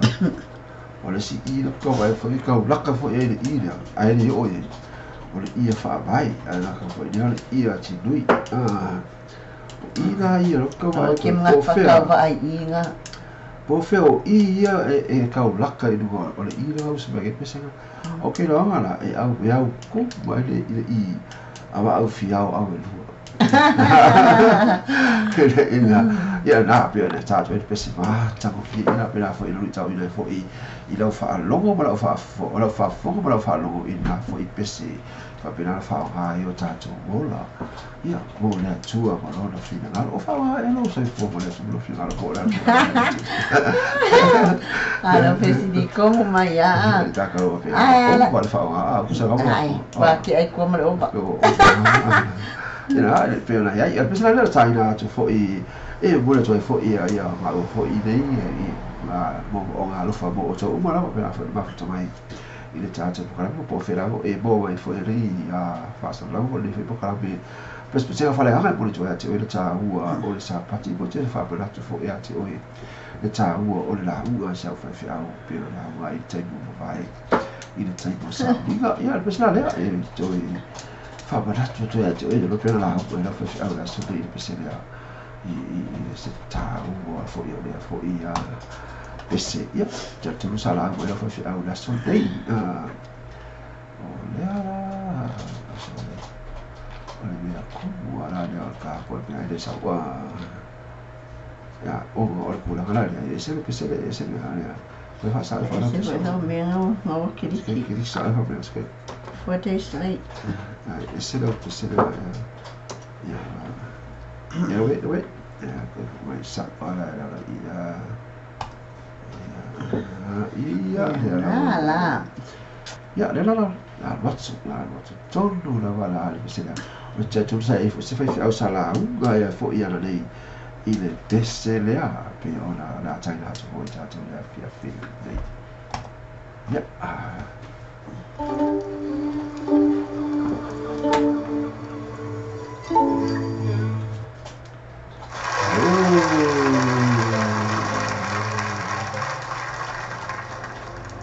o le si i lea ka wai fo i kaulaka fo e le i lea ai le o e o le ia whaavai ai laka fo i lea le ia Tinui o i la ia lo ka wai po whea po whea o i ia e kaulaka i lunga o le i la au se mai pesega o ke loanga la e au e au ku mai le i a wa au fiao au e lua ke le ina ia na pe na ta pe pese ma ta ko fi ina pe na fo i lu tau i le fo i i lau whaalogo ma lau whaafongo ma lau whaalogo i nā fo i pese fa pe nā whaonga i o tātou ola ia mo le atua ma lona finagalo o whaonga e lau sai fo ma le atua ma lona finagalo ko le atua Alo pesi di komu mai a tā ka roa pe o ma le whaonga a kusa ka mo ai wa ki ai kua ma le oba ia na le pe na ia pese la le taina atu fo i e mo le toi fo i ia ma o fo i nei i mo o ngā alofa mo o tau uma lava pe na fo mafuta mai i le tātou pokalame po whera e mo mai fo e rei a whaasalau o le fo pokalame pese whale anga mo le toi ate o le tāua o le sapati mo te whaamanatu fo e ate o le tāua o le laua sa au whai au pe o laua i le taimu mawai i le taimu sa uliga ia le pese la lea e toi whaamanatu toi ate o le pe o laua e lau whai au la sone i le pese lea i se tāua fo i o lea fo i a pese ia te tunu sa la mo fa fi au la so nei o lea la o le mea kumu ala lea o ka ko le le sa wa ya o o le kula la lea e se le pese le se le lea ko fa sa fa la se no me no no kiri kiri sa fa me se 4 days late e se le pese le ya ya wait wait ya ko mai sa ala la ila ia la la ia le la la la watsu tonu la wala le pese la o te tu sa e se fai au sa la unga ia fo ia nei i le pese lea pe ona la taina atu foi tātou lea fia fi nei ia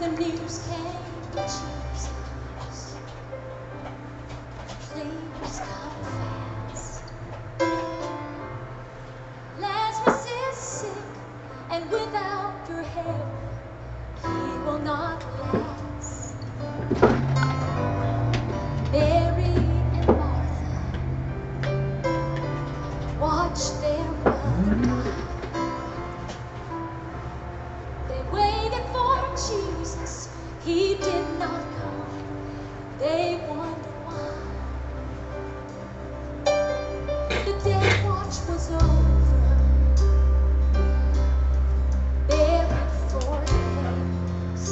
The news came to Jesus. Please come fast. Lazarus is sick, and without your help, he will not last. Mary and Martha watched their brother die. They waited for Jesus, he did not come. They wondered why. The day watch was over, buried 4 days.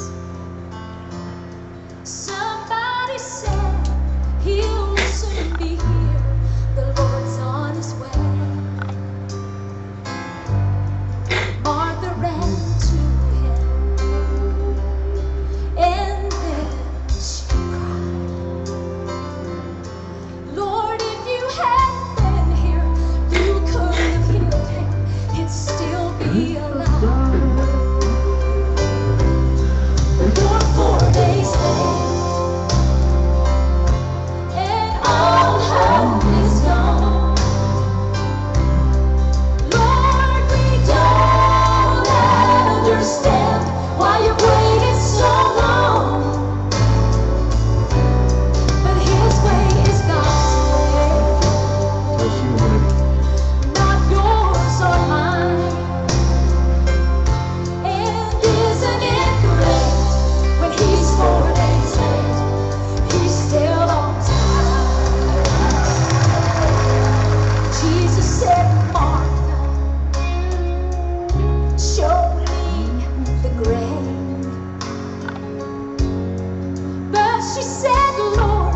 She said, Lord,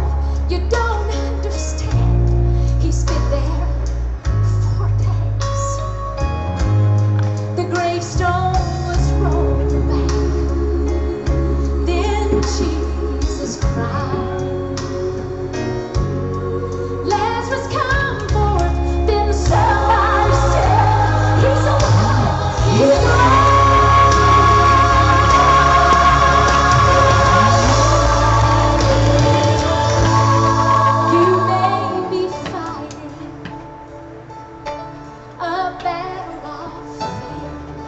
you don't understand. He's been there 4 days. The gravestone was rolled back. Then Jesus cried, Lazarus, come forth. Then somebody said, he's alive. He's alive. You may be fighting a battle of faith.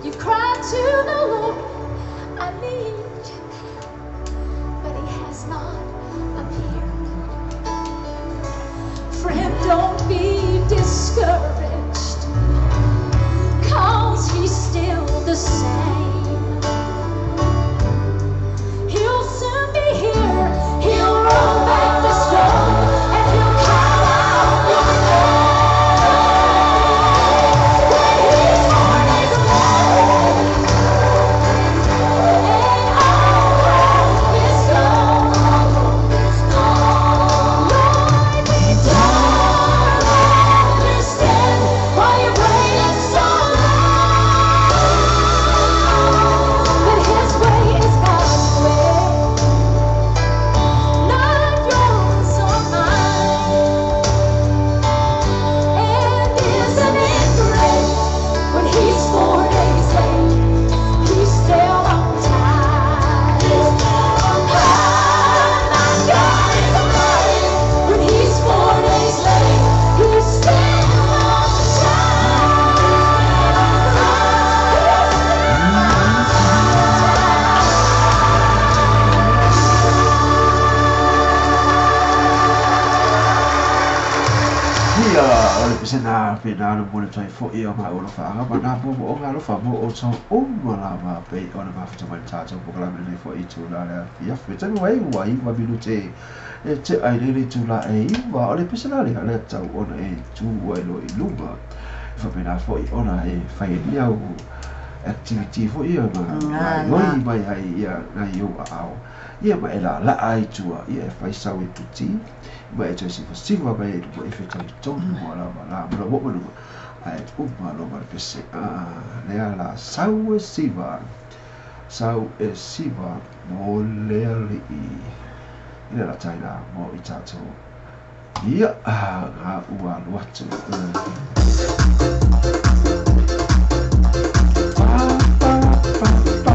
You cry to the Lord, I need you now, but he has not appeared. Friend, don't be discouraged, 'cause he's still the same. He'll soon be here, he'll roll back the stone, and he'll call out your name. When he's 4 days late, and all hope is gone. Lord, we don't understand why you waited so long, but his way is God's way, not yours or mine. And isn't it great when he's 4 days late, he's still on time? Oh, my God is great. When he's 4 days late, he's still on time. He's still on Ia, o le pesena pena no mo le tai fo ia ma o lo fa ma na mo o ngalo fa mo o so o ma la ma pe o na ma fa mai ta to ko la me fo i tu la la ia fe te wai wai wa minute e te ai le le tu la e wa o le pesena le le tau ona e tu wai lo i luma fa pena fo i ona e fa i ia o activity fo ia ma Nga, ma nga. i mai ai ia na i o au ia ma e la la ai tua ia e fai sau i puti ma e toe sivasiva mai e luma e fetau i tonu mo la ma la ma la mo ma ai uma lo ma le pese a lea la sau e siva sau e siva mo le alii i le la tai la mo i tātou ia ngā ua alu atu. Pa, pa, pa, pa.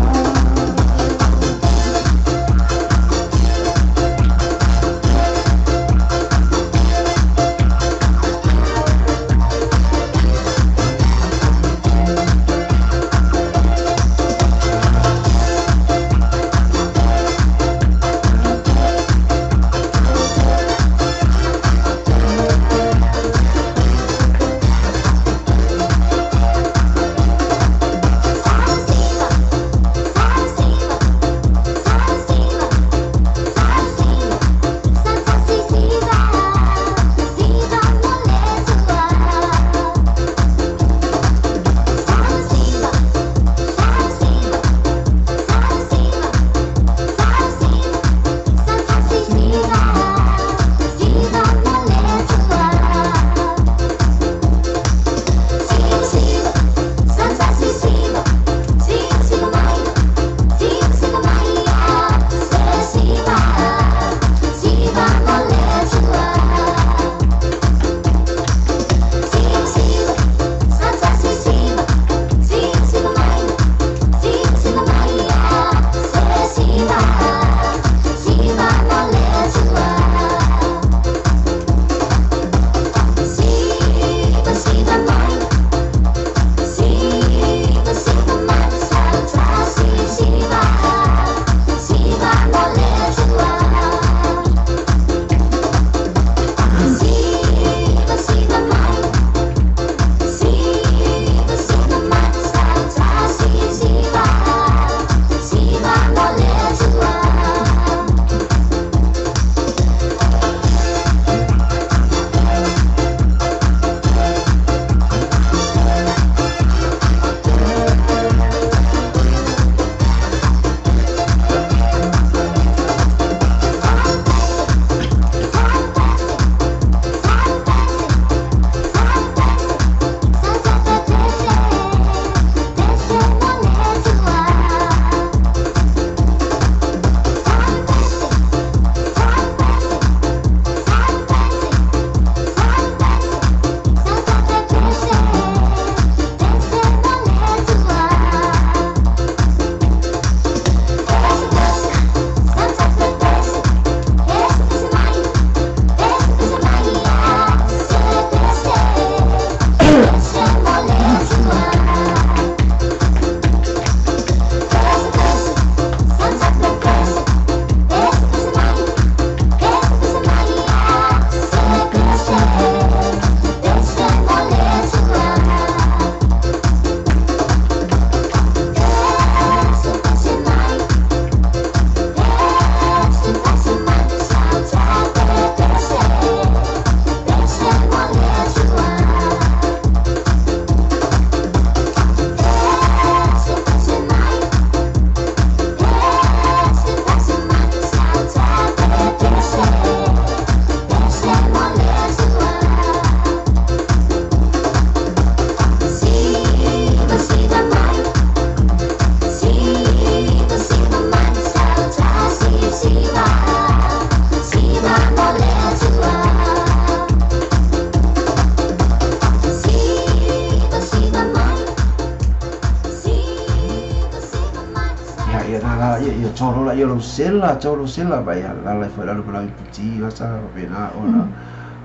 Ia ia na la ia ia tolo la ia lo sela tolo sela ba ia la la foi la lo i puti la sa pe na ona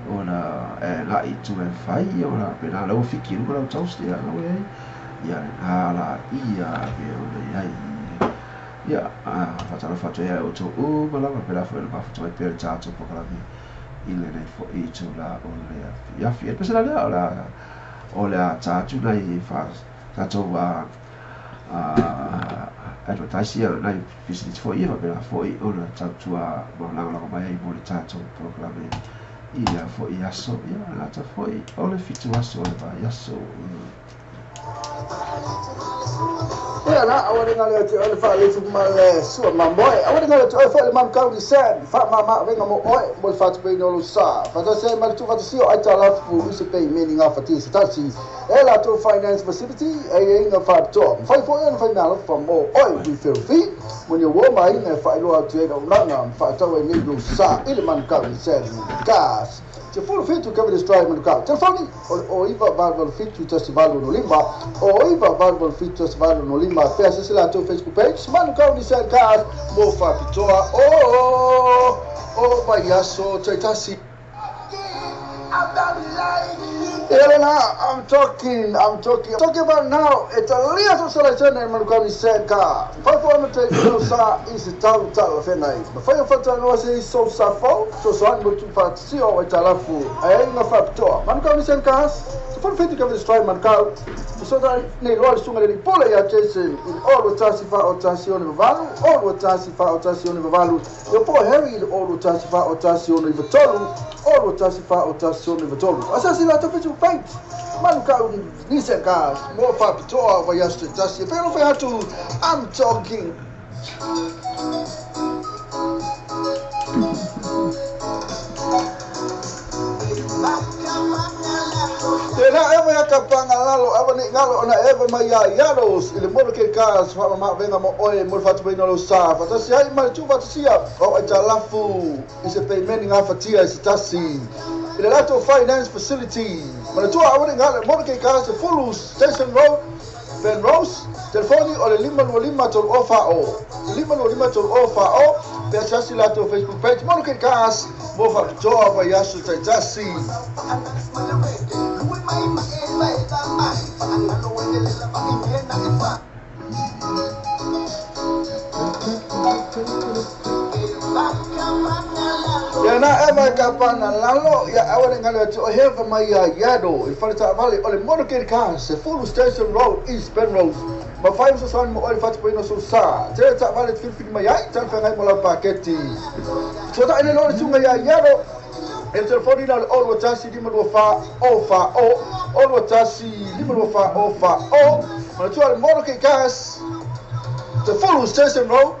ona e la i tu e fai ona pe na lo fiki lu la toast ia la ia ia na la ia pe ona ia ia a fa ta fa ia o to u ma la pe la foi la fa to pe ta to po la mi i le nei fo i tu la o le ia fi pe se la la o le ta tu nei fa ta to a advertise ia nai business fo ia pe la fo i ona tautua ma la la mai ai mo le tatou programe i le fo i aso ia la ta fo i o le fitu aso le vai aso. Ia na awa ni ngale atu ole fa le tu ma le sua ma moe awa ni ngale atu ole fa le mam kau ni sen fa ma ma venga mo oe mo le fa tu pe no lo sa fa ta se ma tu fa si o ai ta la fu i se pe me ni nga fa ti se ta si e la tu finance facility e e nga fa to fa fo e fa na fa mo oe we feel fi mo ni wo mai nga fa lo atu e no nga fa ta we ni lo sa i le man kau ni sen gas te fulu fitu kevin strike man kau telefoni o iva valval fitu tasi valu no lima o iva valval fitu tasi valu no lima pe se la tu Facebook page man kau ni sen gas mo fa pitoa o vai aso tasi. Elena, I'm talking about now. It's a little selection and Manukani Senka. 5 4 sa is a town tal fenai. But 5 4 no say so safo, so so I'm to fat see or talafu. I ain't no factor. Manukani Senka, so for 50 cover strike Manukau. So that ne lo sunga le pole ya Jason in all the tasifa o tasi on valu, all the tasifa o tasi on valu. Yo po Harry all the tasifa o tasi on vatolu, all the tasifa o tasi on vatolu. Asasi la to fitu paint. Manukau Nissan cars, more fa pitoa vai aso tasi. Pero fa atu I'm talking. Tena ewa ya kapanga lalo ewa ni ngalo ona ewa mai ia iaros i le moro ke cars fa ma venga mo oe mo fa tu no sa fa tasi ai ma tu fa sia o ai talafu i se payment nga fatia i se tasi i le lato finance facility ma tu awa ni ngalo moro ke cars Fulu Station Road Penrose telefoni o le 525 tolu o fa o 525 tolu o fa o pe sasi lato Facebook page moro ke cars mo fa toa vai aso tasi. Ia na ewa ka pana lalo ia awa ni ngale atu o hewa mai ia iado i whare vale o le motorcade car se Fulu Station Road East Penrose ma fai so san mo ole fatu no so sa te ta vale filfili mai ai tan whangai mo lau paketi so ta ene lore tunga ia iado e telefoni la o lo tasi lima lua fa o fa o lo tasi lima lua fa o fa o ma tu al motorcade cars the Fulu Station Road.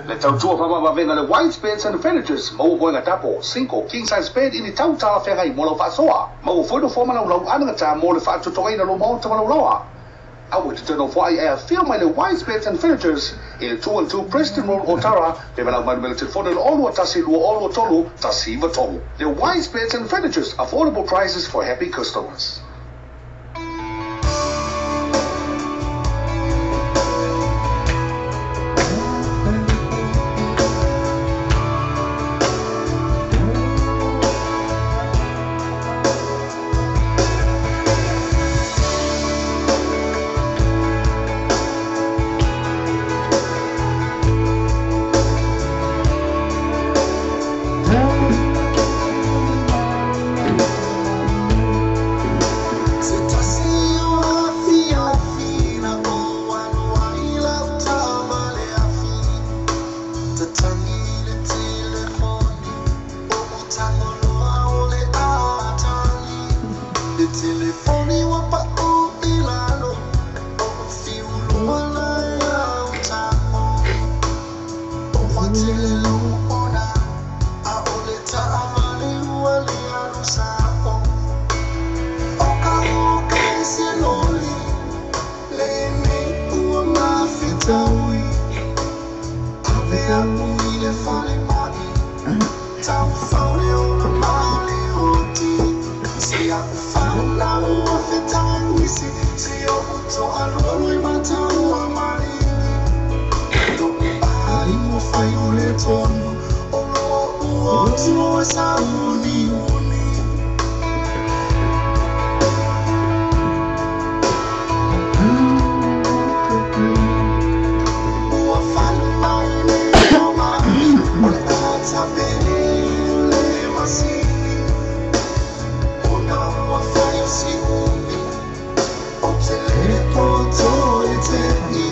Le tautua whamama le White Spades and Furnitures, mau hoenga tapo, 5 king size bed i le tautala whengai mo lau whaasoa. Mau whoino whamana lau anangata mo le whaatutongaina lo maota ma lau lawa. Awe te tēnō whai e a whio mai le White Spades and Furnitures i le 212 Preston Road Otara, pe malau mai le telefone le olua tasi lua olua tolu, tasi iwa tolu. Le White Spades and Furnitures, affordable prices for happy customers. tonu o lo'u oso e sauniuni. Ua falu mai le omai o le atapele le masini ona ua fai o si umi o te le poto e te i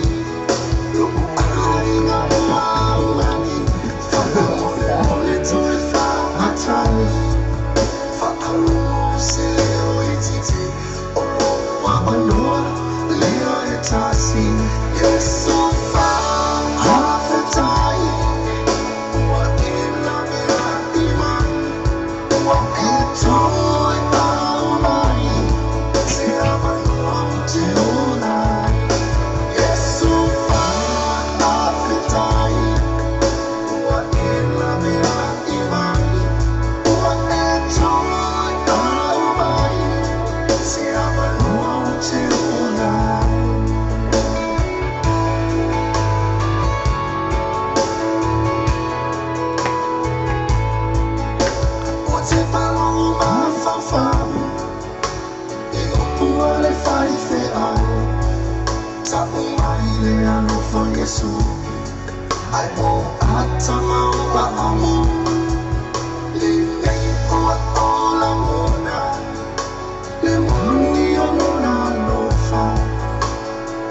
lo'u aiga ua aumani faamolemole toe faatali faalogo se leo itiiti o lou avanoa lea e tasi. Iesu faafetai ua e laveai mai ua e toe aumai se avanoa ou te ola ai. Iesu faafetai ua e laveai mai ua e toe aumai se avanoa ou te ola ai. O te palo mafaufau i upu a le faifeau ta'u mai le alofa Iesu ai o ata ma o a'amu lenei ua o lagona le moni o lona alofa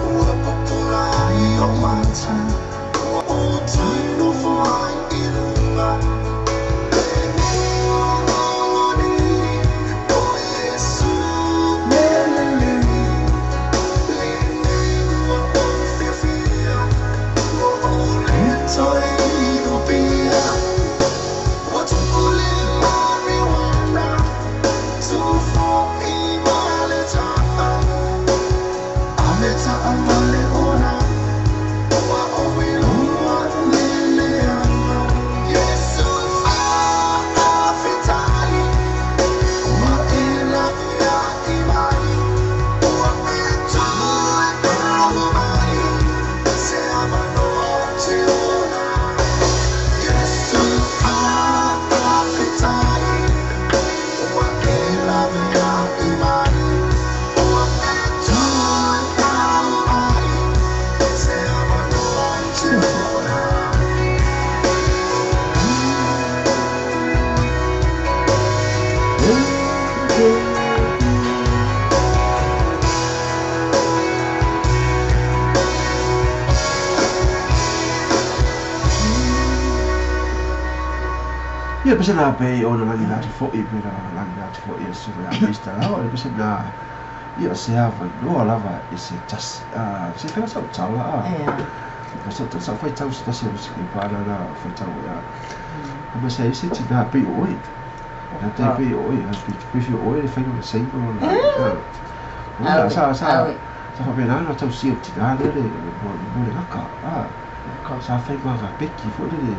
ua pupula ai o mata ua ou toe nofo ai i luga le mea o Iesu mea lelei lenei ua ou fiafia ua ou le toe inupia ua tupu le marijuana tufo'i ma le ta'a a le ta'a ma le ola ua ou iloa le leaga. Iesu faafetai ua e laveai mai ua e toe aumai se avanoa ou te ola ai. Iesu faafetai ua e laveai mai ua e toe aumai se avanoa ou te ola ai. Ia pese na pe o na lagi lati fo'i pe na lagi lati fo'i e suka ia mista la o pese na ia se ava no lava e se tas a se fela sa tala a Ia. sa sa fai tau se tasi se ke pa na fai tau ia ma se se ti na pe o i na te pe o i na pe pe fi o i fai no sei no na sa sa sa fa pe na na tau si ti na le le mo mo le ka a sa fai ma ga peki fo le le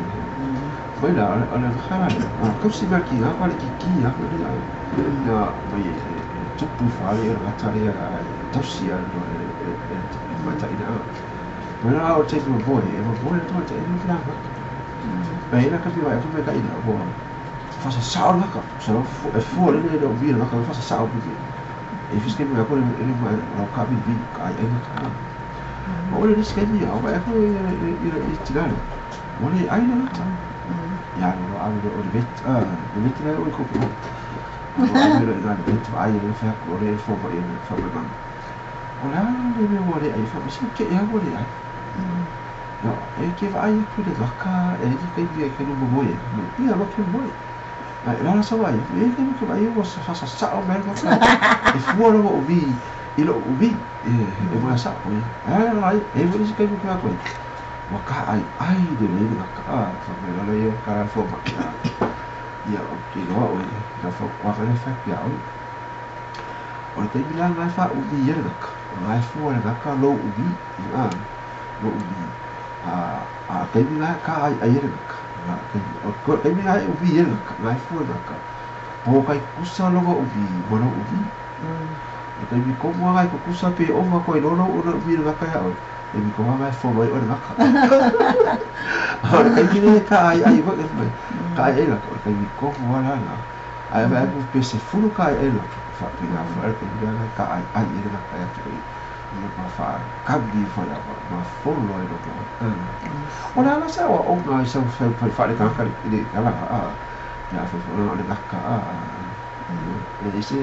mai la o le khala le a kau si ma ki ha pa le ki ki ha le la na mai tupu fa le ga ta le tau si a no e ma ta ina mai la o te mo boy e mo boy to te ina la mai la ka pi vai fu ka ina bo fa sa sa la ka sa e fu le le o vi la ka fa sa sa o bi e fi ske mo ko le le mo la ka bi bi ka ai ka o le ske mi o vai ko e e tirare o le ai le ta ya no a le o le vet a le vet le o ko ko o a le le vet vai le fa ko le fo ba e fa ba o la le me o le ai fa se ke ya o le ai no e ke vai ku le ka e ke ke bi ke no mo ye ia lo ke mo ai la sa vai e ke ke vai o sa sa sa o me ka e fu lo o vi i lo o vi e mo sa o ai e mo se ke ke ko wa ka ai ai de le ka ka fa me la le ka fo ma ia o ke lo o ka fo kwa ka le fa ya o o te mi la ngai fa u vi ye ka ngai fu le ka lo u vi a lo u vi a te mi la ka ai ai le ka o ko te mi la u vi ye ka ngai fu le ka po kai kusa lo u vi mo lo u vi o te mi ko mo ngai ko kusa pe o ma ko lo lo u vi le ka ya o E mi ko mai fo mai o le ngaka. O le kai kine ka ai ai wa mai. Ka ai ai la o le kai mi ko wa la la. Ai mai ku pe se fulu ka ai ai la. Fa pi na fa le kai la ka ai ai le ngaka ya ki. Ia ma fa kambi fo la ma fo lo e lo. O la la sa o o ngai sa fa fa fa le ka ka le ka la a. Ya fa fa le ngaka a. Le se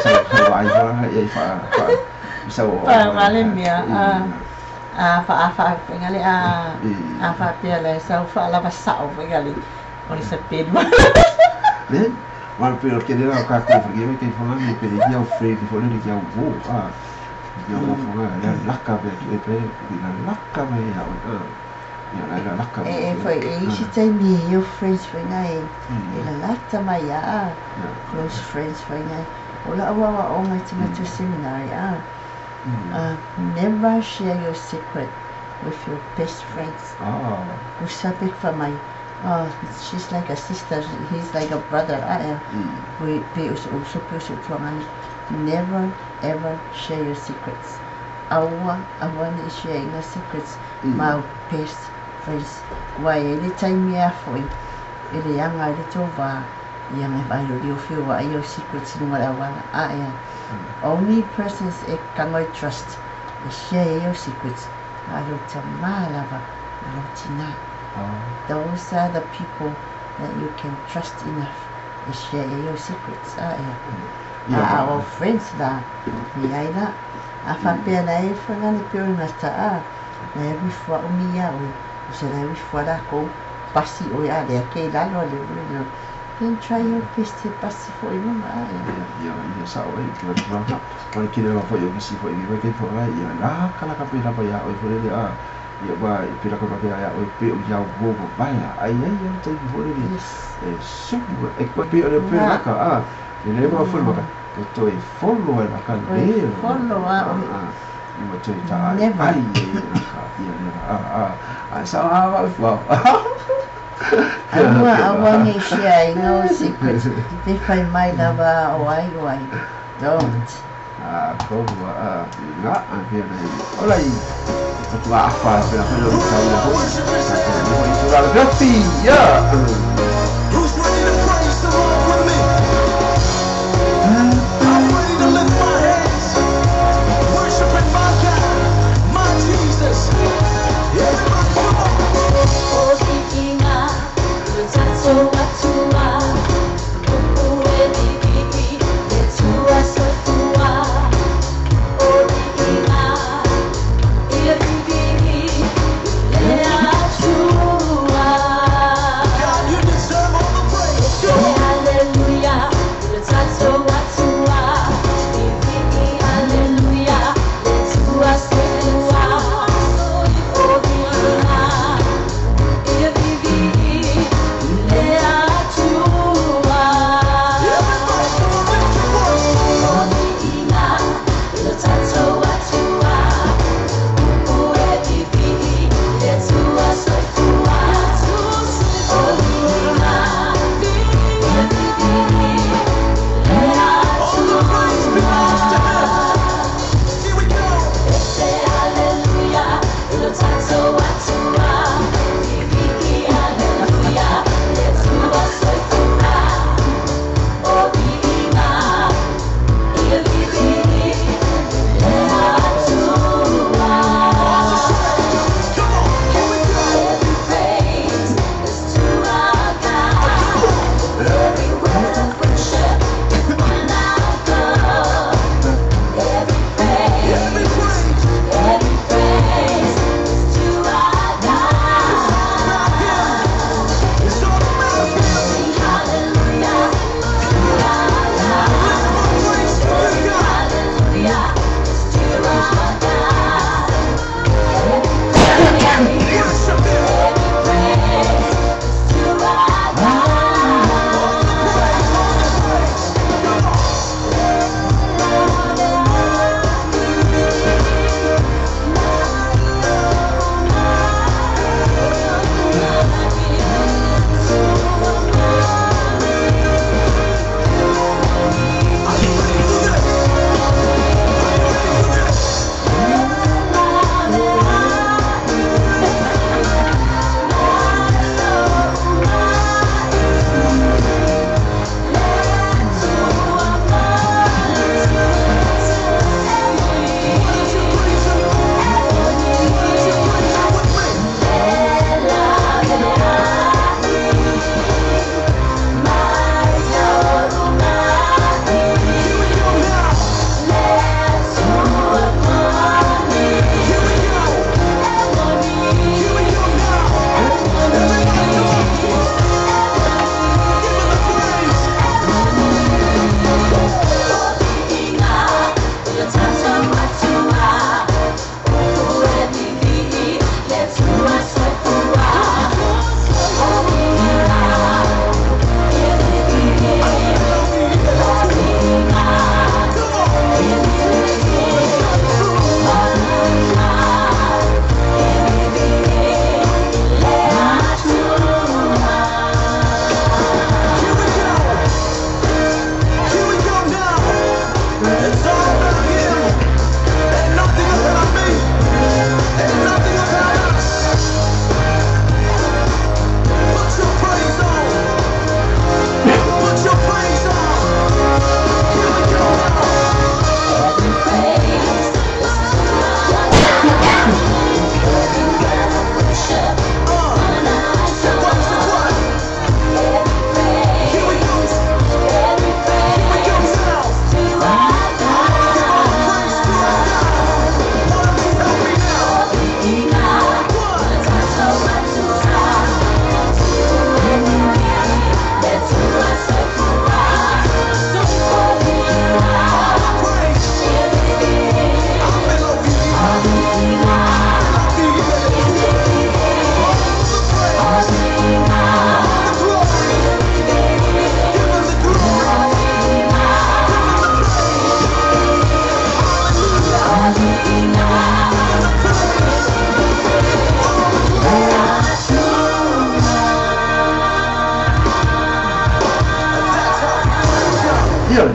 sa fa ai fa ai fa fa sa o. Pa male mea a fa a fa ngale a a fa pia le sa fa la va sa o ngale o le sa pe Le ma pe o ke le ka ko fa ke ke fa ni pe ia o fre ni fo le ia o a ia o fo ga la la ka be ke pe la la ka be ia o ia la la la ka E e foi e isi taimi e your friends foi ngai e la lata mai a close friends foi ngai o la awa wa o ngai te matu seminary a. Never share your secret with your best friends. Usape fa mai. Oh, she's like a sister, he's like a brother. We be uso pe uso tuangani. Never ever share your secrets. Aua aua ni share your secrets. My best friends. Wai e le taimi a foi. E le anga le tova. Ia ngai vai lo lio fiu wa your secrets nunga la wala. A ia. Only persons e kangoi trust e share your secrets. A lo tama lava. A lo tina. Those are the people that you can trust enough to share your secrets. Ia. Our friends la. Ia ina. A whapea na e whangani pe o ngata a. Na e wifua o mia o. O se na e wifua la ko pasi o ia lea ke lalo le ule. Then try your best to pasi fo i lunga a. Ia ia sa o e ki wa ka. Ma ki le fo yo si fo i wa ke fo ai ia la kala ka pe la pa ia o fo le a. Ia wa pe la ka pa ia o pe o ia wo wo ba ia. Ai ai ia te fo le. E su e ko pe o le pe la ka a. E le ma fo ma ka. E to e follow e la ka le. Follow a. I ma te ta ai. Ai la ka ia le a a. A sa a wa fo. Aua aua ni share no secrets. Te whai mai lava o ai o ai. Don't. A ko wa a nga a pe le. Ola i. Ko tu a fa pe la pe lo ta i la ho. Ya. Who's ready to praise the Lord with me? I'm ready to lift my hands, worshiping my God, my Jesus. Everybody come on. O hikinga, utato atua, kuku e dikiki, le tua soifua. O hikinga, ia dikiki, le atua. God, you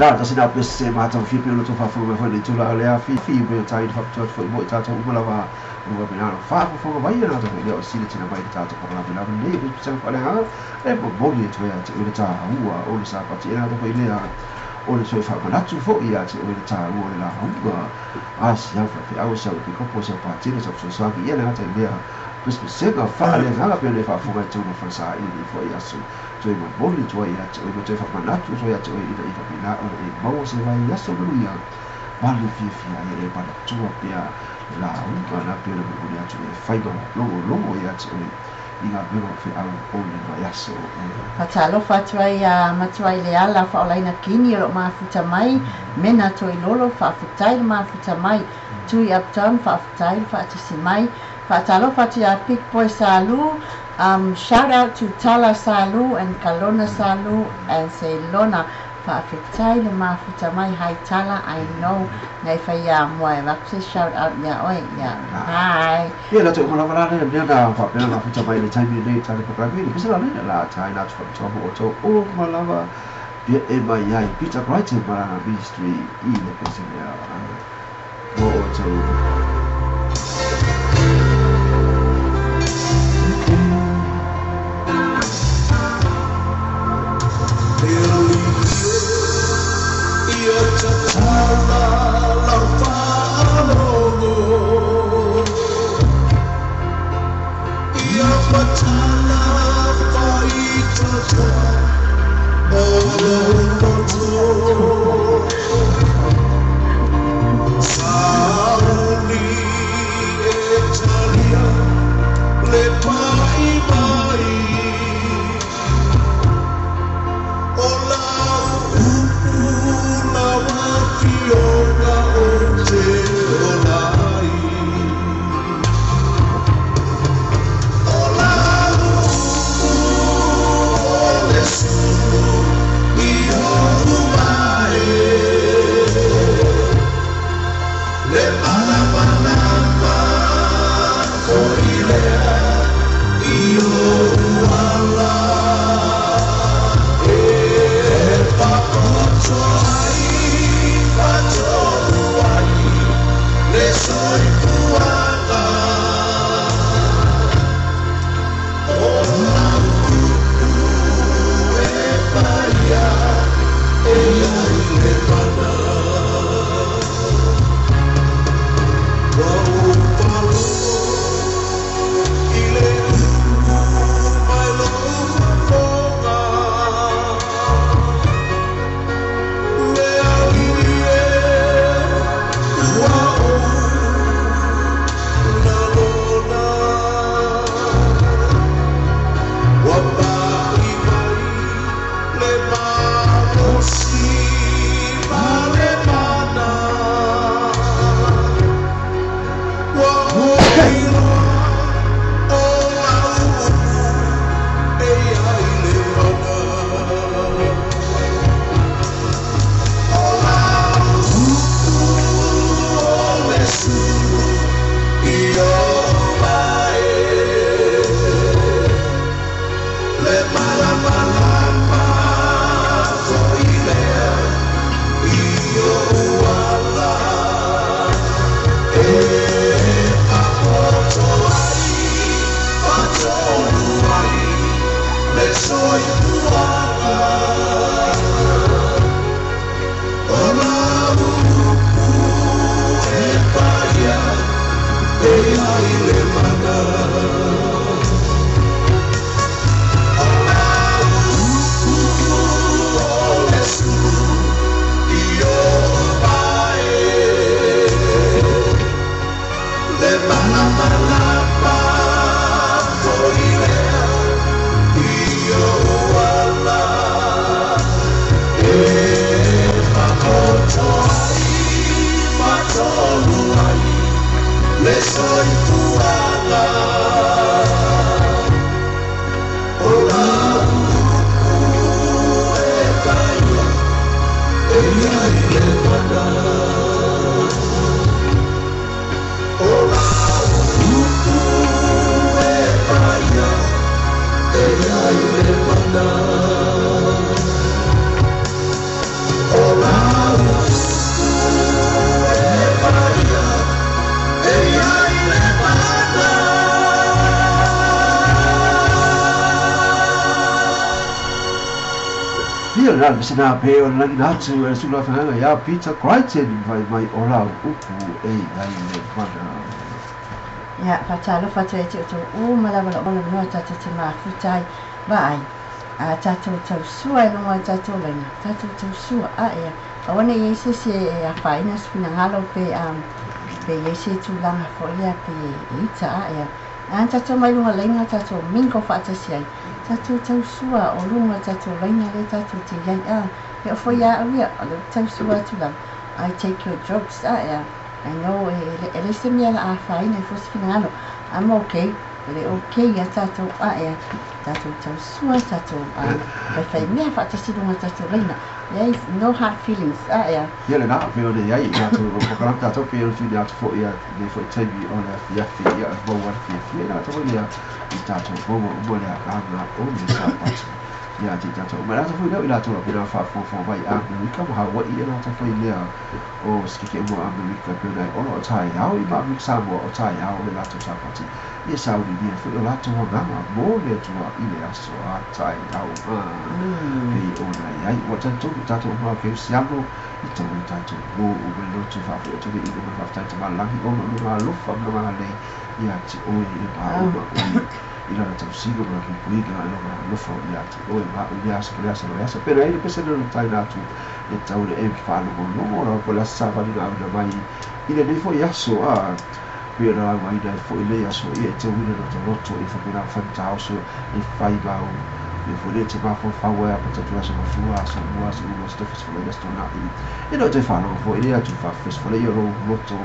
la tasi na pese ma tau fia pe lo to fa fu me foi le tula le a fi fi me tai fa to foi mo ta to uma lava o me na fa fo mai na to le o si le tina mai ta to ko la la ne pe sa fa le ha e mo mo le to ya te o le ta ua o le sa pa ti na to foi le a o le toe faamanatu foʻi ia te oe le tāua o le lauga a si au faafeau sa ua pikopo sa patino sa fesoasoani ia le gata i lea pesepesega faaleagaga pe le faafofoga i tauga falesaili foʻi aso toe momoli atu ai ia te oe ma toe faamanatu atu ai ia te oe ina ia faapena ona e maua se vai aso manuia ma le fiafia ai e manatua pea le lauga na pea le momoli atu e faiga logologo ia te oe i galuega o feau o le vaiaso. Faatalofa atu ai ia matua i le ala faaolaina kini o loo mafuta mai mena toilolo faafetai le mafuta mai Tui Upton faafetai le faatasi mai faatalofa atu ia Big Boy Salu um shout out to Tala Salu and Kalona Salu and Ceylona Faafetai le mafuta mai hi Tala I know na e fai ia mua e avatu se shout out ia oe ia hi. Ia la toe uma lava la lea mea na faapea na mafuta mai i le taimi lenei i tale pakalame le pese la lea la tai la atu faapitoa mo outou uma lava pia e mai ai Peter Brighton ma lana ministry i le pese lea mo outou. na se na pe o lagi natu e sula whanga ia Peter Crichton vai mai o lau upu e ngai le mana. Ia, whātalofa atu e te o o malawa la ola noa tātou te mafutai vaai. A tātou tausua e lunga tātou laina. Tātou tausua a ea. Aua ne i ai se isi e afaina se finagalo pe pe i ai se tulaga foi ia pe e ita a ea. A tātou mai luga laina tātou mingo faatasi ai. Tātou tausua o luga tātou laina lea tātou te iai a. E o foi a au ia, o le tausua atu lava. I take your jokes a ea. I know e e le se mea la afaina i foi se finagalo. I'm okay. O le okay ia tātou a ea. Tātou tausua, tātou faifai mea faatasi luga tātou laina. Leai, no hard feelings, a ea. Ia lena, pei ona i ai i latou o polokalame tatou, pei ona tuuina atu foi ia lenei foi taimi o le afiafi, ia maua le fiafia i latou foi lea i tatou maua uma le agaga o le Sapati ia te tatou uma. E latou foi lea o i latou faapena faafogafoga mai i Amerika ma Hawaii, e latou foi lea o sikeke uma o Amerika, pei ona e ono o taeao i ma Amerika Samoa o taeao le latou Sapati, ia sauninia foi o latou agaga mo le Atua i le aso a taeao pei ona i ai. Ua talitonu tatou uma o kerisiano i tau le tatou mo uma le lotu faafoi atu nei i luma faafetai Tamalagi ona o lona alofa ma lona agalelei ia te oe e mauma oe i lana tausiga ma lana puipuiga e lona alofa ia te oe ma au i le aso ma le aso ma le aso. Pena ai le pese lona taina atu e tau le e faalogologo lava po o le aso savali na auina mai i lenei foi aso a pei ona laugaina ai foi lenei aso ia e teuina lota loto ia faapena ona fai mataoso e fai mau mea foi lea e te mafaufau ai amata atu aso mafua aso lua aso uma aso tofa aso folo aso tona'i e le o toe faalogo foi lea atu faafefesofolei o lou loto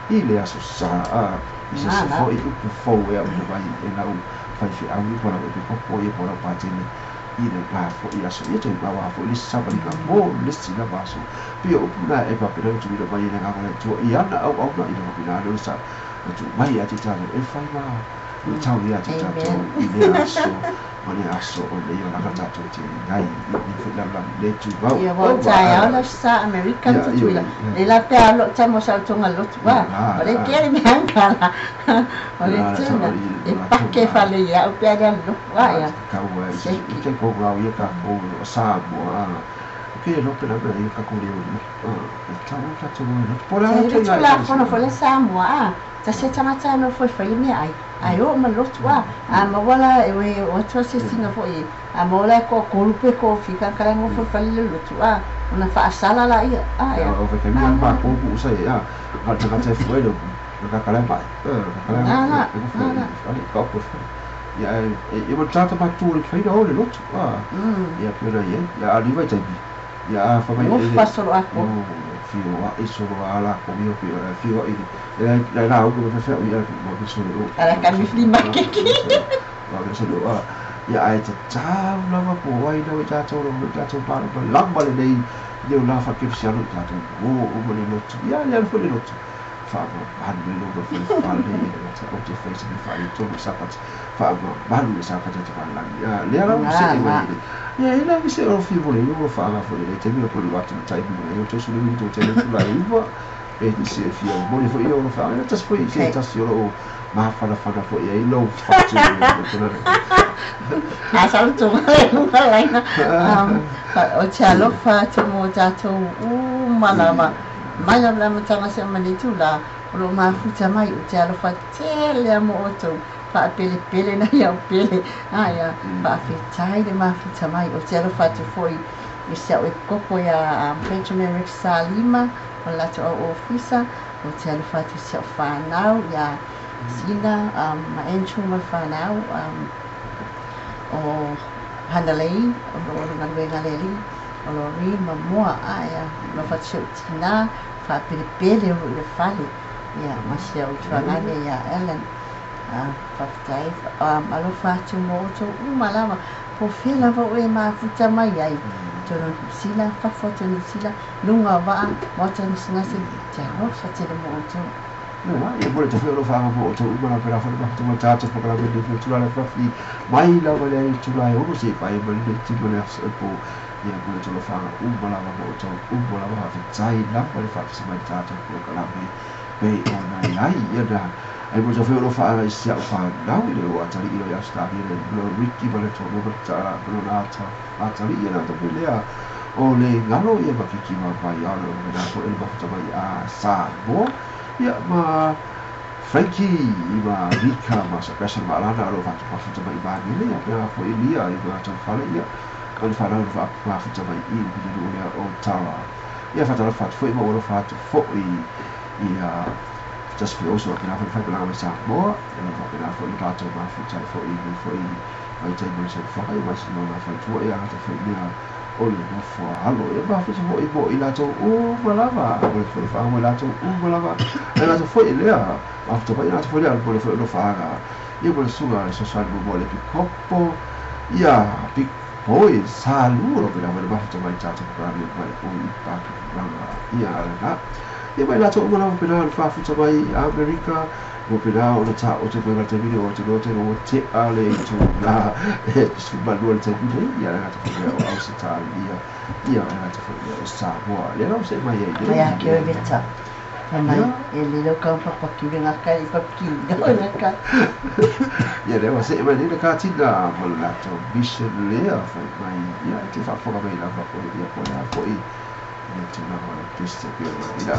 i le aso sa a i se isi foi upu fou e auina mai e lau faifeau ia po o lau epikopo ia po o lau patele i lena foi aso ia toe maua foi le isi savaliga mo le isi lava aso. Pei o upu na e faapena ona tuuina mai e le Agaga o le Atua i ana auauna ina faapena ona sa na tuu mai ia te tatou e fai ma luitau ia te tatou i lea aso ma lea aso o nei olaga tatou te iai i lenei foi lalolagi le tumau. Ia ua taeao le aso sa Amerika ma Tutuila. Le la pea alo tama o sa utonga lotu wa. O le kea le mea ngala. O le tuna e pake fale ia au pea lea lotu wa ia. Kau ai i te kou ngau ia ka kou o Samoa. Ke lo pela mea ia ka kou leo e tau tatou o lotu. Po la la te la fono fo le Samoa a. Tasi e tagata nofo e fai le meaai, ae oo ma le lotu a, a maua la e o atu asiasiga foi, a maua la e toatolu pe toafika kala e nofo e fai le lotu a, ona faasala laia a ea. O fai mea matou ku sa ia, a tagata e fue le ka kala mai. Ka kala e nofo e ale ka ko fue. Ia e ma tata ma tu le fai o le lotu a. Ia pe ona ia, ia a liva taimi. Ia a fa mai e. Nofo solo a ko. Fio a i solo a la ko mi o fio i e la la o ko fe ia mo ke solo o. Ala ka mi fli makeki. Ma ke solo a ia ai te tau lava po ai na i tātou ro tātou pa pa lamba le nei le o la fa ke se alo tātou o o mo le lotu ia le alo le lotu fa ma malu le lotu fa le le ta o te fa se fa le tolu sa pa fa ma malu le sa pa te pa la ia le ala o se e mai ia e la se o fi mo le o fa ga fo le te mi o ko le watu tai mi le o te su le to te le tu la iwa e te se fi o mo le fo ia o fa e tas foi se tas o o mafanafana foi ai lou fatu. A sa le tonga le luga laina. O te alofa atu mo tatou uma lava. Mai lava le amataga seia manatu la, o lo o mafuta mai, o te alofa tele a mo outou, faapelepele nai au pele, aia, faafetai le mafuta mai, o te alofa atu foi i si au e koko ia Benjamin Rex Salima, o le latou au ofisa, o te alofa atu i si au fanau ia Sina ma Andrew ma le fanau, o Hanalei, o lo o le galuega a le Alii, o Loreen ma Moa, ae alofa atu si ou tinā, faapelepele o loo i le fale, ia ma si au tuagane ia Ellen. Faafetai, alofa atu mo outou uma lava, po o fea lava oe e mafuta mai ai, totonu o Niu Sila, fafo atu o Niu Sila, luga o vaa, maota gasegase, te alofa tele mo outou. Ia mo le tofi o lo whaanga mo o tau umana pera whare mahuta ma tātou whakarame nei whio tula le whawhi mai lava le ai tula e ono se pai ma le tima le aso e po ia mo le tolo whaanga uma lava mo o tau uma lava whawhitai lava le whawhisa mai tātou polokalame pei o nai ai ia na ai mo le tofi o lo whaanga i sia o whanau i le o atari i lo i Australia le lo Ricky ma le tolo ma ta ma lo ata atari ia na tofi lea O le galo ia ma kiki ma mai ao le mena foi le mafuta mai a Samoa ia ma Frankie i ma Rika ma Sebastian ma Alana o lo fatu mafuta mai Magele ia pea foi Lia i ma taufale ia ma le whanau le mafuta mai i le pitinuu lea o Tara ia whatalofa atu foi ma ua alofa atu foi ia Josephine Oso pena foi whaipelaga mai Samoa ia lo faapena foi le tatou mafuta ai foi i nei foi vaitaimi o le soifuaga ia ma sina ona faletua ia gata foi mea o le nofo a alo ia mafuta foi mo i latou uma lava mo le foi mo i latou uma lava ai latou foi lea mafuta mai latou foi lea mo le foi alofaga ia mo le susuga le fesoasoani muamua le epikopo ia Big Boy Salu o lo pena foi le mafuta mai tatou programme mai o i Pakipulanga ia lena ia mai latou uma lava pena le faafuta mai Amerika mo pena ona taoto mai ma le taimi nei o te loa te loa tea le itula e 12 le taimi nei ia le gata foi lea o Ausetalia ia le gata foi lea o Samoa lea la o se mai ai Mai nei a ke veta. Fai mai e le lau kau papa ki le ngaka i papa ki le ngaka. Ia lea ua see mai nei le katina ma le latou mission lea fai mai ia e te faafofoga mai lava oe ia po o le a foi le tulaga o le pese pei ona ila.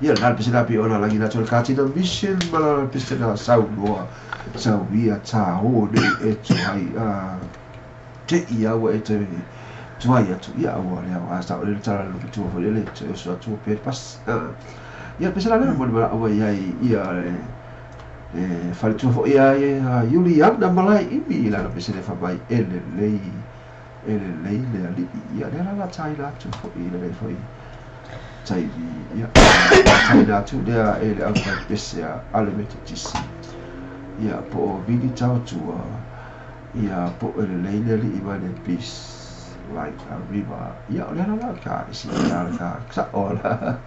Ia lena le pese pei ona lagi atu le katina mission ma lana pese na saunoa sauia tāō nei e tuai a te ia ua e te tuai atu ia ua lea a sa o le tala le tua foi le te oso atu pe pas ia pese la lea mo le manaʻo mai ai ia le faletua foi ia Iuliana Malaeimi i lana pese le faamai e lelei e lelei le aliʻi ia lea la la taina atu foi i lenei foi taimi ia taina atu lea e le aufaipese a le Metotisi ia po o Vili Tautua ia po o e lelei le aliʻi ma le peace Like a River. Ia o le ala la ka isi ia la ka sa o la.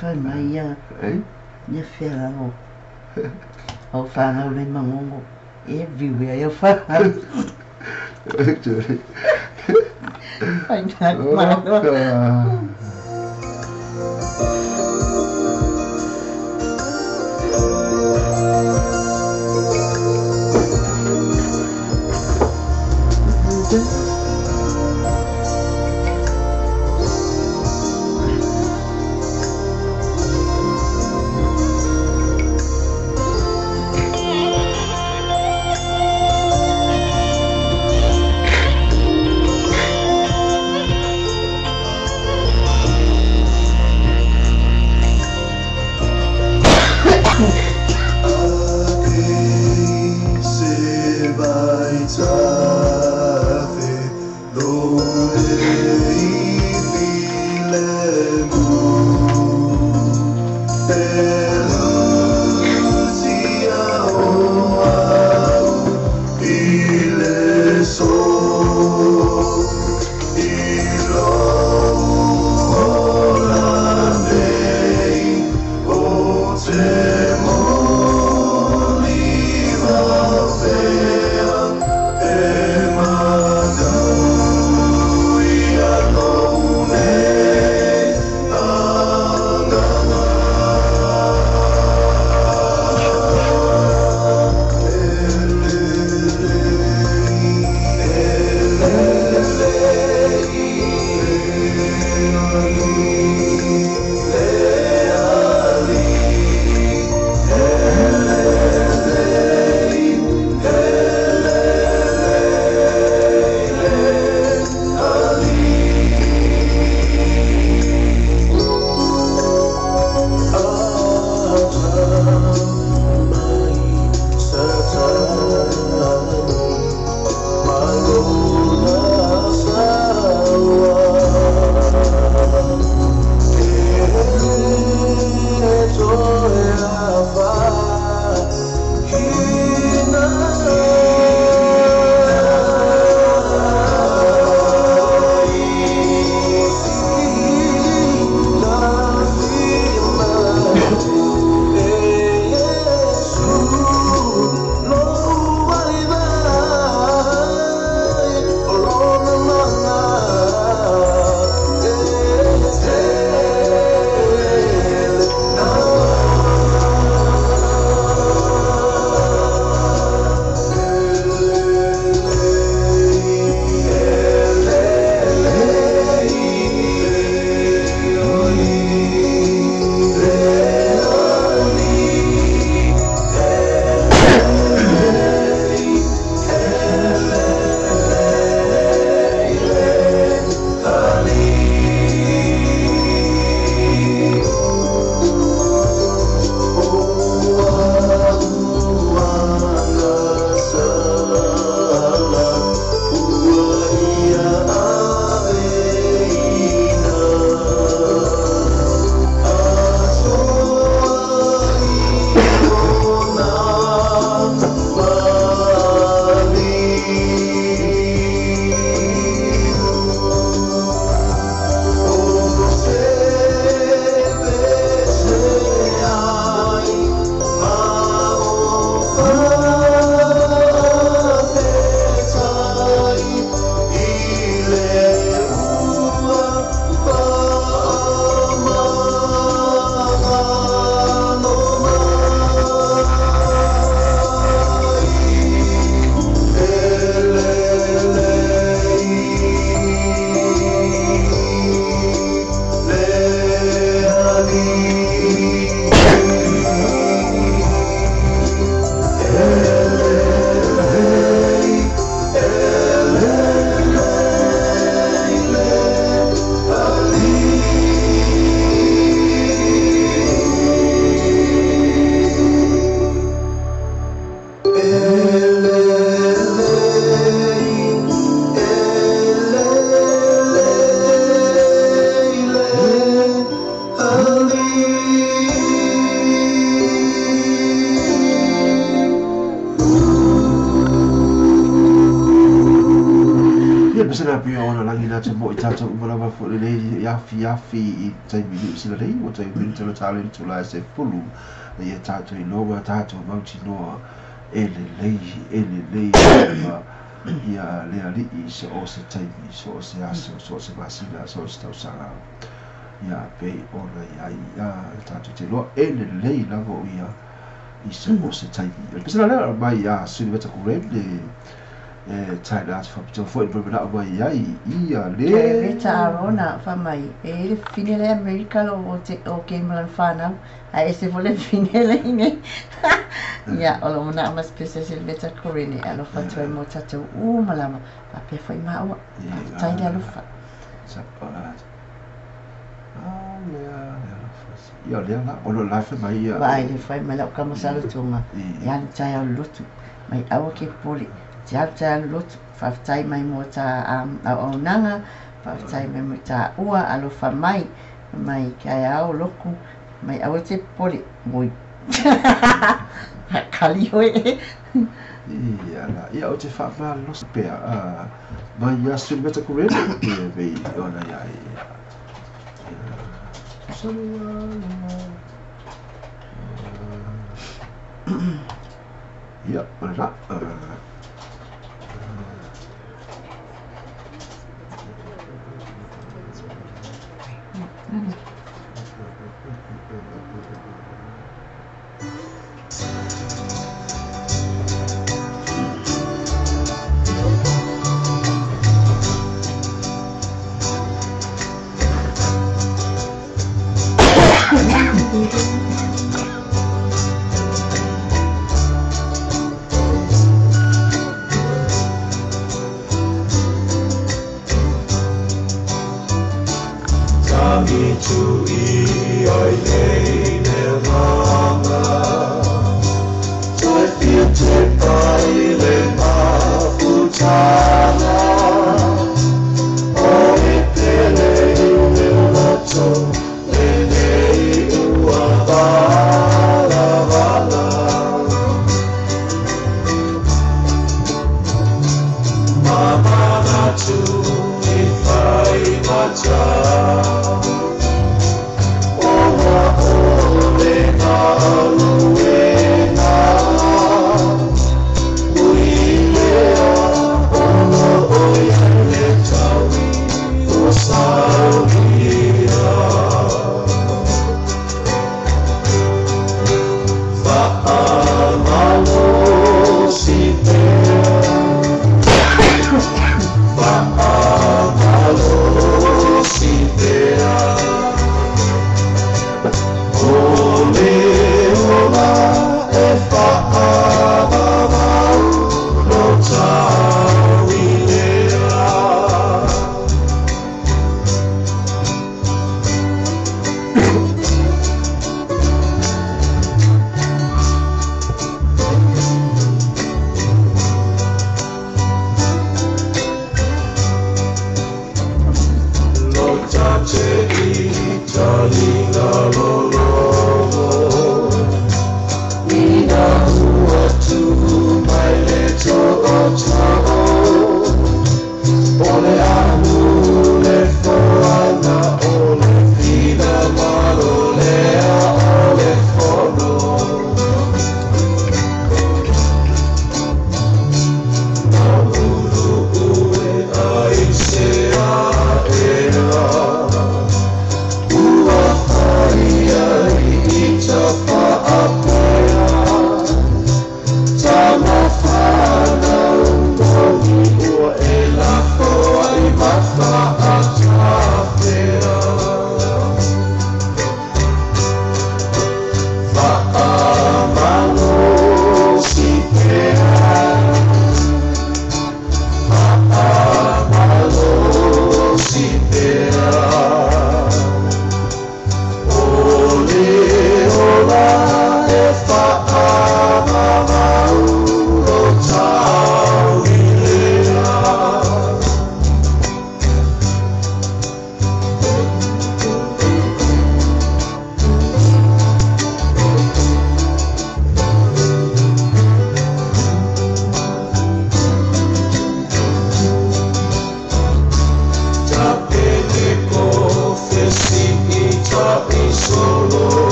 Fai mai ia. Eh? Ia fea o. Au whanau le mangongo. Everywhere ia whanau. Actually. Fai nā malo. Pesela pe ona langi na te mo i tātou umalava fo le nei afi afi i taimi ni sila nei o taimi ni tala tala ni tula se pulu ia tātou i loa tātou mauti noa e le lei ma ia le ali'i se o se taimi so o se aso so o se masina so o se tausaga ia pe ona ia ia tātou te loa e le lei lava o ia i se o se taimi. O le pesela lea mai ia Silveta Kurene e tai la atu whapito fo i mena mai ai ia le Veta Arona fa mai e le fine le Amerika lo o te o ke malan whanau a e se fo le fine le inge ia o lo mona mas pesa Silveta Kurene alofa toi mo tatou uma lava a pe foi maua tai le alofa sa a le alofa ia le la o lo la fa mai ia vai le fai mai lau kama salo tonga ia le tai au lotu mai aua ke pole te alu tai alu lotu whawhetai mai mo tā au nanga whawhetai mai mo tā ua alofa mai mai kai au loku mai aua te pole moi kali hoe ia la ia o te whaamalo pea mai ia Silveta Kurene e vei ona ia ia ia ora Wa'amalo si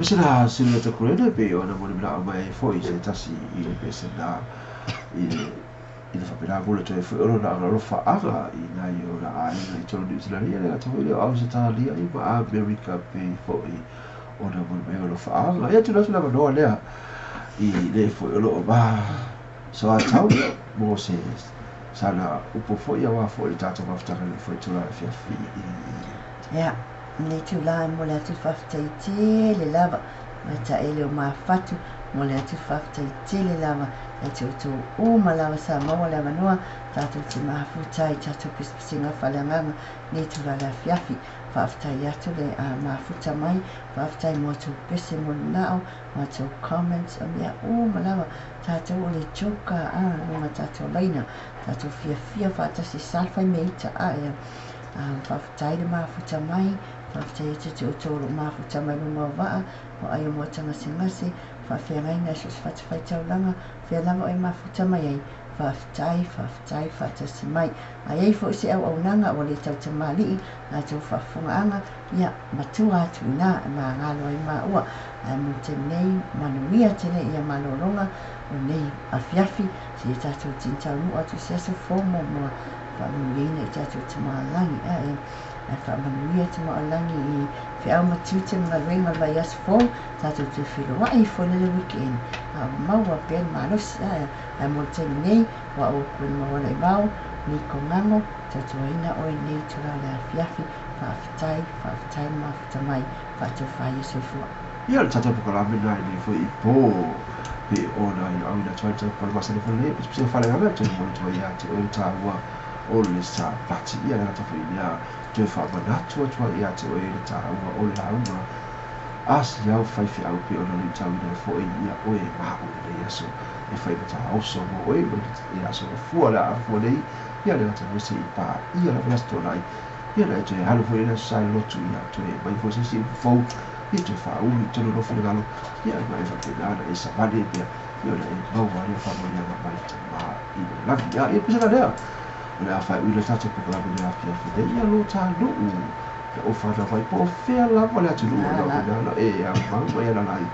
Pese na sila te kurene pe o na moni mena mai foi se tasi i le pese na i le whapena mula toe foi oro na alofa aga i nai o na aiga i tolo New Zealand ia le gata foi le o Ausitalia i ma Amerika pe foi o na moni mai o alofa aga. Ia tuna atu le avanoa lea i le foi o loo ma so a tau mo se sana upu foi aua foi le tatou mafutaga le foi tula fiafi. Ia, nei tula mo le atu faafetai tele lava mai taele o mafatu mo le atu faafetai tele lava e te outou uma lava sa maua le avanoa tatou te mafuta i tatou pisipisiga faaleagaga nei tula le afiafi. Faafetai atu le mafuta mai, faafetai mo atu pese mo nao, mo atu comments, o mea uma lava tatou o le joka a lunga tatou laina, tatou fiafia faatasi salfai me ita a ia. Faafetai le mafuta mai, faafetai atu te outou o lo mafuta mai lunga o vaa, o ai o moataga segase, faafeagaiga so se fatafaitaulaga, fea lava o e mafuta mai ai, faafetai, faafetai, faatasi mai. Ai ai foi se auaunaga ua le tautamali'i la outou faafofogaaga, ia matua atu ina e magalo ai maua. Ae mo le taimi nei, manuia tele ia malologa o nei afiafi, seia tatou tinitaunuu atu i se aso fou muamua, faamanuiaina i tatou tamalagi. Ae faamanuia tamaolagi i feau ma tiute ma galuega o le vaiaso fou, tatou toe feloai foi le weekend. A ua maua pea le malosi. Ae mo le taimi nei, ua au koe mauala i vao, ni kongango, tautuaina oe nei tula o le afiafi, faafetai, faafetai le mafuta mai, faatofa ia soifua. Ia le tatou pokalame nai nei foi i pō pe ona i au ina tuai tau palmasa le fale, pese pese whale te mo le tuai ia te oe tāua o le sa pati ia le gata foi mea toe whaamanatu atua ia te oe le tāua o le launga a si au whai whiau pe ona le tau ina foi ia oe maa o le aso e whai mata oso mo oe mo le aso o fua la a fua nei ia le gata foi se i pā ia la wala stolai ia le toe halu foi le sai lotu ia toe mai foi se si fou ia toe whauli tolo no whingalo ia mai whapena na e samane pea ia na e maua ia whamonianga mai te maa i le lagi ia ia pese lea o le a whai ui le tatou pokalame le afia whine ia lo tā nuu ia o whana whai po fea lava le atu nuu na whina e a mau mai ana lai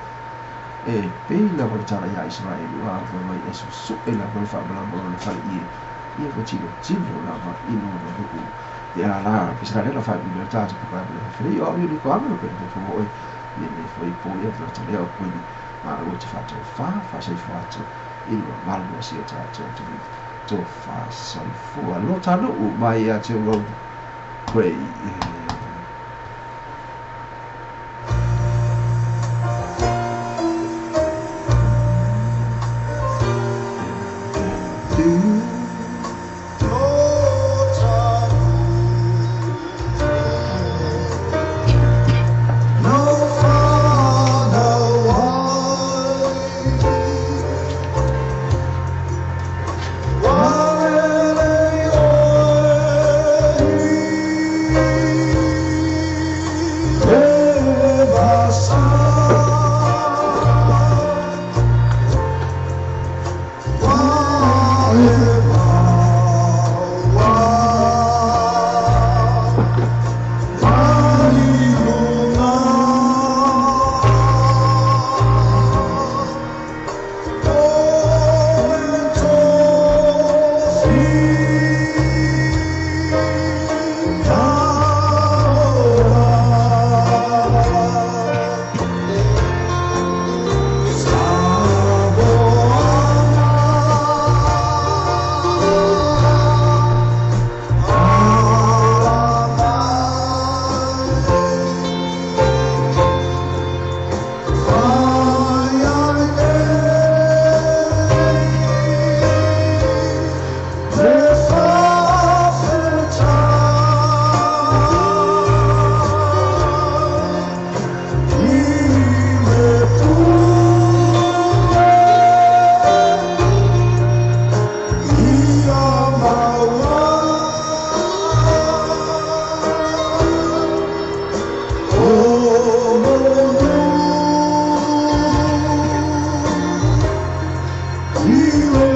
e pei lava le tala ia Israel ua mai e susu e lava le whaamalama o le whale ie ia ma tino tino lava i lona nuu ia la pese lea la whai ui le tatou pokalame le afia ia o ni ko anga pe te fo oi ia le foi po ia ta lea o koe ma o te whātou whā whāsai whātou i lua malu o si o tātou atu tō whāsoifua. Lo tānuu mai a te Road Grey. You